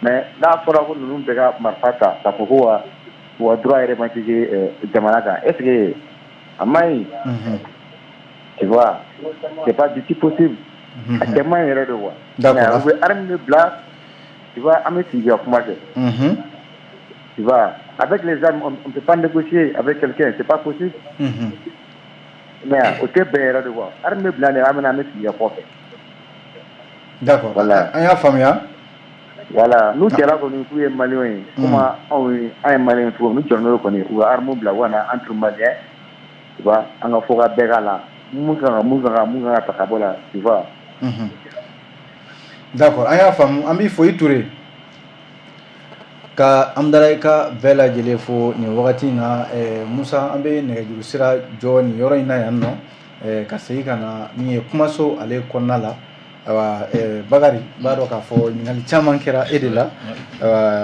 Mais n'a fɔra ko ninnu bɛɛ ka marifa ta k'a fɔ ko ka droit revendiquer jamana kan, est ce que a man ɲi? Tu vois, c'est pas du tout possible. A cɛ man ɲi yɛrɛ de quoi. D'accord. Mais u bɛ arme de bila, tu vois, an bɛ sigi ka kuma kɛ. Tu vois, avec les armes, on ne peut pas négocier avec quelqu'un, c'est pas possible. Mais o tɛ bɛn yɛrɛ de quoi. Arme bɛ bila nin, an bɛna, an bɛ sigi ka kɔfɛ. D'accord. Voilà. An y'a faamuya. Voilà, n'u jɛra kɔni k'u ye maliyɛnw ye, komi anw ye, an ye maliyɛn cogo min, n'u jɔra n'o ye kɔni, u ka arme bila, u ka na entre maliens, tu vois, an ka fɔ ka bɛɛ k'a la. Mun kan ka ta ka bɔ la, tu vois. D'accord, an y'a faamu, an b'i fo i Ture. Ka Hamdalayika bɛɛ lajɛlen fo nin wagati in na. Musa, an bɛ nɛgɛjuru sira jɔ nin yɔrɔ in na yan nɔ, ka segin ka na min ye kumaso ale kɔnɔna la. Ayiwa Bakari, b'a dɔn k'a fɔ ɲininkali caman kɛra e de la,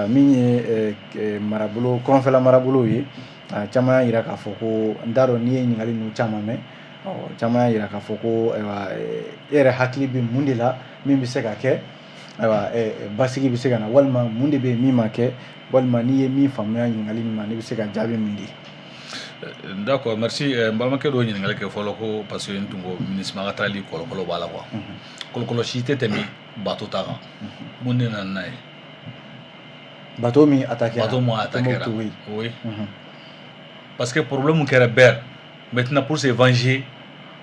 min ye marabolo kɔrɔnfɛla marabolo ye. Caman y'a jira k'a fɔ ko, n t'a dɔn n'i ye ɲininkali ninnu caman mɛn, caman y'a jira k'a fɔ ko ayiwa, e yɛrɛ hakili bɛ mun de la min bɛ se ka kɛ, ayiwa, basigi bɛ se ka na, walima mun de bɛ yen min ma kɛ, walima n'i ye min faamuya ɲininkali min ma, n'i bɛ se ka jaabi min di? D'accord, merci. N balimakɛ dɔ ye ɲininkali kɛ fɔlɔ ko parce que n tun ko MINUSMA ka taali kɔlɔlɔ b'a la quoi. Kɔlɔlɔ si tɛ tɛmɛ bateau ta kan. Mun de nana n'a ye? Bateau min attaqué? Bateau min attaqué, oui, parce que problème kɛra bɛɛ. Maintenant, pour se venger,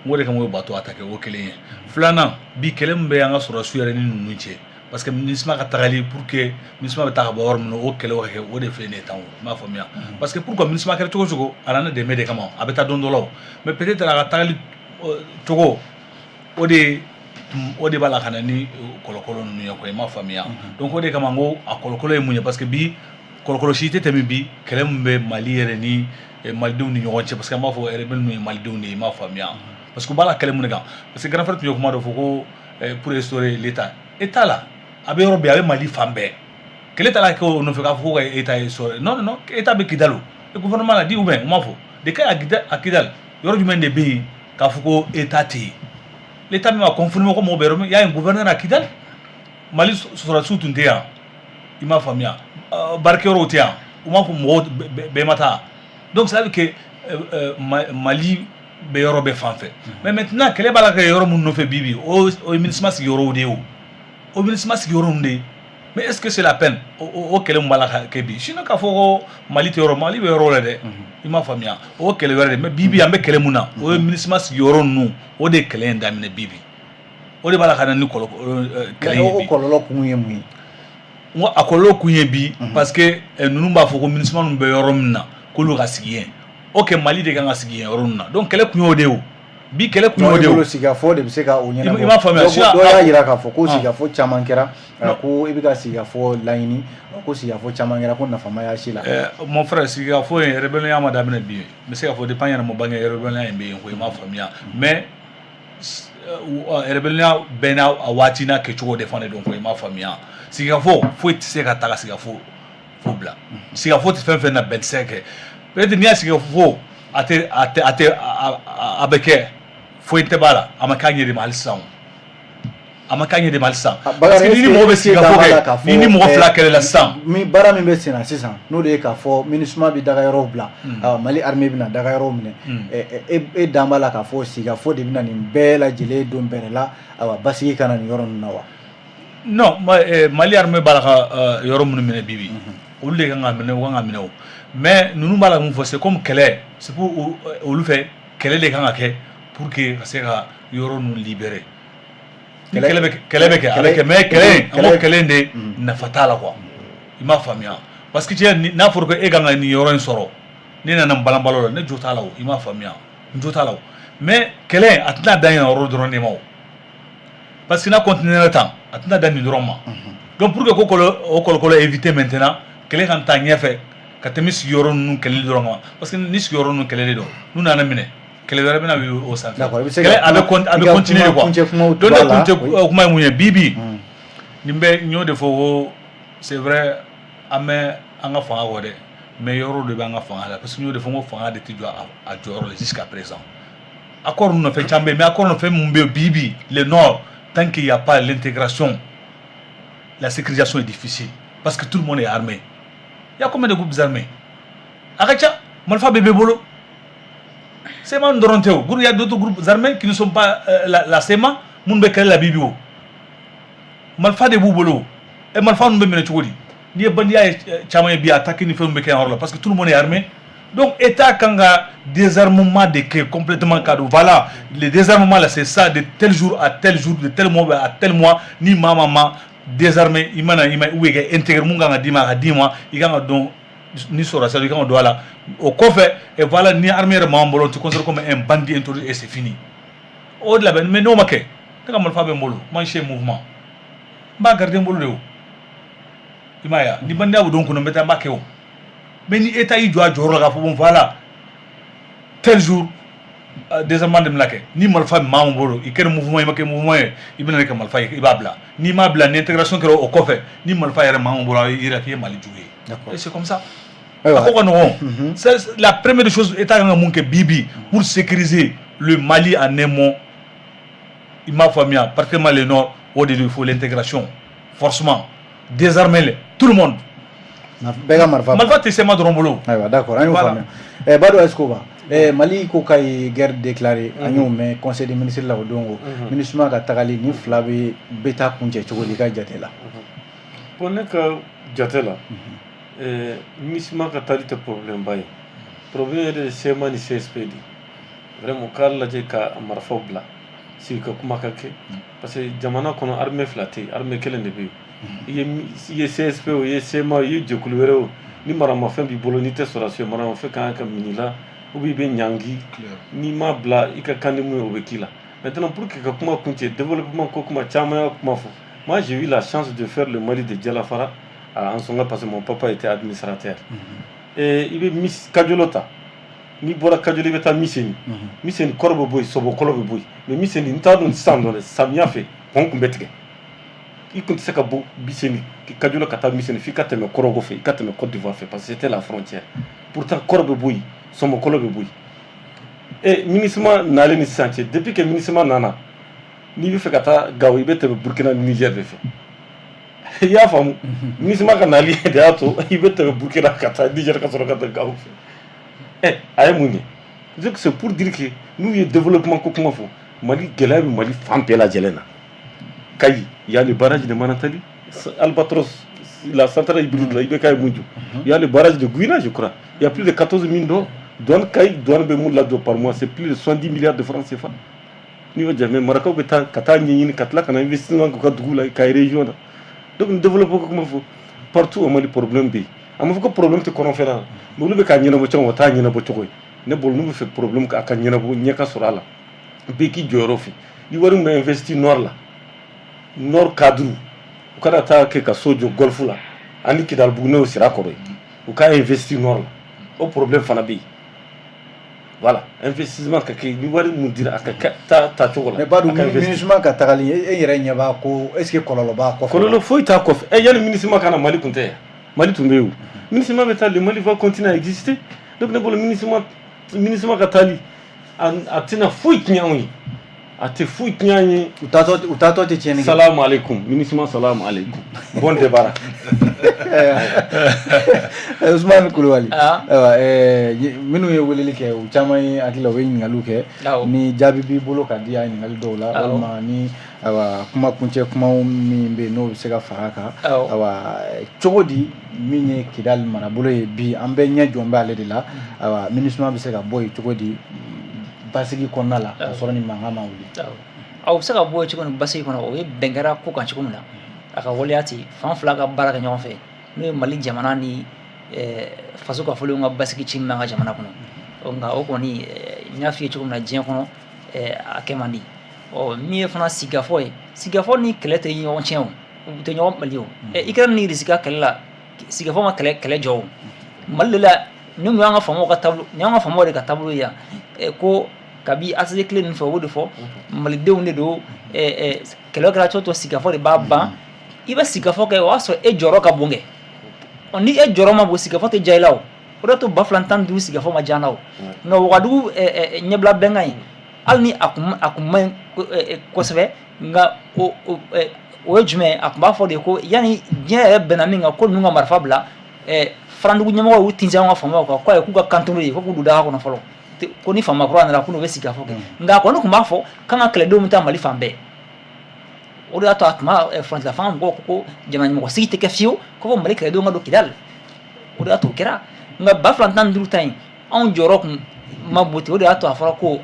n ko de kama o ye bateau attaqué. O kelen ye. Filanan, bi kɛlɛ min bɛ an ka sɔrɔdasiw yɛrɛ ni ninnu cɛ, parce que MINUSMA ka tagali, pour que MINUSMA bɛ taa ka bɔ yɔrɔ min na, o kɛlɛ ka kɛ, o de filɛ nin ye tan. O i m'a faamuya? Parce que pourquoi MINUSMA kɛra cogo o cogo, a nana dɛmɛ de kama, a bɛ taa don dɔ la o. Mais peut-être a ka tagali cogo, o de b'a la ka na ni kɔlɔkɔlɔ ninnu ye quoi. I m'a faamuya? Donc o de kama n ko a kɔlɔkɔlɔ ye mun ye, parce que bi kɔlɔkɔlɔ si tɛ tɛmɛ bi kɛlɛ min bɛ Mali yɛrɛ ni malidenw ni ɲɔgɔn cɛ, parce que an b'a fɔ rebelle ninnu ye malidenw de ye. I m'a faamuya? Parce que u b'a la kɛlɛ mun de kan? Parce que grand frère tun ye kuma dɔ fɔ ko pour restaurer l'état, état la a bɛ yɔrɔ bɛɛ, a bɛ Mali fan bɛɛ. Kɛlɛ t'a la kɛ o nɔfɛ k'a fɔ ko ka état restaurer. Non, non, non, état bɛ Kidal, o gouvernement l'a dit ou bien u m'a fɔ de ka à Kidal, yɔrɔ jumɛn de bɛ yen k'a fɔ ko état tɛ yen? L'état min ma confirmé ko mɔgɔ bɛ yɔrɔ min, y a un gouverneur à Kidal. Mali sɔrɔdasiw tun tɛ yan, i m'a faamuya? Baarakɛyɔrɔw tɛ yan, u m'a fɔ mɔgɔw bɛɛ ma taa. Donc ça veut dire que Mali bɛ yɔrɔ bɛɛ fan fɛ. Mais maintenant, kɛlɛ b'a la ka yɔrɔ min nɔfɛ bi bi, o ye MINUSMA sigiyɔrɔw de ye. O MINUSMA sigiyɔrɔ de ye. Mais est-ce que c'est la peine o kɛlɛ min b'a la ka kɛ bi? Sinon k'a fɔ ko Mali tɛ yɔrɔ, Mali bɛ yɔrɔ la dɛ, i m'a faamuya? O kɛlɛ wɛrɛ de. Mais bi bi an bɛ kɛlɛ mun na, o ye MINUSMA sigiyɔrɔ ninnu, o de ye kɛlɛ in daminɛ bi bi, o de b'a la ka na ni kɛlɛ ye bi. O kɔlɔlɔ kun ye mun ye? N ko a kɔlɔlɔ kun ye bi, parce que ninnu b'a fɔ ko MINUSMA ninnu bɛ yɔrɔ min na, k'olu ka sigi yen. Ok, Mali de kan ka sigi yen yɔrɔ ninnu na. Donc kɛlɛ kun y'o de ye. O bi kɛlɛ kun y'o de ye. O sigikafɔ de bɛ se ka o ɲɛnabɔ. I m'a faamuya? Dɔw y'a jira k'a fɔ ko sigikafɔ caman kɛra, ko i bɛ ka sigikafɔ laɲini, ko sigikafɔ caman kɛra, ko nafa ma y'a si la. Mon frère, sigikafɔ in, rébellion ma daminɛ bi. N bɛ se k'a fɔ depuis an yɛrɛ ma bange, rébellion in bɛ yen ko, i m'a faamuya? Mais rébellion bɛɛ n'a a waati n'a kɛcogo de fana don ko, i m'a faamuya? Sigikafɔ foyi tɛ se ka ta ka sigikafɔ fo bila. Sigikafɔ tɛ fɛn fɛn na, bɛn tɛ se ka kɛ. Peut-être n'i y'a sigikafɔ, a tɛ a tɛ a tɛ a bɛ kɛ, foyi tɛ b'a la, a ma k'a ɲɛ de ma hali sisan, a ma k'a ɲɛ de ma hali sisan. Parce que ni mɔgɔ bɛ sigikafɔ kɛ, ni mɔgɔ fila kɛlɛla sisan. Min baara min bɛ sen na sisan, n'o de ye k'a fɔ MINUSMA bɛ daga yɔrɔw bila, Mali armée bɛna daga yɔrɔw minɛ, e dan b'a la k'a fɔ sigikafɔ de bɛna nin bɛɛ lajɛlen don bɛrɛ la, ayiwa, basigi ka na nin yɔrɔ ninnu na wa? Non, Mali armée b'a la ka yɔrɔ minnu minɛ bi bi, olu de kan ka minɛ, u kan ka minɛ o. Mais ninnu b'a la mun fɔ, c'est comme kɛlɛ, c'est pour olu fɛ, kɛlɛ de kan ka kɛ pour que ka se ka yɔrɔ ninnu libérer. Kɛlɛ bɛ kɛ, a bɛ kɛ, mais kɛlɛ in, an ko kɛlɛ in de nafa t'a la quoi. I m'a faamuya? Parce que tiɲɛ, n'a fɔra ko e kan ka nin yɔrɔ in sɔrɔ, ne nana n balanbalɔ la, ne jo t'a la o. I m'a faamuya? N jo t'a la o. Mais kɛlɛ, a tɛna dan yen yɔrɔ dɔrɔn de ma o, parce que n'a continuer tan, a tɛna dan nin dɔrɔn ma. Donc pour que ko o kɔlɔlɔ éviter maintenant, kɛlɛ kan taa ɲɛfɛ ka tɛmɛ sigiyɔrɔ ninnu kɛlɛli dɔrɔn kan, parce que ni sigiyɔrɔ ninnu kɛlɛli don, n'u nana minɛ, kɛlɛ wɛrɛ bɛna wuli o sanfɛ. Kɛlɛ a bɛ continuer de quoi. Donc ne kuncɛ kuma ye mun ye bi bi nin bɛ, n y'o de fɔ ko c'est vrai, an bɛ an ka fanga kɔ dɛ, mais yɔrɔ de bɛ an ka fanga la, parce que n y'o de fɔ n ko fanga de tɛ jɔ a jɔyɔrɔ la jusqu'à présent. Accord ninnu fɛn caman bɛ yen, mais accord ninnu fɛn mun bɛ yen bi bi, le nord, tant qu'il y a pas l'intégration, la sécurisation est difficile, parce que tout le monde est armé. Il y a combien de groupes armés? A ka ca, marifa bɛɛ bɛ bolo. CMA dɔrɔn tɛ o, il y a d'autres groupes armés qui ne sont pas la CMA, minnu bɛ kɛlɛ la bi bi, o marifa de b'u bolo. Ɛ, marifa ninnu bɛ minɛ cogo di? N'i ye bandiya ye caman ye bi, attaque ni fɛnw bɛ kɛ yɔrɔ la, parce que tout le monde est armé. Donc État kan ka désarmement de kɛ complètement ka don. Voilà, le désarmement là, c'est ça, de tel jour à tel jour, de tel mois à tel mois, ni maa maa ma désarmé, i mana i ma ou bien intégrer, mun kan ka d'i ma, a ka d'i ma, i kan ka dɔn ni sɔrɔ i kan ka don a la. O kɔfɛ, et voilà, ni armée yɛrɛ m'an bolo, tu considères comme un bandit introduit et c'est fini. O de labɛn. Mais n'o ma kɛ, ne ka marifa bɛ n bolo, moi je mouvement, n b'a garder n bolo de. O I m'a ye, ni bandiya bɛ don kɔnɔ, n bɛ taa n b'a kɛ o. Mais ni État y'i jɔ a jɔyɔrɔ la k'a fɔ bon, voilà, tel jour désarmement de bɛna kɛ, ni marifa maa min bolo, i kɛra mouvement ye, i ma kɛ mouvement ye, i bɛna kɛ marifa ye, i b'a bila. N'i m'a bila, ni intégration kɛra o kɔfɛ, ni marifa yɛrɛ maa min bolo, a yira k'i ye Mali jugu ye. Et c'est comme ça. A ko ka nɔgɔn. C'est la première des choses, État kan ka mun kɛ bi bi pour sécuriser le Mali en un mot, i m'a faamuya, particulièrement le nord, o de, il faut l'intégration forcément, désarmer tout le monde. Bɛɛ ka marifa. Marifa tɛ CMA dɔrɔn bolo. Ayiwa, d'accord, an y'o faamuya. Badou Escoba, Mali ko k'a ye guerre déclarée, an y'o mɛn conseil des ministres la o don. Ko MINUSMA ka tagali ni fila bɛ taa kuncɛ cogo di i ka jate la? Bon, ne ka jate la, MINUSMA ka taali tɛ problème ba ye. Problème yɛrɛ de CMA ni CSP de. Vraiment, k'a lajɛ ka marifaw bila, sigi ka kuma ka kɛ, parce que jamana kɔnɔ armée fila tɛ yen, armée kelen de bɛ yen. I ye CSP o, i ye CMA o, i ye jɛkulu wɛrɛ o, ni maramafɛn b'i bolo, n'i tɛ sɔrɔdasi ye, maramafɛn kan ka minɛ i la ou bien i bɛ ɲangi. N'i m'a bila, i ka kan ni mun ye, o bɛ k'i la. Maintenant, pour que ka kuma kuncɛ, développement ko kuma caman y'a kuma fɔ. Moi, j'ai eu la chance de faire le Mali de Dialafara à Ansonga parce que mon papa était administrateur. Et i bɛ Mis Kajolo ta, n'i bɔra Kajolo, i bɛ taa Miseni. Miseni kɔrɔ bɛ bɔ yen, Sɔbɔkɔlɔ bɛ bɔ yen, mais Miseni, n t'a dɔn sisan dɔn dɛ, samiya fɛ pont kun bɛ tigɛ, i kun tɛ se ka bɔ Miseni, Kajolo ka taa Miseni f'i ka tɛmɛ Kɔrɔgɔ fɛ, i ka tɛmɛ Côte d'Ivoire fɛ, parce que c'était la frontière. Pourtant kɔrɔ bɛ bɔ yen, Sɔmɔkɔlɔ bɛ bɔ yen. Et MINUSMA nalen ni sisan cɛ, depuis que MINUSMA nana, n'i bɛ fɛ ka taa Gawo, i bɛ tɛmɛ Burkina ni Niger de fɛ. I y'a faamu? MINUSMA ka nali de y'a to i bɛ tɛmɛ Burkina ka taa Niger ka sɔrɔ ka taa Gawo fɛ. Ɛ, a ye mun ɲɛ? Donc c'est pour dire que n'u ye développement ko kuma fɔ, Mali gɛlɛya bɛ Mali fan bɛɛ lajɛlen na. Kayi, il y a le barrage de Manantali, Albatros, la centrale hybride là, IBK ye mun jɔ? Il y a le barrage de Gouina, je crois, il y a plus de 14 mines d'or. Douane Kayi, douane bɛ mun ladon par mois? C'est plus de 70 milliards de francs CFA. N'i y'o jate, marakaw bɛ taa ka taa ɲɛɲini ka tila ka na investissement k'u ka dugu la, Kayi région na. Donc ni développement ko kuma fɔ, partout au Mali problème bɛ yen. A ma fɔ ko problème tɛ kɔnɔfɛn na, mais olu bɛ k'a ɲɛnabɔ cogo min, o t'a ɲɛnabɔ cogo ye. Ne bolo, n'u bɛ fɛ problème a ka ɲɛnabɔ, ɲɛ ka sɔrɔ a la, bɛɛ k'i jɔyɔrɔ fɛ. Ni wari min bɛ investi nord la, nord cadre, u kana taa kɛ ka so jɔ golf la ani Kidalibugu, n'o sira kɔrɔ ye, u k'a investi nord la. O problème fana bɛ yen. Voilà, investissement ka kɛ, ni wari mun dira, a ka kɛ taa taacogo la. Mais Badou, a ka investir. MINUSMA ka tagali, e yɛrɛ ɲɛ b'a ko, est ce que kɔlɔlɔ b'a kɔfɛ? Kɔlɔlɔ foyi t'a kɔfɛ. Ɛ, yanni MINUSMA ka na, Mali tun tɛ yan, Mali tun bɛ yen o. MINUSMA bɛ taa, le Mali va continuer à exister. Donc ne bolo, MINUSMA ka taali, a tɛna foyi tiɲɛ anw ye, a tɛ foyi tiɲɛ an ye. U taatɔ tɛ tiɲɛni kɛ. Salamu aleykum MINUSMA, salamu aleykum, bon débarras. Usumani Kulubali. Ah. Ayiwa, minnu ye weleli kɛ, u caman ye hakili la, u ye ɲininkaliw kɛ. Ni jaabi b'i bolo ka di a ɲininkali dɔw la, walima ni ayiwa kuma kuncɛ kumaw min bɛ yen, n'o bɛ se ka fara a kan. Ayiwa, cogo di min ye Kidali marabolo ye bi, an bɛɛ ɲɛ jɔn bɛ ale de la. Ayiwa, MINUSMA bɛ se ka bɔ yen cogo di basigi kɔnɔna la, ka sɔrɔ ni mankan ma wuli? Awɔ, aw bɛ se ka bɔ yen cogo min basigi kɔnɔ, o ye bɛn kɛra ko kan cogo min na, a ka waleya ten, fan fila ka baara kɛ ɲɔgɔn fɛ, n'o ye Mali jamana ni faso ka fɔlenw ka basigi ci min b'an ka jamana kɔnɔ. Ɔ, nka o kɔni, n y'a f'i ye cogo min na, diɲɛ kɔnɔ a kɛ man di. Ɔ, min ye fana sigikafɔ ye, sigikafɔ ni kɛlɛ tɛ ɲɔgɔn tiɲɛ o, u tɛ ɲɔgɔn bali o. Ukraine ni Russie ka kɛlɛ la, sigikafɔ ma kɛlɛ jɔ o. Mali de la, ni mun y'an ka faamaw ka taabolo, nin y'an ka faamaw de ka taabolo ye yan, ko kabi ACT tile ninnu fɛ, o b'o de fɔ, malidenw de don. Kɛlɛ kɛra cogo o cogo, sigikafɔ de b'a ban. I bɛ sigikafɔ kɛ, o y'a sɔrɔ e jɔyɔrɔ ka bon kɛ. Ɔ, ni e jɔyɔrɔ ma bon, sigikafɔ tɛ diya i la o. O de y'a to 2015 sigikafɔ ma diya n na o. Nka Wagadugu ɲɛbila bɛnkan in, hali ni a kun man ɲi kosɛbɛ, nka o ye jumɛn ye? A kun b'a fɔ de ko yanni diɲɛ yɛrɛ bɛnna min kan, ko ninnu ka marifa bila, farandugu ɲɛmɔgɔw y'u tintin an ka faamaw kan ko ayi, k'u ka kanto ye ko k'u don daga kɔnɔ fɔlɔ, ko ni faama kura nana, ko n'u bɛ sigikafɔ kɛ. Nka a kɔni tun b'a fɔ k'an ka kɛlɛdenw bɛ taa Mali fan bɛɛ. O de y'a to a tun b'a furancɛ fanga mɔgɔw ko jamana ɲɛmɔgɔ sigi tɛ kɛ fiyewu ko fɔ Mali kɛlɛdenw ka don Kidali. O de y'a to o kɛra. Nka 2015 ta in, anw jɔyɔrɔ kun ma bon ten. O de y'a to a fɔra ko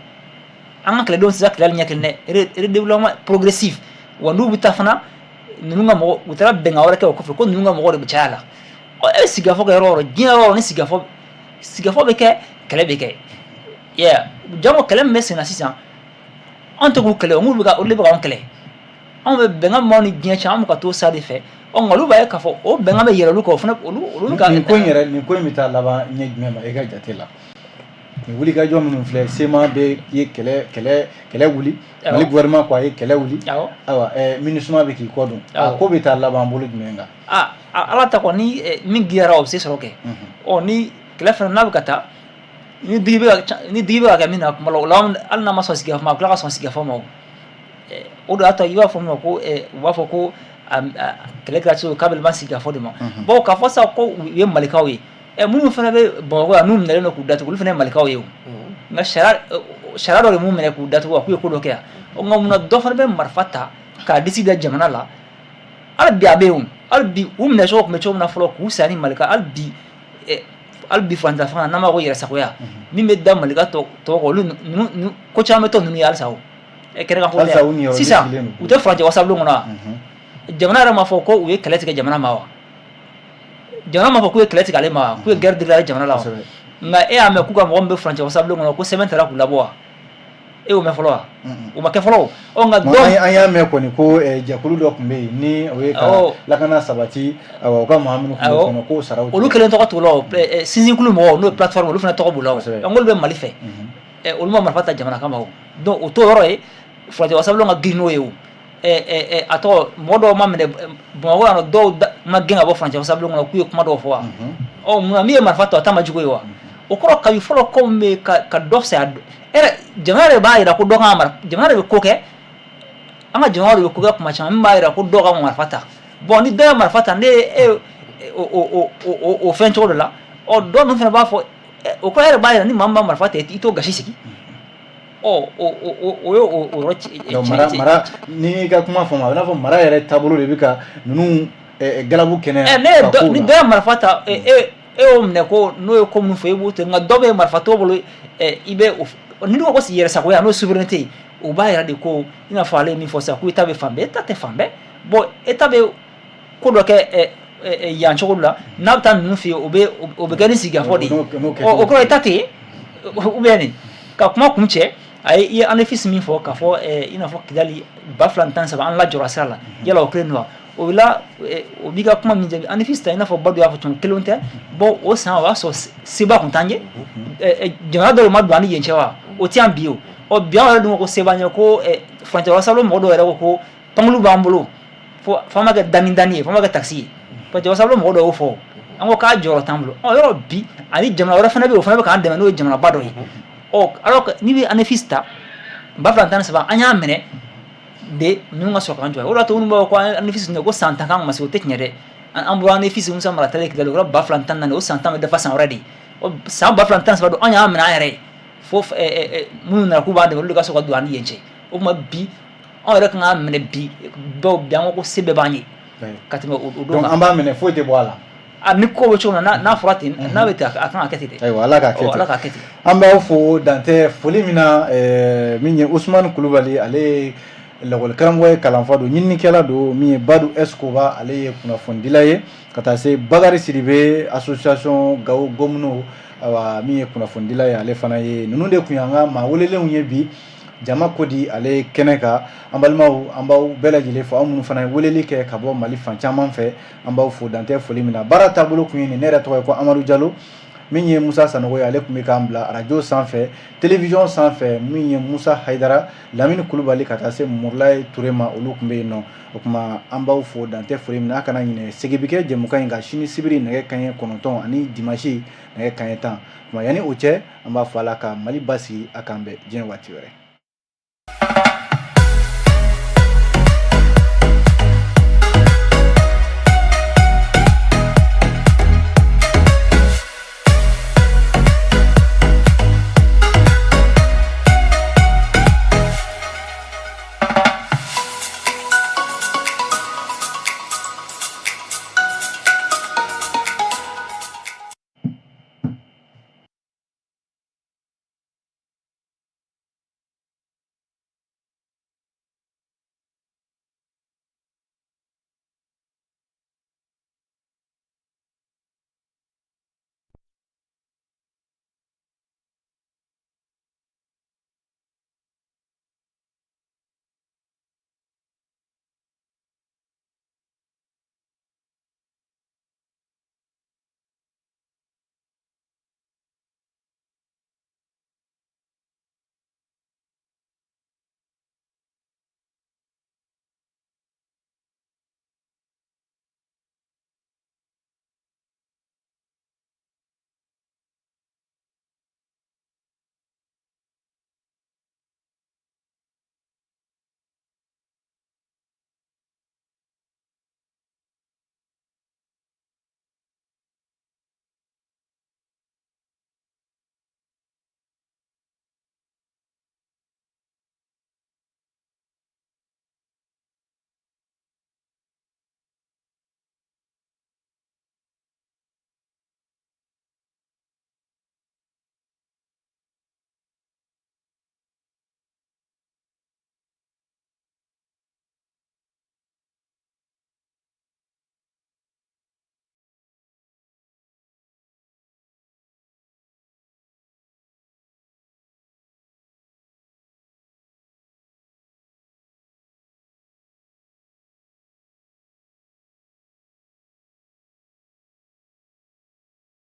an ka kɛlɛdenw tɛ se ka Kidali ɲɛ kelen dɛ, redéploiement progressif. Wa n'u bɛ taa fana, ninnu ka mɔgɔ, u taara bɛnkan wɛrɛ kɛ o kɔfɛ ko ninnu ka mɔgɔw de bɛ caya la. Ɔ, e bɛ sigikafɔ kɛ yɔrɔ o yɔrɔ, diɲɛ yɔrɔ o yɔrɔ, ni sigikafɔ bɛ kɛ, kɛlɛ bɛ kɛ. Jango kɛlɛ min bɛ sen na sisan, anw tɛ k'u kɛlɛ o, minnu bɛ ka olu de bɛ k'anw kɛlɛ. Anw bɛ bɛnkan min b'anw ni diɲɛ cɛ, an bɛ ka t'o sira de fɛ. Ɔ, nka olu b'a ye k'a fɔ o bɛnkan bɛ yɛlɛ olu kan, o fana olu ka Nin ko in yɛrɛ, nin ko in bɛ taa laban ɲɛ jumɛn ma e ka jate la? Nin wulikajɔ minnu filɛ, CMA bɛ ye kɛlɛ wuli, Mali gouvernement ko a ye kɛlɛ wuli, ayiwa, MINUSMA bɛ k'i kɔ don, a ko bɛ taa laban bolo jumɛn kan? Aa, Ala ta kɔni, min giyara, o bɛ se sɔrɔ kɛ. Ɔ, ni kɛlɛ fana n'a bɛ ka taa, ni digi bɛ ka kɛ min na kuma la, o la hali n'a ma sɔn sigikafɔ ma, a bɛ tila ka sɔn sigikafɔ ma. O de y'a to i b'a fɔ min ma ko u b'a fɔ ko kɛlɛ kɛra cogo k'a bɛ laban sigikafɔ de ma. Bon, k'a fɔ sa ko u ye Malikaw ye, minnu fana bɛ Bamakɔ yan, n'u minɛlen don k'u datugu, olu fana ye Malikaw ye o. Nka sariya dɔ de m'u minɛ k'u datugu k'u ye ko dɔ kɛ yan. Nka munna dɔ fana bɛ marifa ta k'a disi da jamana la? Hali bi a bɛ yen o. Hali bi u minɛ cogo tun bɛ cogo min na fɔlɔ, k'u saya ni Malika, hali bi furancɛ fanga, n'an b'a ko yɛrɛsagoya min bɛ da Malika tɔ kɔ, olu ninnu ko caman bɛ to ninnu ye halisa. O kɛnɛ kan fɔ sisan, u tɛ furancɛ wasabulon kɔnɔ wa? Jamana yɛrɛ m'a fɔ ko u ye kɛlɛ tigɛ jamana ma wa? Jamana m'a fɔ k'u ye kɛlɛ tigɛ ale ma wa? K'u ye guerre déclarée jamana la wa? Nka e y'a mɛn k'u ka mɔgɔ min bɛ furancɛ wasabulon kɔnɔ ko sɛbɛn taara k'u labɔ wa? E y'o mɛn fɔlɔ wa? O ma kɛ fɔlɔ. Ɔ, nka dɔw an y'a mɛn kɔni ko jɛkulu dɔ tun bɛ yen ni o ye ka lakana sabati, ayiwa, u ka maa minnu tun bɛ kɔnɔ k'o saraw Olu kelen tɔgɔ t'o la o. Sinsinkulu mɔgɔw, n'o ye plateforme, olu fana tɔgɔ b'u la o. N'olu bɛ Mali fɛ, olu ma marifa ta jamana kama o. Donc o t'o yɔrɔ ye, furancɛ wasabulon ka girin n'o ye o. A tɔgɔ, mɔgɔ dɔw ma minɛ Bamakɔ yan nɔ, dɔw ma gɛn ka bɔ furancɛ wasabulon kɔnɔ k'u ye kuma dɔw fɔ wa? Ɔ, munna min ye marifa ta, o ta ma jugu ye wa? O kɔrɔ, kabi fɔlɔ ko min bɛ ka dɔ fisaya yɛrɛ, jamana yɛrɛ b'a jira ko dɔ kan ka marifa, jamana de bɛ ko kɛ, an ka jamana de bɛ ko kɛ kuma caman min b'a jira ko dɔ ka marifa ta. Bon, ni dɔ ye marifa ta, ne e o fɛn cogo dɔ la, ɔ, dɔ ninnu fana b'a fɔ o kɔrɔ yɛrɛ b'a jira ni maa min ma marifa ta, i t'o gasi sigi. Ɔ, o ye o yɔrɔ. Mara, n'i y'i ka kuma faamu, a bɛ n'a fɔ mara yɛrɛ taabolo de bɛ ka ninnu galabu kɛnɛya. Ne ni dɔ ye marifa ta, e y'o minɛ ko n'o ye ko min fɔ, i b'o to. Nka dɔ bɛ marifa t'o bolo, i bɛ ni ko yɛrɛsagoya, n'o souveraineté ye, o b'a yira de ko i n'a fɔ ale ye min fɔ sisan, ko État bɛ fan bɛɛ, État tɛ fan bɛɛ. Bon, État bɛ ko dɔ kɛ yan cogo la, n'a bɛ taa ninnu fɛ yen, o bɛ kɛ ni sigikafɔ de ye. O kɔrɔ État tɛ yen ou bien? Nin ka kuma kun cɛ, a ye i ye Anefis min fɔ, k'a fɔ i n'a fɔ Kidali 2013, an lajɔra sira la, yala o kelen don wa? O la, o b'i ka kuma min jaabi, Anefis ta, i n'a fɔ Badu y'a fɔ cogo min, kelenw tɛ. Bon, o san, o y'a sɔrɔ seba tun t'an ye, jamana dɔw de ma don an ni yen cɛ wa? O tɛ yan bi. O ɔ, bi an yɛrɛ dun ko se b'an ye, ko furancɛ wasabulon mɔgɔ dɔw yɛrɛ ko pankulu b'an bolo, fo f'an ma kɛ dani dani ye, f'an ma kɛ taxi ye. Furancɛ wasabulon mɔgɔ dɔw y'o fɔ, an ko k'a jɔyɔrɔ t'an bolo. Ɔ, yɔrɔ bi, ani jamana wɛrɛ fana bɛ yen, o fana bɛ k'an dɛmɛ, n'o ye jamanaba dɔ ye. Ɔ, alors que n'i bɛ Anefis ta, 2013, an y'a minɛ de ninnu ka sɔrɔ k'an jɔ. O de y'a to minnu b'a fɔ ko Anefis ko san 10 kan ma se, o tɛ tiɲɛ dɛ. An bɔra Anefis, Musa Mara talen Kidali, o kɛra 2014, o san 10 bɛ dafa san wɛrɛ de. San 2013 don, an y'a minɛ an yɛrɛ ye, fo minnu nana k'u b'an dɛmɛ, olu de ka sɔrɔ ka don an ni yen cɛ. O tuma bi, anw yɛrɛ kan k'a minɛ bi dɔw bi, an ko se bɛɛ b'an ye ka tɛmɛ o don kan. An b'a minɛ, foyi tɛ bɔ a la. A ni ko bɛ cogo min na, n'a fɔra ten, n'a bɛ ten, a kan ka kɛ ten dɛ. Ayiwa, Ala k'a kɛ ten. Ala k'a kɛ ten. An b'aw fo dantɛ foli min na. Min ye Usumani Kulubali, ale ye lakɔli karamɔgɔ ye, kalanfa don, ɲininikɛla don. Min ye Badu Escoba, ale ye kunnafonidila ye, ka taa se Bakari Sidibe, association Gawo Gomino, ayiwa, min ye kunnafonidila ye, ale fana ye. Ninnu de tun y'an ka maa welelenw ye bi Jama Kodi ale kɛnɛ kan. An balimaw, an b'aw bɛɛ lajɛlen fo, aw minnu fana ye weleli kɛ ka bɔ Mali fan caman fɛ, an b'aw fo dantɛ foli min na. Baara taabolo tun ye nin. Ne yɛrɛ tɔgɔ ye ko Amadu Jalo. Min ye Musa Sanogo ye, ale tun bɛ k'an bila arajo sanfɛ, télévision sanfɛ. Min ye Musa Hayidara, Lamini Kulubali, ka taa se Murulayi Ture ma, olu tun bɛ yen nɔ. O tuma, an b'aw fo dantɛ foli min na. A kana ɲinɛ, segin bɛ kɛ jɛmukan in kan sini sibiri nɛgɛ kanɲɛ 9 ani dimanche nɛgɛ kanɲɛ 10. Tuma yanni o cɛ, an b'a fɔ Ala ka Mali basigi, a k'an bɛn diɲɛ waati wɛrɛ.